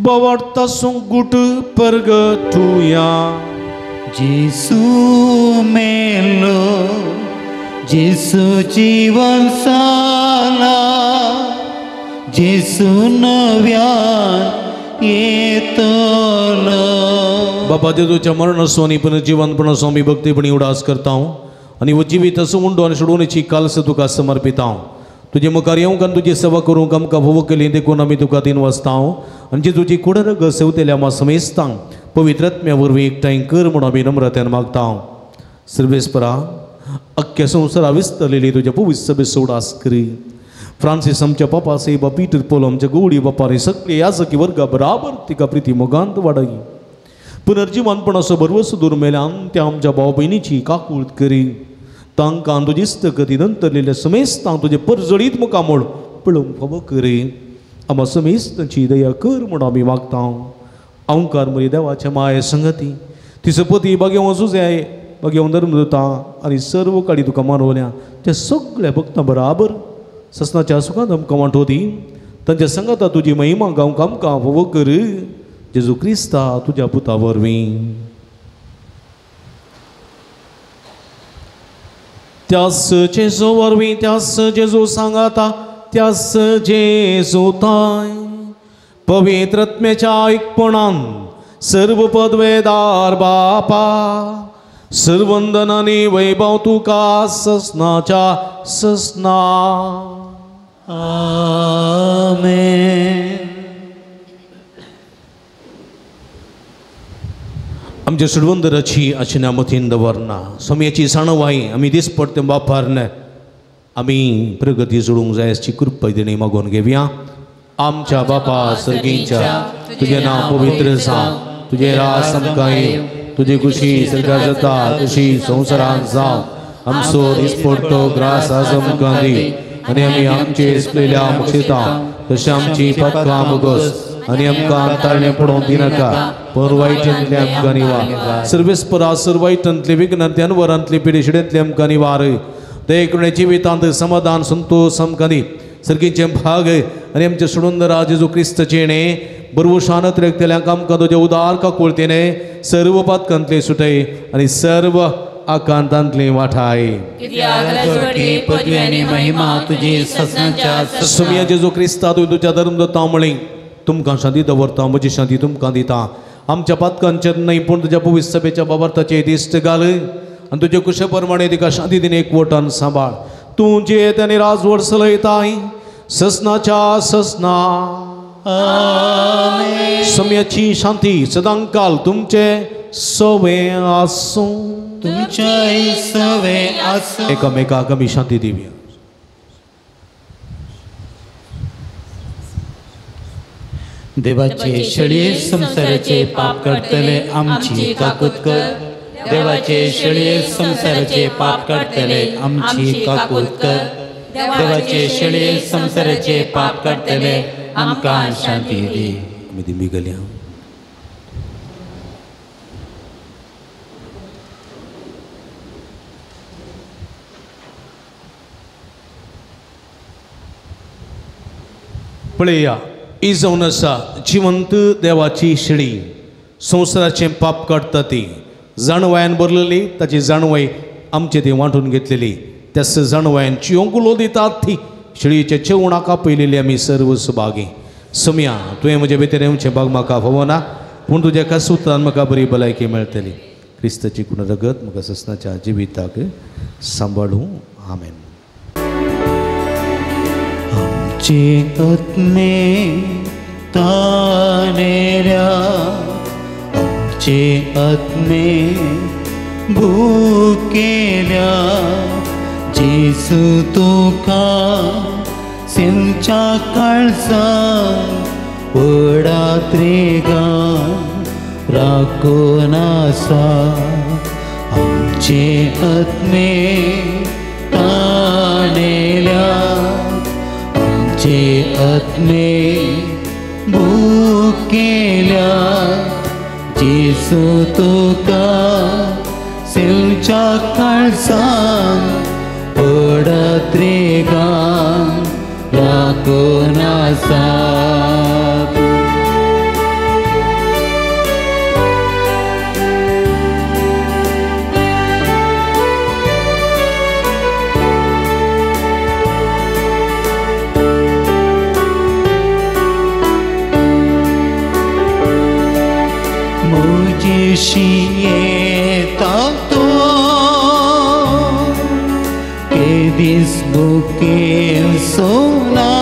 बवार्ता गुट परगटुया जेसू मेलो जेसू जीवन साला जेसू नव्यान येतलो. बाबा जेजूच्या मरणाचो आनी पुनर्जीवनपणाचो आमी भक्तीपणी उडास करता आनी हो जिवीत असो उंडो आनी सोडोवण्याची कालस तुका समर्पिता. तुजे मुखार येवंक आनी तुजी सेवा करूंक आमकां भोव केली देखून आमी तुका दिन वाचता आनी जेजूची कुडरग सेवतेल्या आमा समेस्तांक पवित्र आत्म्या वरवीं एकठांय कर म्हूण आमी नम्रतेन मागता. सर्वेस्परा अख्ख्या संवसारा विस्तरलेली तुज्या पवित्र सभेचो उडास करी. फ्रांसीस आमच्या पापा सेबा पीटर पोल आमच्या गवळी बापा आनी सगळे याजकी वर्गा बराबर तिका प्रिती मोगांत वाडय. पुनर्जीवनपणाचो भरवसो दूर मेल्यान त्या आमच्या भाव भयणीची काकूळत करी तांकां तुजी इस्तगती नंतरलेल्या समेस्तांक तुजें परजळीत मुखामोळ पळोवंक फावो करी. आमा समेस्त तांची दया कर म्हूण आमी मागता. अंकार मरी देवाच्या माये संगती तिचो पती बागेवन सुजे बागेवन धर्मदुता आनी सर्व काडी तुका मानवल्या त्या सगळ्या भक्तां बराबर ससनाच्या सुखांत आमकां वांटो दी. तांच्या संगता तुजी महिमा गावंक आमकां फावो कर जेजू क्रिस्ता तुज्या पुता वरवीं. त्यास जेजू वरवीं त्यास जेजू सांगाता त्यास जेजू ताय पवित्रत्मेच्या एकपणान सर्व पदवेदार बापा सर्वंदन आनी वैभव तुका ससनाच्या ससना. आमेन. आमच्या सुडवंदराची आशिना मतीन दवरना स्वामयाची साणवाई आमी दिसपडते वापरना आमी प्रगती जोडूंक जाय अशी कृपा देणी मागून घेवया. आमच्या बापा सर्गींच्या तुजें नांव पवित्र जावं, तुजें राज आमकां येवं, तुजी खुशी सरकार जाता तशी संवसारांत जावं. आमचो दिसपडतो ग्रास आज आमकां दी आनी आमी आमचे इसलेल्या मुक्षिता तशें आमची पातकां मुगस आनी आमकां ताळणें पडोवंक दिनाका पण वायटांतले आमकां निवार. सर्वेस्परा सर्व वायटांतले विघ्नांतले अनवरांतले पिडेशिडेंतले आमकां निवार. दयेकरुणे जिवितांत समाधान संतोष आमकां दी. सर्गीचे भाग आनी आमचे सोडून जेजू क्रिस्तचेणे बरवशान त्रेकतल्यांक आमकां तुजे उदार काकुळतेने सर्व पातकांतले सुटय आनी सर्व आकांतांतले वाठाय. सुमिया जेजू क्रिस्ता तुवें तुज्या धर्म दत्ता म्हळें तुमकां शांती दवरता म्हजी शांती तुमकां दिता. आमच्या पातकांचेर न्हय पूण तुज्या पवित्र सभेच्या बाबार्थाचे दिश्ट घाल आनी तुजे कुशे प्रमाणे तिका शांती दिने एकवटान सांबाळ. तूं जियेत आनी राजवट चलयताय ससनाच्या ससना. सम्याची शांती सदांकाल तुमचे सवे आसूं. तुमच्याय सवे आसूं. एकामेकाक आमी शांती दिवया. देवाचे शेळये संवसाराचे पाप काडटले आमची काकूत कर. देवाचे शेळये संवसाराचे पाप काडटले आमची काकूत कर. देवाचे शेळये संवसाराचे पाप काडटले आमकां शांती दी. आमी दिंबी घालया. पळया ही जावन आसा जिवंत देवाची शेळी संवसाराचें पाप काडटा ती जाणवायान भरलेली ताची जाणवाय आमचे ती वांटून घेतलेली त्याच जाणवायान चियोंकुलो दितात ती शेळीचे चेवणाक आपयलेली आमी सर्व सुभागी. सम्या तुवें म्हजे भितर येवचें भाग म्हाका फावना पूण तुज्या एका सुत्रान म्हाका बरी भलायकी मेळटली. क्रिस्ताची गुण रगत म्हाका ससनाच्या जिविताक सांबाळूं. आमेन. आमचे आत्मे तानेल्या आमचे आत्मे भुकेल्या जेजू तुका सिमच्या काळजान व्हडा त्रेगान राखून आसा. आमचे आत्मे तानेल्या आमचे आत्मे भुकेल्या जेजू तुका सिमच्या काळजान व्हडा त्रेगान राखून आसा. म्हजेशी येता तो केदीस भुकेवचो ना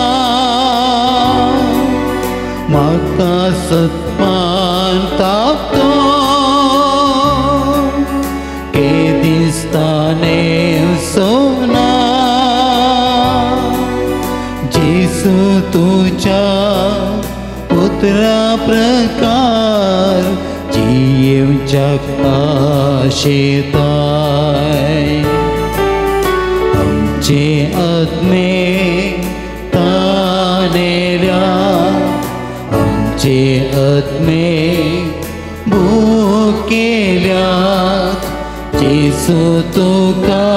म्हाका सत्पान तापतो केदीस तानेवचो ना जेजू तुज्या पुत्रा प्रकार जियेवच्याक आशेताय. आमचे आत्मे तानेल्या आत्मे भुकेल्यात जेजू तुका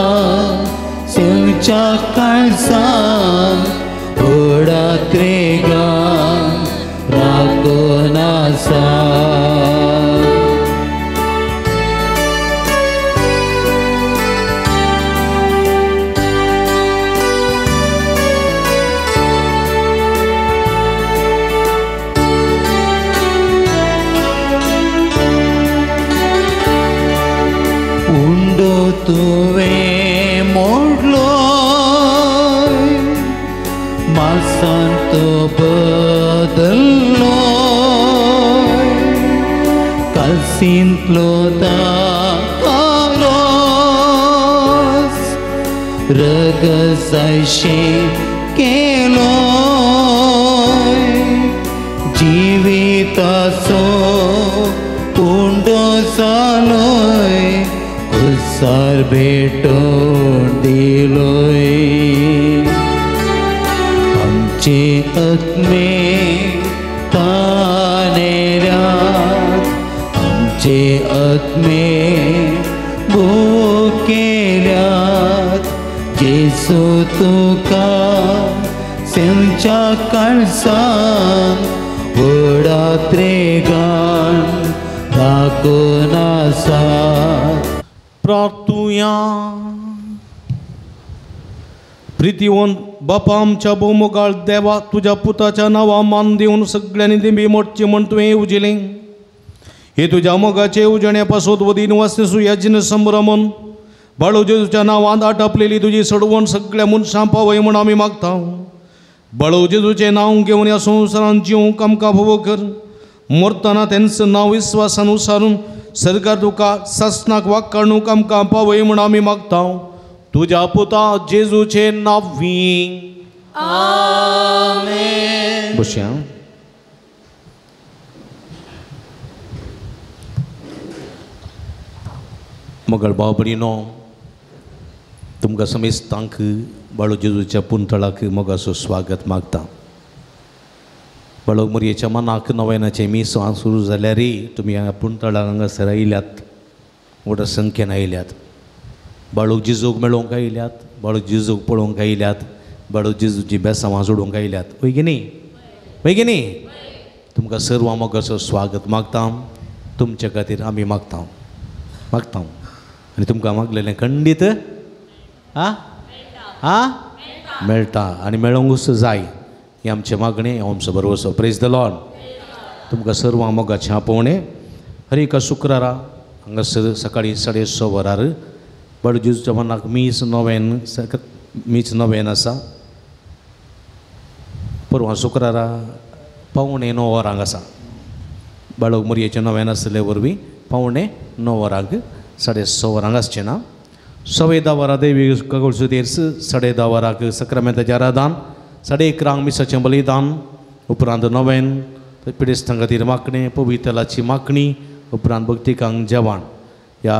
सेवच्या काळजान व्हडा त्रेगान राखून आसा. तुवें मोडलो मासांत बदल्लो कालसींतलो तारोस रगजायशें केलो जिविताचो उंडो जालोय कुसार भेटोवन दिलोय. आमचे आत्मे तानेरात आमचे आत्मे भुकेल्यात जेजू तुका सेवच्या काळजान व्हडा त्रेगान राखून आसा. प्रार्थुया. प्रितीवंत बापा आमच्या भोवमोगाळ देवा, तुज्या पुताच्या नांवा मान दिवन सगळ्यांनी दिंबी मोडची म्हण तुवें येवजिलें. हे तुज्या मोगाचे येवजणे पासत वदीन वासनेसू याजीन संभ्रमून बाळू जेजूच्या नांवांत आटापलेली तुजी सडवण सगळ्या मनशां पावय म्हण आमी मागता. बाळू जेजूचें नांव घेवन ह्या संवसारांत जिवंक आमकां भोव कर. मरतना तेंच नांव विस्वासान उसारून सरकार तुका सासणाक वाकाणूक आमकां पावय म्हण आमी मागता. तुज्या पुता जेजूचे नांवी आमेन. बसया. मगळ भाव भयणीनो, तुमकां समेस्तांक बाळू जेजूच्या पुंतळाक मोगाचो स्वागत मागता. बाळू मोरयेच्या मनाक नव्यानाचें मीस सुरू जाल्यार तुमी हांगा पुंतळाक हांगासर आयल्यात, व्हडा संख्येन आयल्यात. बाळूक जेजूक मेळोवंक आयल्यात, बाळूक जेजूक पळोवंक आयल्यात, बाळू जेजूची बेसांवां जोडूंक आयल्यात. वय की न्ही? वय की न्ही? तुमकां सर्व मोगाचो स्वागत मागता. तुमच्या खातीर आमी मागता मागता आनी तुमकां मागलेलें खंडीत आं आं मेळटा आनी मेळोवंकूच जाय. हें आमचें मागणें, हो आमचो भरवसो. Praise the Lord. तुमकां सर्व मोगाचें आपोवणें हर एका शुक्रारा हांगासर सकाळीं 6:30 वरार बाळू जेजूच्या मनाक मीस नोवेन मीस नोवेन आसा. परवां शुक्रारा 8:45 वरांक आसा. बाळू मोरयेचें नोवेन आसले वरवीं 8:45 वरांक 6:30 वरांक आसचें ना. 10:15 वरां देवी कगोळसुतेर, 10:30 वरांक सक्रामेंताचें आराधन, 11:30 मिसाचें बलिदान, उपरांत नोवेन, पिडेस्तां खातीर मागणें, पवित्रलाची मागणी, उपरांत भक्तिकांक जेवण. ह्या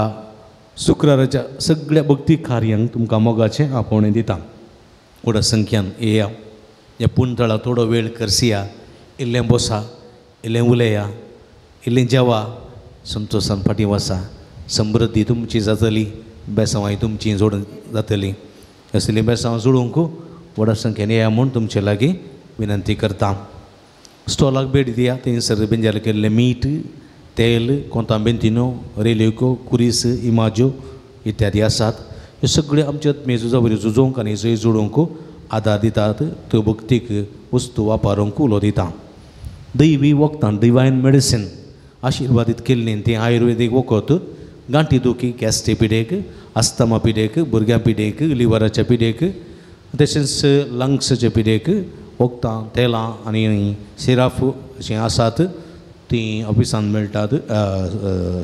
शुक्राराच्या सगळ्या भक्ती कार्यांक तुमकां मोगाचें आपोवणें दिता. व्हडा संख्यान येया, ह्या पुंतळा थोडो वेळ करसिया, इल्लें बसा, इल्लें उलया, इल्लें जेवा, संतोशान फाटीं वसा. समृद्धी तुमची जातली, बेसांवांय तुमची जोड जातली. असलीं बेसांवां जोडूंक व्हडा संख्येन येया म्हूण तुमचे लागीं विनंती करता. स्टॉलाक भेट दिया, थंयसर बेंजाल केल्लें मीठ, तेल, कोंतां बेंतिनो, रेलिको, कुरीस, इमाज्यो इत्यादी आसात. ह्यो सगळ्यो आमच्या आत्मे झुजा वरी झुजोवंक आनी जंय जोडूंक आदार दितात. त्यो भक्तीक वस्तू वापरूंक उलो दिता. दैवी वखदां, डिवायन मेडिसीन आशिर्वादीत केल्लीं तीं आयुर्वेदीक वखद गांठी दुखी, गॅस्ट्री पिडेक, आस्थमा पिडेक, भुरग्यां पिडेक, लिवराच्या पिडेक, तशेंच लंग्साच्या पिडेक वखदां, तेलां आनी सिराफ अशीं आसात. तीं ऑफिसांत मेळटात,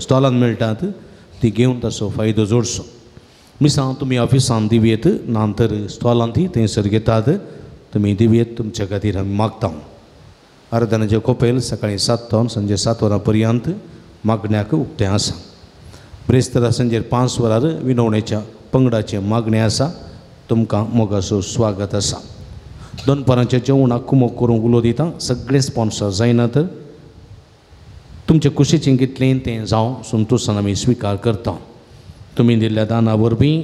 स्टॉलांत मेळटात. ती घेवन ताचो फायदो जोडचो. मिसां तुमी ऑफिसांत दिवयेत, ना तर स्टॉलांत ती थंयसर घेतात. तुमी दिवयेत, तुमच्या खातीर आमी मागता. आराधनाचें कोपेल सकाळीं 7 ते सांजे 7 वरां पर्यंत मागण्याक उक्तें आसा. ब्रेस्तारा सांजेर 5 वरार विनवणेच्या पंगडाचें मागणें आसा. तुमकां मोगाचो स्वागत आसा. दनपारांच्या जेवणाक कुमोक करूंक उलो दिता. सगळे स्पॉन्सर जायना तर तुमचे कुशीचें कितलें तें जावं संतोशान आमी स्विकार करता. तुमी दिल्ल्या दाना वरवीं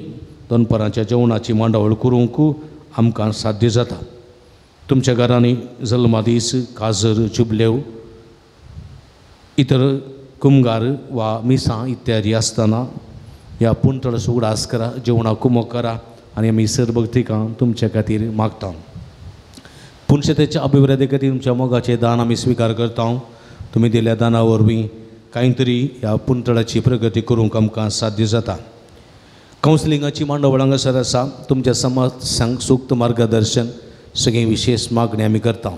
दनपारांच्या जेवणाची मांडावळ करूंक आमकां साध्य जाता. तुमच्या घरांनी जल्मादीस, काजर, जुबलेव, इतर कुमगार वा मिसां इत्यादी आसतना ह्या पुंतळस उगडास करा, जेवणां कुमो करा आनी आमी सरभक्तिकां तुमच्या खातीर मागता. पुनशेतेच्या अभिवृद्धी खातीर तुमच्या मोगाचें दान आमी स्विकार करता. तुमी दिल्ल्या दाना वरवीं कांय तरी ह्या पुंतळाची प्रगती करूंक आमकां साध्य जाता. कावन्सिलिंगाची मांडावळ हांगासर आसा. तुमच्या समाज सूक्त मार्गदर्शन सगळीं विशेश मागणी आमी करता.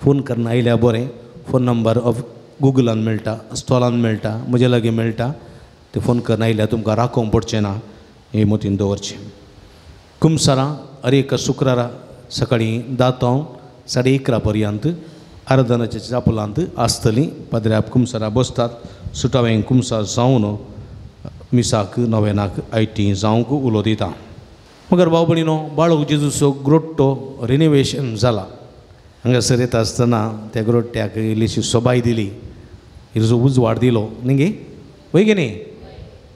फोन करून आयल्यार बरें. फोन नंबर ऑफ गुगलान मेळटा, स्टॉलान मेळटा, म्हजे लागीं मेळटा. ते फोन करून आयल्यार तुमकां राखोवंक पडचें ना हें मतीन दवरचें. कुमसारां हर एक शुक्रारा सकाळीं 10 ते 11:30 पर्यंत आराधनाच्या चापलांत आसतलीं. पाद्र्याप कुमसारां बसतात. सुटावें कुमसार जावन मिसाक नवेनाक IT जावंक उलो दिता. मगर भाव भयणीनो, बाळक जेजूचो ग्रोट्टो रिनोवेशन जाला. हांगासर येता आसतना त्या ग्रोट्ट्याक इल्लीशी सोबाय दिली, इल्लो उजवाड दिलो न्ही गे, वय गे न्ही?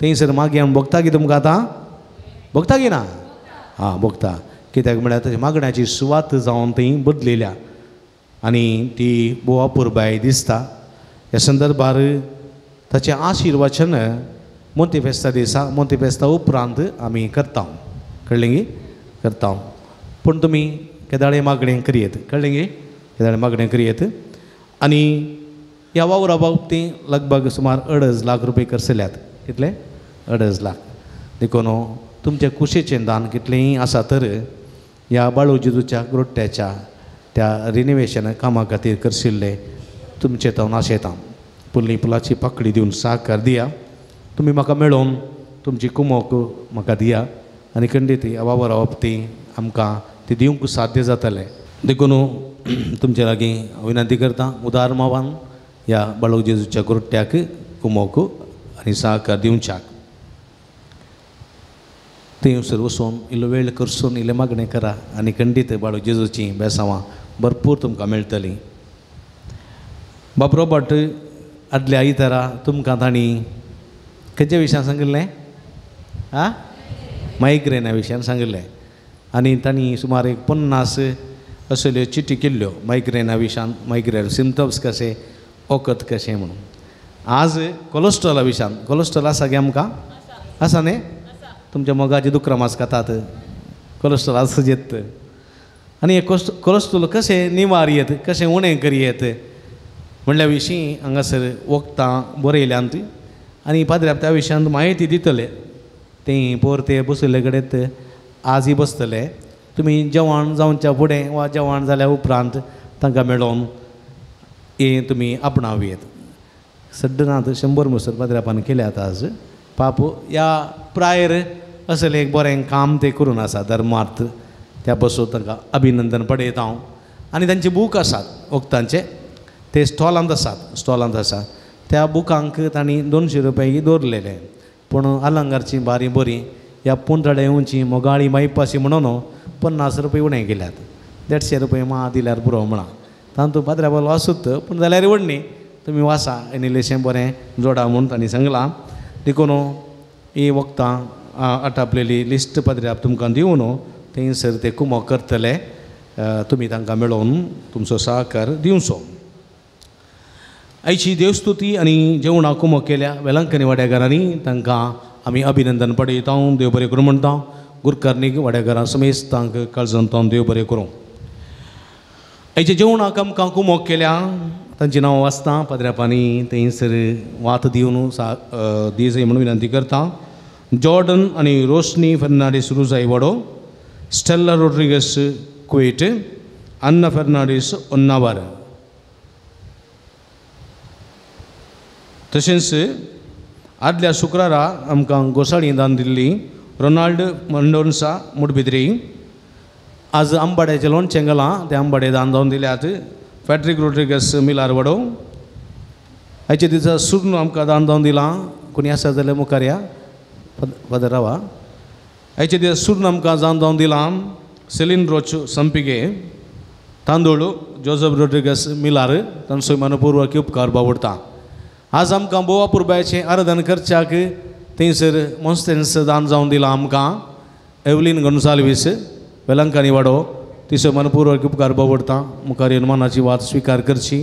थंयसर मागीर आमी भोगता की तुमकां आतां भोगता की ना? आं, भोगता. कित्याक म्हळ्यार तशें मागण्याची सुवात जावन थंय बदलिल्या आनी ती भोव अपुरबाय दिसता. ह्या संदर्भार ताचें आशिर्वचन मोंती फेस्ता दिसा, मोंती फेस्ता उपरांत आमी करता. कळ्ळें गी? करता. पूण तुमी केदाळे मागणें करयेत. कळ्ळें गी? केदाळे मागणें करयेत. आनी ह्या वावरा बाबतींत लगभग सुमार 2.5 लाख रुपये खर्चल्यात. कितले? 2.5 लाख. देखून तुमच्या कुशीचें दान कितलेंय आसा तर ह्या बाळू जेजूच्या ग्रोट्ट्याच्या त्या रिनोवेशन कामा खातीर करशिल्ले तुमचे तावन आशेता. पुल्ली पुलाची पाकळी दिवन साकार दिया. तुमी म्हाका मेळोवन तुमची कुमोक म्हाका दिया आनी खंडीत ह्या वावरा बाबतींत आमकां ती दिवंक साध्य जातलें. देखून तुमचे लागीं विनंती करता, उदार मावान ह्या बाळक जेजूच्या ग्रोट्ट्याक कुमोक आनी साकार दिवच्याक. थंयसर वचून इल्लो वेळ करसून इल्लें मागणें करा आनी खंडीत बाळक जेजूचीं बेसांवां भरपूर तुमकां मेळटलीं. बाब रॉबर्ट, आदल्या आयतारा तुमकां तांणी खंयच्या विशयान सांगिल्लें? आं, मायग्रेना विशयान सांगिल्लें. आनी तांणी सुमार एक 50 असल्यो चिटी केल्ल्यो मायग्रेना विशयान, मायग्रेन सिमटम्स कशे, वखद कशें म्हणून. आज कोलेस्ट्रॉला विशयान. कोलेस्ट्रॉल आसा गे आमकां? आसा न्ही? तुमच्या मोगाचे दुकरां मास खातात, कोलेस्ट्रॉल आसूं येत. आनी हे कोलेस्ट्रॉल कशें निवार येत, कशें उणें करयेत म्हणल्या विशीं हांगासर वखदां बरयल्यांत आनी पाद्र्याप त्या विशयांत म्हायती दितले. तें पोर ते बशिल्ले कडेन आजय बसतले. तुमी जेवण जावच्या फुडें वा जेवण जाल्या उपरांत तांकां मेळोवन हें तुमी आपणावयेत. सड्डनाथ 100 मुसर पाद्र्यापान केल्यात आज. पाप ह्या प्रायर असलें एक बरें काम ते करून आसा, धर्मार्थ. त्या पासून तांकां अभिनंदन पडयता हांव. आनी तांचे बूक आसात वखदांचे, ते स्टॉलांत आसात, स्टॉलांत आसा. त्या बुकांक तांणी 200 रुपये दवरलेले. पूण अलंगारची बारी बरी ह्या पुंतळे येवची मोगाळी मायपाशी म्हणून 50 रुपये उणें केल्यात. 150 रुपये मा दिल्यार पुरो म्हणा. तातूंत पाद्र्या आसूत पूण जाल्यार व्हडली तुमी वासा आनी इल्लेशें बरें जोडा म्हूण तांणी सांगलां. देखून ही वखदां आटापलेली लिस्ट पाद्र्याप तुमकां दिवन थंयसर ते कुमोक करतले. तुमी तांकां मेळोवन तुमचो सहकार दिवचो. आयची देवस्तुती आनी जेवणां कुमोक केल्या वेलंकनी वाड्याघरांनी तांकां आमी अभिनंदन पडयता. देव बरें करूं म्हणटा. गुरकारणीक वाड्याघरां समेस्तांक काळजांत देव बरें करूं. आयच्या जेवणाक आमकां कुमोक केल्या तांची नांवां वाचता. पाद्र्यापांनी थंयसर वात दिवन दी जाय म्हणून विनंती करता. जॉर्डन आनी रोशनी फर्नांडीस रुजाय वाडो, स्टेल्ला रोड्रिगस कुवेट, अन्ना फर्नांडीस ओन्नावर. तशेंच आदल्या शुक्रारा आमकां गोसाळी दान दिल्ली रोनाल्ड मंडोन्सा मुडबिद्री. आज आंबाड्याचें लोणचें घालां, तें आंबाडे दान जावन दिल्यात. फॅड्रीक रोड्रिगस मिलार वडो. आयच्या दिसा सुर्ण आमकां दान जावन दिलां. कोणी आसा जाल्यार मुखार या फादर रावा. आयच्या दिसा सुर्ण आमकां दान जावन दिलां सेलीन रोच संपिगे, तांदूळ जोजफ रोड्रिगस मिलार. तांचो मनपूर्वक उपकार बावडटा. आज आमकां भोव अपुरबायेचें आराधन करच्याक थंयसर मोन्सेन्स दान जावन दिलां आमकां एवलीन गोन्साल्वीस वेलंकानी वाडो तिचो मनपूर्वक उपकार बोवडटा मुखार येवन मनाची वात स्विकार करची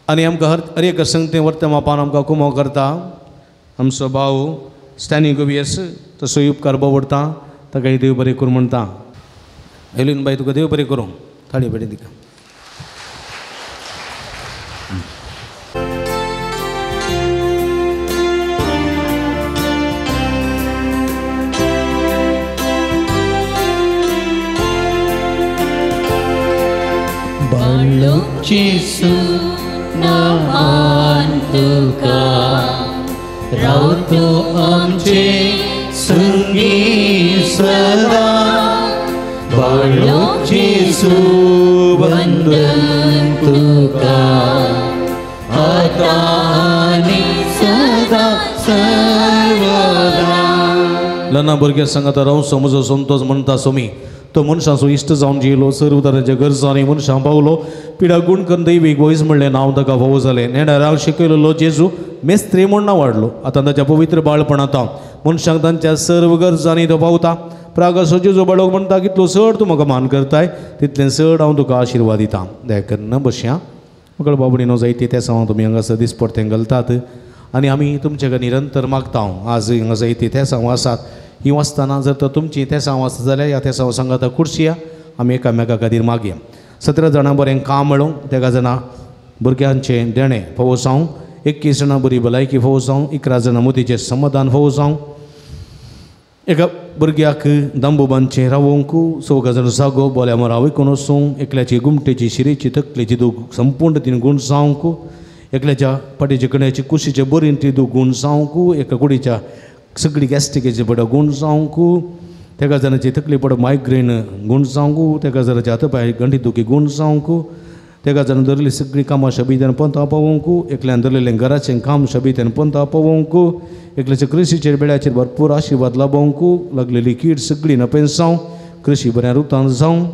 आनी आमकां हर एक संगते वर्तमापान आमकां कुमो करता आमचो भाव स्टॅनी गोवियस तसोय उपकार बोवडटा ताकाय देव बरें करूं म्हणटा. एवलीन बाय तुका देव बरें करूं. थाळी पेटी दिका. जेसू नामान तुका रावतो आमचे संगी सदा बाळो जेसू वंदन तुका आता आनी सदा सर्वदा. लना भुरग्यां सांगाता रावूं समजो संतोष म्हणटा सोमी तो मनशाचो इश्ट जावन जियेलो सर्व तरांच्या गरजांनी मनशां पावलो पिडा गूण करून दैवीक वयस म्हणलें नांव ताका फावो जालें. नेणाराक शिकयलेलो जेजू मेस्त्री म्हूण नांव वाडलो. आतां ताच्या पवित्र बाळपणांत मनशांक तांच्या सर्व गरजांनी तो पावता. प्रागासो जेजू बाळक म्हणटा कितलो चड तूं म्हाका मान करताय तितलें चड हांव तुका आशिर्वाद दितां. दया करून बसया. म्हाका बाबडी न्हू जायती ते हांव तुमी हांगासर दिसपडतें घालतात आनी आमी तुमचे कडेन निरंतर मागता. आज हांगा जायती तेसांव आसात ही वाचतना जर तर तुमची तेसांव आसता जाल्यार ह्या तेसांव सांगाता कुर्सिया आमी एकामेका खातीर मागया. 17 जाणां बरें काम मेळूं, तेगा जाणां भुरग्यांचें देणें फावो जावं, 21 जाणां बरी भलायकी फावो जावं, 11 जाणां मोतीचें समाधान फावो जावं, एका भुरग्याक दांबू बांदचें रावोंक, 4 जाणां जागो बोल्या मरा विकून वचूं, एकल्याची गुमटेची शिरेची तकलेची दूख संपूर्ण तीन गूण जावंक, एकल्याच्या पाटीचे कण्याची कुशीचे बरीन ती दूख गूण जावंक, एका कुडीच्या सगळी गॅस्ट्रिकेची पड गूण जावंक, तेका जाणाची तकली पड मायग्रेन गूण जावंक, तेका जाणाची हात पांय गंडी दुखी गूण जावंक, तेका जाणां धरली सगळीं कामां शबीत्यान पंता पावोवंक, एकल्यान धरलेलें घराचें काम शबीत्यान पंता पावोवंक, एकल्याच्या कृशीचेर बेड्याचेर भरपूर आशिर्वाद लाबोवंक, लागलेली कीड सगळी नपेंसांव कृशी बऱ्या रुतान जावं,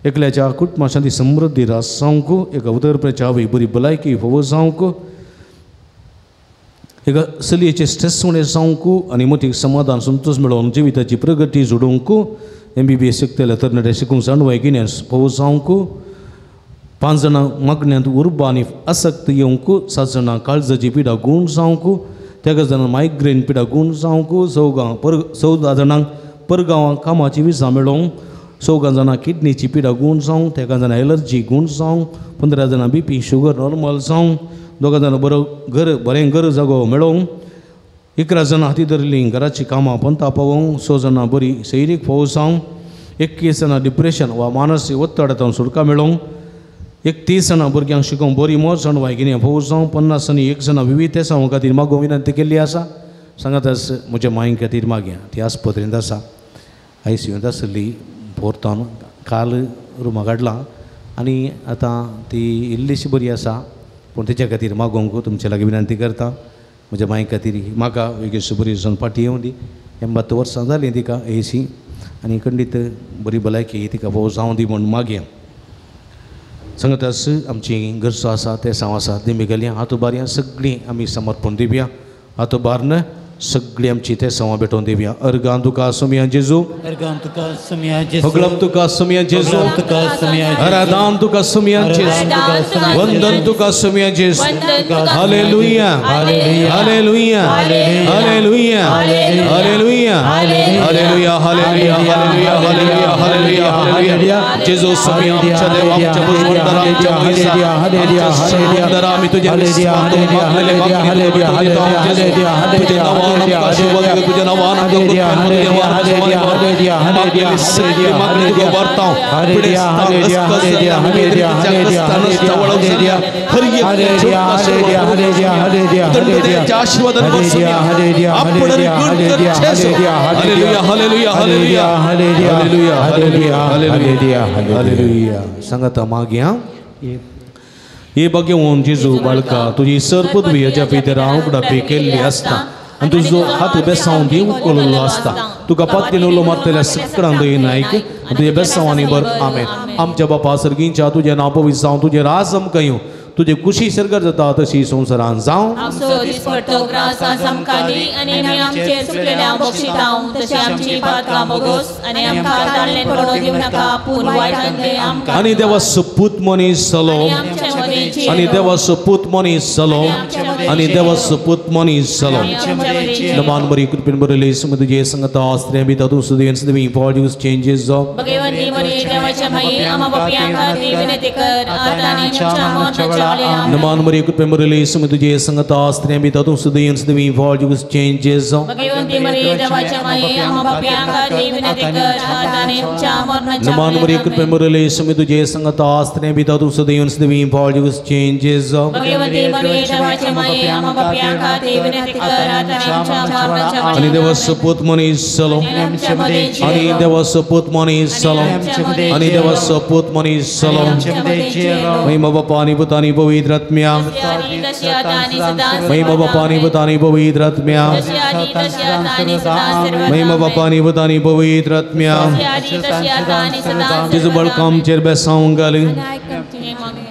एकल्याच्या कुटुंबा शांती समृद्धी रास जावंक, एका उदरप्याच्या आवय बरी भलायकी फावो जावंक, एका चलयेचें स्ट्रेस उणें जावंक आनी मोतीक समाधान संतोश मेळोवन जिविताची प्रगती जोडूंक, MBBS शिकतल्या तरणाटे शिकूंक जाणवाय गिन्यान फावो जावंक, 5 जाणां मागण्यांत उर्बा आनी आसक्त येवंक, 7 जाणां काळजाची पिडा गूण जावंक, 13 जाणां मायग्रेन पिडा गूण जावंक, 14 जाणांक परगांवांक कामाची विजा मेळोवंक, 4 जाणां किडनीची पिडा गूण जावंक, 13 जाणां एलर्जी गूण जावंक, 15 जाणां BP sugar normal जावंक, 2 जाणां बरो घर बरें घर जागो मेळोवंक, 11 जाणां हाती धरलीं घराचीं कामां पंता पावोवंक, 6 जाणां बरी सैरीक फावो जावंक, 21 जाणां डिप्रेशन वा मानसीक ಒತ್ತಡತಾवन सुटका मेळोवंक, 31 जाणां भुरग्यांक शिकोवंक बरी मोज जाणवाय गिन्यान फावो जावंक, 50 आनी 1 जाणां विविध तेसांव खातीर मागोवंक विनंती केल्ली आसा. सांगाताच म्हज्या मांय खातीर मागया. ती आस्पत्रेंत आसा, ICUंत आसली पोरतून काल रुमा काडलां आनी आतां ती इल्लीशी बरी आसा, पूण तेच्या खातीर मागोवंक तुमचे लागीं विनंती करता. म्हज्या मांय खातीर म्हाका वेगळी बरी जावन फाटी येवं दी. 80 वर्सां जालीं तिका एसी आनी खंडीत बरी भलायकी तिका भोव जावं दी म्हूण मागया. सांगतास आमची गरजो आसा ते साव आसा दिमी गेली हात उबारया, सगळीं आमी समर्पण दिवया. हात उबारन सगळीं आमची ते सावां भेटोवन दिवया. अर्गां तुका सोमया जेजू, अर्गां तुका सोमया जेजू, होगळम तुका सोमया जेजू, आराधन तुका सोमया जेजू, वंदन तुका सोमया जेजू. Hallelujah, hallelujah, hallelujah, hallelujah, hallelujah, hallelujah, hallelujah, hallelujah, hallelujah. जेजू सोमया आमच्या देवा, आमच्या बुजवंतरा, आमच्या वैसा, आमच्या सर्वंतरा, आमी तुज्या विस्वासांत मागलेले मागणी तुका दिता जेजू. तुज्या नांवान आमकां आशीर्वाद दी, तुज्या नांवान आमकां मागलेली सगळी मागणी तुका व्हरता. सांगता मागया. हे भाग्यवंत जेजू बाळका, तुजी सर पदवी ह्याच्या पितरा उगडापी केल्ली आसता आनी तुजो हात बेसांव दिवंक उखललो आसता. तुका पातयेन उलो मारतल्या सगळ्यांक दयेन आयक आनी तुज्या बेसांवांनी बर. आमेन. आमच्या बापा सर्गींच्या, तुजें नांव पवित्र जावं, तुजें राज आमकां येवं, तुजे कुशी सर्गार जाता तशी संवसारान जावं. आमचो दिसपट्टो ग्रास आज आमकां दी आनी आमी आमचेर चुकलेल्यांक बक्षितांव तशें आमची पातकां भोगोस आनी आमकां ताळ्ळें पडोवंक दिवं नाका पूण वायटांतलें आमकां. आनी देवा सपूत मनीस जालो, आनी देवा सपूत मनीस जालो, आनी देवा सपूत मनीस जालो. नमान बरी कृपेन बरयली सुम तुजे संगता स्त्रियां बी तातूंत सुदेन सुदेवी फॉर चेंजेस जावं. भगवंती मरिये देवाच्या माई आम्हा पाप्यां खातीर विनंती कर आता आनी आमच्या मरणाच्या वेळा. नमान मरिये कृपेन बरयली सुम तुजे संगता स्त्रियां बी तातूंत सुदेन सुदेवी फॉर चेंजेस जावं. भगवंती मरिये देवाच्या माई आम्हा पाप्यां खातीर विनंती कर आता आनी आमच्या मरणाच्या नमान मरिये कृपेन बरयली सुम तुजे संगता स्त्रियां बी तातूंत सुदेन सुदेवी फॉर चेंजेस जावं. भगवंती मरिये देवाच्या माई आम्हा पाप्यां खातीर विनंती कर आता आनी आमच्या मरणाच्या वेळा. आनी देवा सपूत मनीस जालो, आनी देवा सपूत मनीस जालो, आनी देवा सपूत मनीस जालो. महिमा बापा आनी पुता आनी पवित्र आत्म्या, महिमा बापा आनी पुता आनी पवित्र आत्म्या, महिमा बापा आनी पुता आनी पवित्र आत्म्या. जेजू बळकामचेर बेसावंक घाल,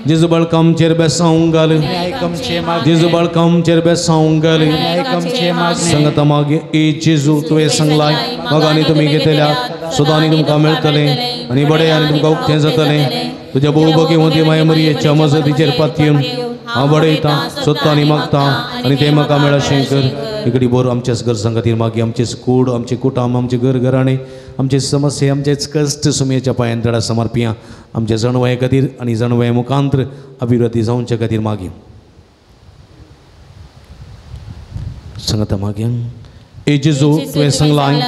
जेजू बळकामचेर बेसावंक घाल, जेजू बळकामचेर बेसावंक घाल. संगता मागीर ए जेजू तुवें सांगलाय म्हाका आनी तुमी घेतल्या सदां आनी तुमकां मेळटलें आनी बडें आनी तुमकां उक्तें जातलें. तुज्या बहुभगी वंती माय मरियेच्या मजतीचेर पातयेवन हांव बडयतां सोदतां आनी मागतां आनी तें म्हाका मेळशें कर. इकडे बोर आमच्याच गरजां खातीर मागीर आमचेच कूड, आमचें कुटुंब, आमचें घर घराणें, आमचे समस्या, आमचेच कश्ट सुमयेच्या पांयान तडा समर्पिया. आमच्या जणवये खातीर आनी जणवये मुखांत्र अभिवृद्धी जावचे खातीर मागीर सांगता मागीर ए जेजू तुवें सांगलाय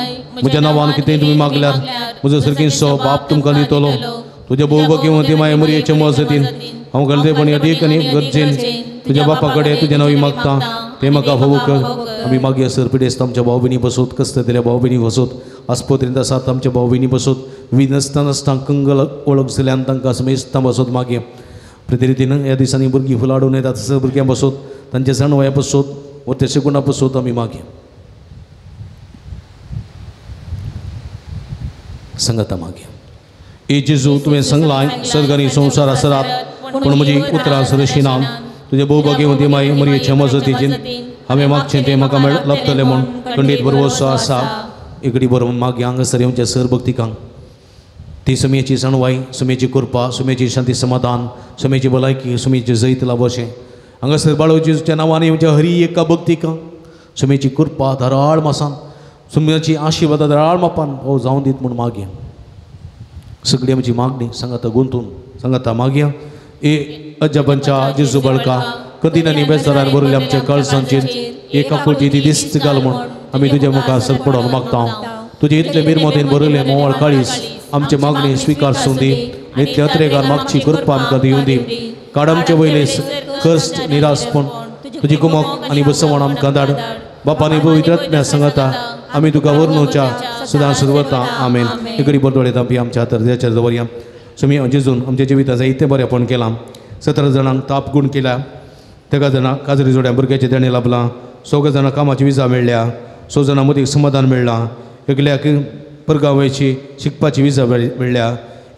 म्हज्या नांवान कितें तुमी मागल्यार म्हजो सारकीसो बाप तुमकां दितलो. तुज्या बहुभगी वंती माय मरियेच्या मजतीन हांव गरजेपणी अदीक आनी गरजेन तुज्या बापा कडेन तुजें नांव मागतां तें म्हाका फावो कर. आमी मागीर सर पिडेस्त आमच्या भाव भयणी बसोत, कस्त दिल्या भाव भयणी बसोत, आस्पत्रेंत आसात आमच्या भाव भयणी बसोत, विविध नासतना नासतना कंगल वळख जाल्यान तांकां समेस्तां बसोत. मागीर प्रतिरितीन ह्या दिसांनी भुरगीं फुलां हाडून येतात तसो भुरग्यां बसोत, तांचे सण वया बसोत व ते शेगुणा बसोत. आमी मागीर संगता मागीर ए जेजू तुवें सांगलाय सर्ग आनी संवसार आसरात पूण म्हजी उतरां सरशिना. तुजे बहुभाग्यवंती माई मरियेच्या मजतीचेर हांवें मागचें तें म्हाका लभतलें म्हूण खंडीत भरवसो आसा. इकडी बरोबर मागीर हांगासर येवच्या सर भक्तिकांक ती सुमयेची सणवाय, सुमयेची कृपा, सुमयेची शांती समाधान, सुमयेची भलायकी, सुमयेची जैत लाभोशें. हांगासर बाळो जेजूच्या नांवान येवच्या हरी एका भक्तिकांक सुमयेची कृपा धाराळ मासान, सुमयेची आशिर्वाद धाराळ मापान हो जावन दीत म्हूण मागया. सगळी आमची मागणी सांगाता गुंतून सांगाता मागया. ए अजबांच्या जेजू बळका कधीन आनी बेजारान भरिल्ल्या आमच्या काळजांचेर एक आकुळची ती दिस्त घाल म्हूण आमी तुज्या मुखार सर पडोवन मागता. तुजे इतले मिरमोतेन भरिल्लें मोवाळ काळीस आमचे मागणी स्विकार दी, नित्य अत्रेगार मागची कृपा आमकां दिवं दी. काड आमचे वयले कश्ट निरासपण तुजी कुमक आनी बसवण आमकां धाड. बापा आनी पवित्र आत्म्या सांगता आमी तुका वर्णोच्या सदां सुरवता. आमेन. इकडे बरदोळे तांपी आमच्या हातार देवाचेर दवरया. सुमी जेजून आमच्या जिविताचें इतलें बरेंपण केलां. 17 जाणांक ताप गूण केल्या, 13 जाणांक काजरी जोड्या भुरग्याचें देणें लाभलां, 4 जाणां कामाची विजा मेळ्ळ्या, 6 जाणां मदीं समाधान मेळ्ळां, एकल्याक परगांवची शिकपाची विजा मेळ्ळ्या,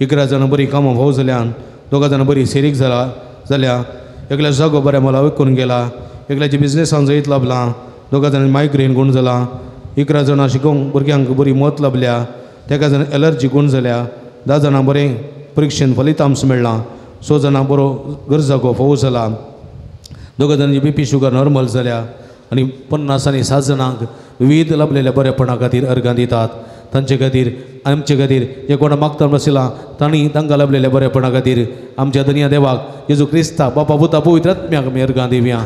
11 जाणां बरीं कामां भाव जाल्यान, 2 जाणां बरी सेरीक जाल्या, एकल्या जागो बऱ्या मला विकून गेला, एकल्याच्या बिजनेसान जैत लाभलां, 2 जाणांनी मायग्रेन गूण जाला, 11 जाणां शिकोवंक भुरग्यांक बरी मत लाभल्या, 13 जाणां एलर्जी गूण जाल्या, 10 जाणां बरें परिक्षेन फलितांश मेळ्ळां, 6 जाणां बरो गरजागो फोव जाला, 2 जाणांची बीपी शुगर नॉर्मल जाल्या आनी 50 आनी 7 जाणांक विविध लाभलेल्या बरेपणा खातीर अर्गां दितात. तांचे खातीर आमचे खातीर जे कोणा मागता बसला तांणी तांकां लाभलेल्या बरेपणा खातीर आमच्या धनया देवाक जेजू क्रिस्ता बापा पुता पवित्र आत्म्याक आमी अर्गां दिवया.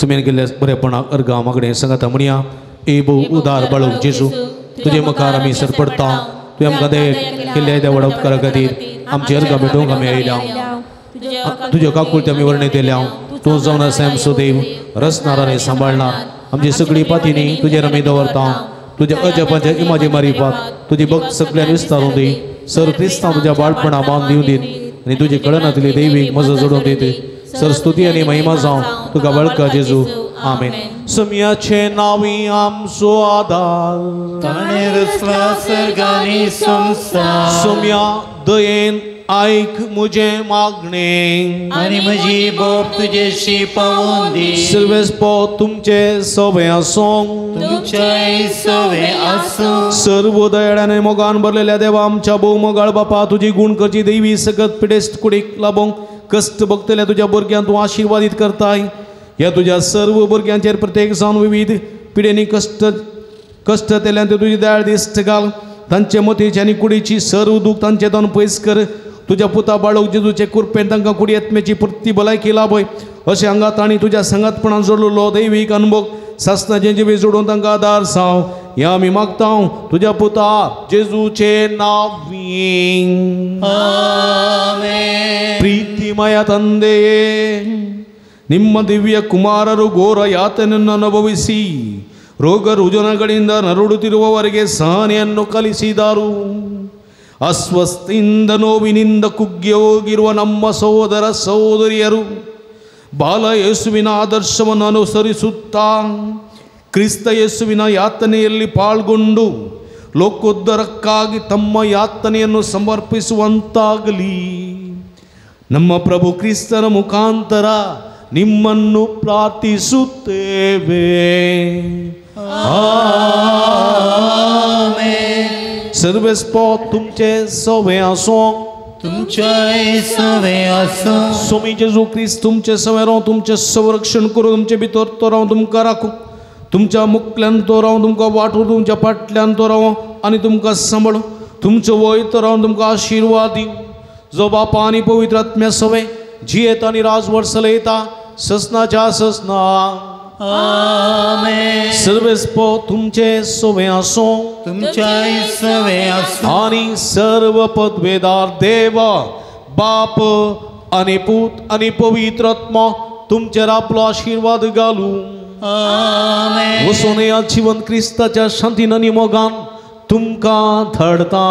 सुमेन केल्ल्या बरेपणाक अर्गां मागणें सांगाता म्हणया. ए भोव उदार बाळूक जेजू तुजे मुखार आमी सरपडटा. तुवें आमकां दे केल्ल्या त्या व्हड उपकारा खातीर आमची अर्गां भेटोवंक आमी आयल्या. तुज्यो काकुळटी आमी वर्णयतल्या. तूं जावन आसा आमचो देव, रचणार आनी सांबाळणार. आमची सगळी पातीनी तुजेर आमी दवरता. तुज्या अजपाच्या इमाजी मारिफात तुजी भक्त सगळ्यान विस्तारून दी. सर क्रिस्तांव तुज्या बाळपणा मान दिवन दीत आनी तुजी कळनातली देवीक मजा जोडून दीत. सर स्तुती आनी महिमा जावं तुका वळखा जेजू. आमेन. समियाचे नावी आमचो आदार, ताणें रचला सर्ग आनी संवसार. समिया दयेन आयक म्हजें मागणें आनी म्हजी बोब तुजेशी पावोवन दी. सर्वेस्पो तुमचे सवे आसूं तुमचेय सवे आसूं. सर्व दयाळ्याने मोगान भरलेल्या देवा आमच्या भोवमोगाळ बापा तुजी गुण करची देवी सकत पिडेस्त कुडीक लाबोवंक कश्ट भोगतल्या तुज्या भुरग्यांक तूं आशिर्वादीत करताय. ह्या तुज्या सर्व भुरग्यांचेर प्रत्येक जावन विविध पिडेनी कश्ट कश्ट तेल्यान ते तुजी दयाळ दिश्ट घाल. तांचे मतीची आनी कुडीची सर्व दूख तांचे दोन पयस कर. तुज्या पुता बाळूक जेजूचे कृपेन तांकां कुडी आत्म्याची पुर्ती भलायकी लाभय. अशें हांगा तांणी तुज्या सांगातपणान जोडलेलो दैवीक अनुभव सासणाचे जिवी जोडून तांकां आदार जावं ह्या आमी मागता तुज्या पुता जेजूचे नांवी. ಪ್ರೀತಿಮಯ ತಂದೆಯೇ, ನಿಮ್ಮ ದಿವ್ಯ ಕುಮಾರರು ಘೋರ ಯಾತನೆಯನ್ನು ಅನುಭವಿಸಿ ರೋಗ ರುಜನಗಳಿಂದ ನರಳುತ್ತಿರುವವರಿಗೆ ಸಹನೆಯನ್ನು ಕಲಿಸಿದರು. ಅಸ್ವಸ್ಥಿಂದ ನೋವಿನಿಂದ ಕುಗ್ಗಿ ಹೋಗಿರುವ ನಮ್ಮ ಸಹೋದರ ಸಹೋದರಿಯರು ಬಾಲ ಯೇಸುವಿನ ಆದರ್ಶವನ್ನು ಅನುಸರಿಸುತ್ತಾ ಕ್ರಿಸ್ತ ಯೇಸುವಿನ ಯಾತನೆಯಲ್ಲಿ ಪಾಲ್ಗೊಂಡು ಲೋಕೋದ್ಧಾರಕ್ಕಾಗಿ ತಮ್ಮ ಯಾತನೆಯನ್ನು ಸಮರ್ಪಿಸುವಂತಾಗಲಿ. ನಮ್ಮ ಪ್ರಭು ಕ್ರಿಸ್ತನ ಮುಖಾಂತರ ನಿಮ್ಮನ್ನು ಪ್ರಾರ್ಥಿಸುತ್ತೇವೆ. आमेन. सर्वेस्पो तुमचे सवे आसूं तुमचेय सवे आसूं. स्वामी जेजू क्रिस्त तुमचे सवे रावूं, तुमचें संरक्षण करूं, तुमचे भितर तो रावूं, तुमकां राखूं, तुमच्या मुखल्यान तो रावूं, तुमकां वाटूं, तुमच्या फाटल्यान तो रावूं आनी तुमकां सांबाळूं, तुमचो वय तो रावून तुमकां आशिर्वाद दिवं. जो बापा आनी पवित्र आत्म्या सवे जियेत आनी राजवट चलयता ससनाच्या ससना. आमेन. सर्वेस्पो तुमचे सवे आसूं तुमचेय सवे आसूं. आनी सर्व पदवेदार देव बाप आनी पूत आनी पवित्र आत्मा तुमचेर आपलो आशिर्वाद घालूं. आमेन. वचून ह्या जिवन क्रिस्ताच्या शांतीन आनी मोगान तुमकां धाडता.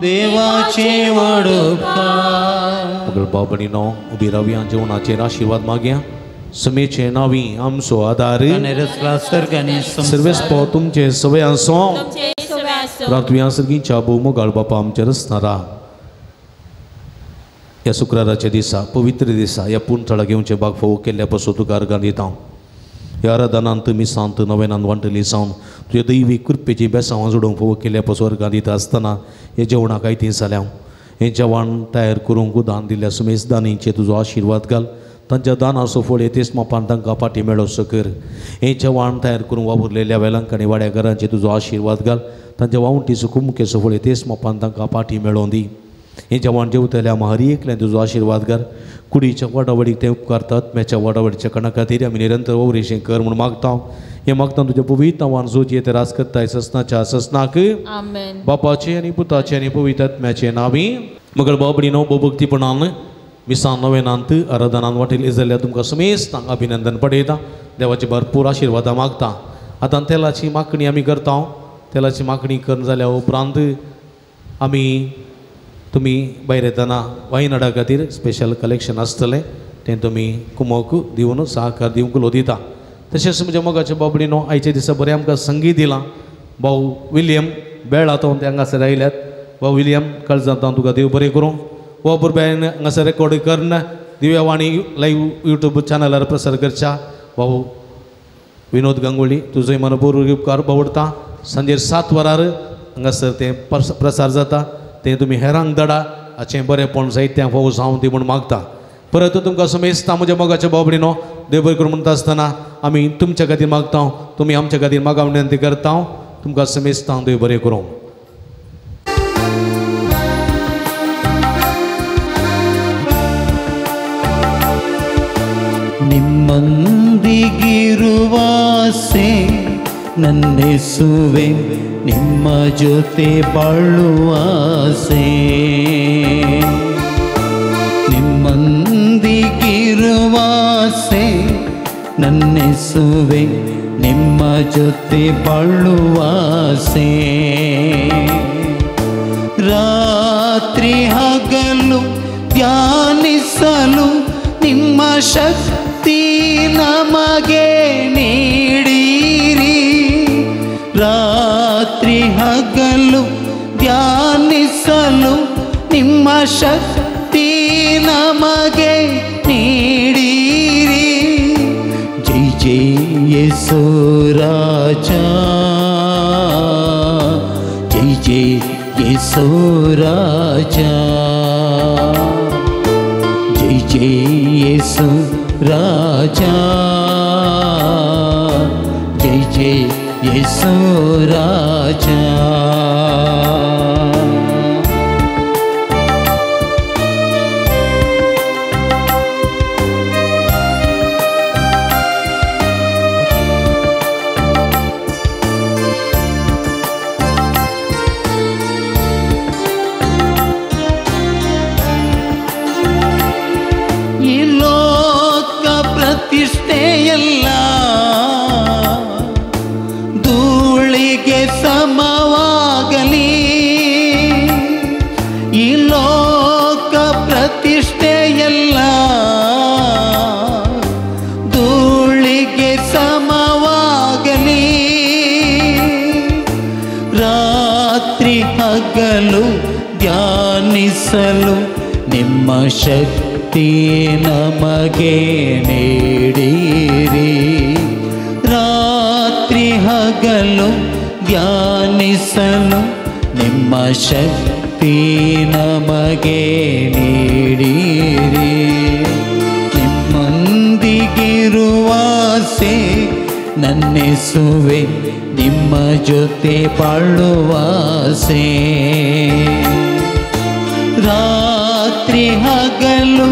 देवाचे व्हड उपकार. मगळ बाबणीनो उबी रावया, जेवणाचेर आशिर्वाद मागया. समेचे नावी आमचो आदार. सर्वेस्पो तुमचे सवे आसूं. प्रार्थुया सर्गीच्या भोवमोगाळ बापा आमच्या रसनारा ह्या शुक्राराच्या दिसा पवित्र दिसा ह्या पुणथळा घेवचे बाग फोव केल्ल्या पासून तुका अर्गां दिता. ह्या आराधनांत मिसांत नव्यानांत वांटली जावन तुज्या दैवी कृपेची बेसांवां जोडूंक फोव केल्ल्या पासून अर्गां दिता आसतना हे जेवणाक आयतीं जाल्या हें जेवण तयार करूंक दान दिल्ल्या सुमेस दानींचेर तुजो आशिर्वाद घाल. तांच्या दानाचो फळ तेच मापान तांकां फाटी मेळोसो कर. हें जेवण तयार करूंक वावुरलेल्या वेलांकणी वाड्याघरांचेर तुजो आशिर्वाद घाल. तांच्या वावंटीचो कुमकेचो फळ तेच मापान तांकां फाटी मेळोवन दी. हें जेवण जेवतल्या हर एकल्यान तुजो आशिर्वाद घाल. कुडीच्या वाडावडीक ते उपकारतात आत्म्याच्या वाडावडीच्या कणा खातीर आमी निरंतर ववरेशें कर म्हूण मागता. हें मागता तुज्या पवित्र नांवान जो जें राज करताय ससनाच्या ससनाक. बापाचे आनी पुताचे आनी पवित्र आत्म्याचे नांवी. मगळ बाबडीनो भोवभक्तीपणान मिसान नवेनांत आराधनान वाटेल जाल्यार तुमकां समेस्तांक अभिनंदन पडयता. देवाचे भरपूर आशिर्वादां मागता. आतां तेलाची मागणी आमी करता. तेलाची मागणी करून जाल्या उपरांत आमी तुमी भायर येतना वायनाडा खातीर स्पेशल कलेक्शन आसतलें तें तुमी कुमोक दिवन सहकार दिवंक लोदिता. तशेंच म्हज्या मोगाच्या बाबडीनो आयच्या दिसा बरें आमकां संगीत दिलां. भाऊ विलियम बेळा तो ते हांगासर आयल्यात. भाऊ विलियम काळजांत हांव तुका देव बरें करूं. हो भुरग्यान हांगासर रेकॉर्ड करून दिव्यावाणी लायव्ह यूट्यूब चॅनलार प्रसार करच्या भाऊ विनोद गांगुली तुजोय मनपूर्वक उपकार बावडटा. सांजेर 7 वरार हांगासर तें प्रसार जाता तें तुमी हेरांक धाडा. हाचें बरेंपण जायतें फावो जावं दी म्हूण मागता. परत तुमकां समेस्ता म्हज्या मोगाच्या बाबडीनो देव बरें करूं म्हणटा आसतना आमी तुमच्या खातीर मागता. तुमी आमच्या खातीर मागा विनंती करता. तुमकां समेस्ता देव बरें करूं. ನಿಮ್ಮೊಂದಿಗಿರುವಾಸೆ ನನ್ನೆಸುವೆ, ನಿಮ್ಮ ಜೊತೆ ಬಾಳುವಾಸೆ. ನಿಮ್ಮೊಂದಿಗಿರುವಾಸೆ ನನ್ನೆಸುವೆ, ನಿಮ್ಮ ಜೊತೆ ಬಾಳುವಾಸೆ. ರಾತ್ರಿ ಹಗಲು ಧ್ಯಾನಿಸಲು ನಿಮ್ಮ ಶಕ್ತಿ ನಮಗೆ ನೀಡಿರಿ. ರಾತ್ರಿ ಹಗಲು ಧ್ಯಾನಿಸಲು ನಿಮ್ಮ ಶಕ್ತಿ ನಮಗೆ ನೀಡಿರಿ. ಜೈ ಜೈ ಯೇಸು ರಾಜ, ಜೈ ಜೈ ಯೇಸು ರಾಜ, ಜೈ ಜೈ ಯೇಸು ರಾಜ, ಜೈ ಜೈ ಯೇಸು ರಾಜ. ಪ್ರತಿಷ್ಠೆಯಲ್ಲ ಧೂಳಿಗೆ ಸಮವಾಗಲಿ, ಈ ಲೋಕ ಪ್ರತಿಷ್ಠೆಯಲ್ಲ ಧೂಳಿಗೆ ಸಮವಾಗಲಿ. ರಾತ್ರಿ ಹಗಲು ಧ್ಯಾನಿಸಲು ನಿಮ್ಮ ಶಕ್ತಿ ನಮಗೆ ನೀಡಿರಿ. ರಾತ್ರಿ ಹಗಲು ಧ್ಯಾನಿಸಲು ನಿಮ್ಮ ಶಕ್ತಿ ನಮಗೆ ನೀಡಿರಿ. ನಿಮ್ಮೊಂದಿಗಿರುವಾಸೆ ನನ್ನೆಸುವೆ, ನಿಮ್ಮ ಜೊತೆ ಬಾಳುವಾಸೆ. ರಾತ್ರಿ ಹಗಲು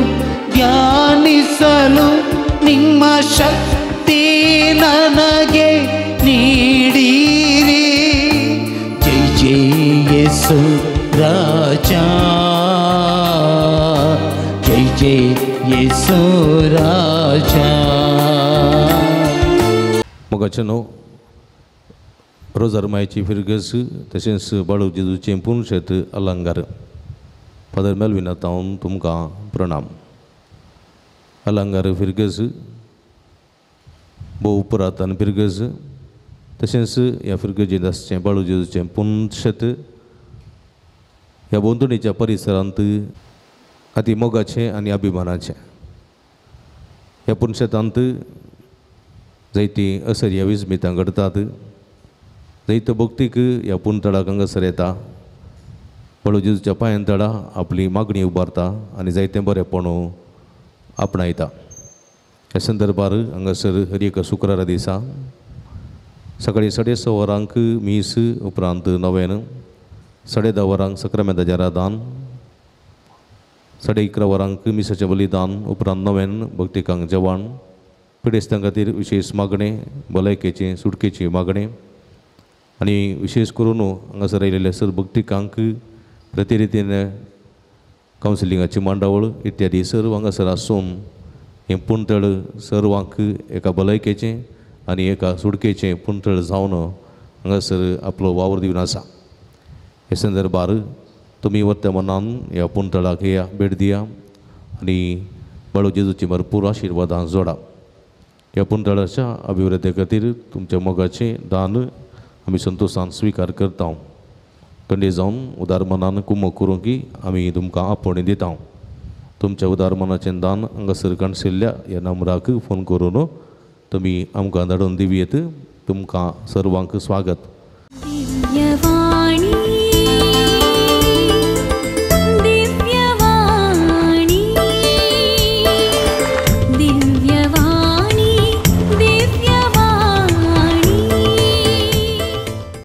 ಧ್ಯಾನಿಸಲು ನಿಮ್ಮ ಶಕ್ತಿ ನನಗೆ ನೀಡಿರಿ. ಜೈ ಜೈ ಯೇಸು ರಾಜ, ಜೈ ಜೈ ಯೇಸು ರಾಜ. मोगाचें रोजार मायची फिरगस तशेंच बाळू जेजूचें पुनशेत अलंकार. फादर मेल्विना तावन तुमकां प्रणाम. अलंकार फिरगस भोव पुरातन फिरगस तशेंच ह्या फिरगजेंत आसचें बाळू जेजूचें पुनशेत ह्या भोंवतणीच्या परिसरांत अती मोगाचें आनी अभिमानाचें. ह्या पुनशेतांत जायतीं असर्या विस्मितां घडटात, जायतो भक्तीक ह्या पुनतळाक हांगासर येता, बाळू जेजूच्या पांयां तळा आपली मागणी उबारता आनी जायतें बरेंपण आपणायता. ह्या संदर्भार हांगासर हर एका शुक्रारा दिसा सकाळीं 6:30 वरांक मीस, उपरांत नवेन, 10:30 वरांक सक्रामेंताचें रादान, 11:30 वरांक मिसाचें बलिदान, उपरांत नवेन भक्तिकांक जेवण, पिडेस्तां खातीर विशेश मागणें, भलायकेचें सुटकेचें मागणें आनी विशेश करून हांगासर आयिल्ल्या सर भक्तिकांक प्रतिरितीन कावन्सिलिंगाची मांडावळ इत्यादी सर्व हांगासर आसून हें पुणतळ सर्वांक एका भलायकेचें आनी एका सुटकेचें पुणतळ जावन हांगासर आपलो वावर दिवन आसा. हे संदर्भार तुमी वर्तमानान ह्या पुणतळाक या भेट दिया आनी बाळू जेजूची भरपूर आशिर्वादां जोडा. ह्या पुणतळाच्या अभिवृद्धी खातीर तुमच्या मोगाचें दान आमी संतोशान स्विकार करता. कंडे जावन उदार मनान कुमक करूंक की आमी तुमकां आपोवणें दिता. तुमच्या उदार मनाचें दान हांगासर काणशिल्ल्या ह्या नंबराक फोन करून तुमी आमकां धाडून दिवयेत. तुमकां सर्वांक स्वागत. दिव्यवाणी.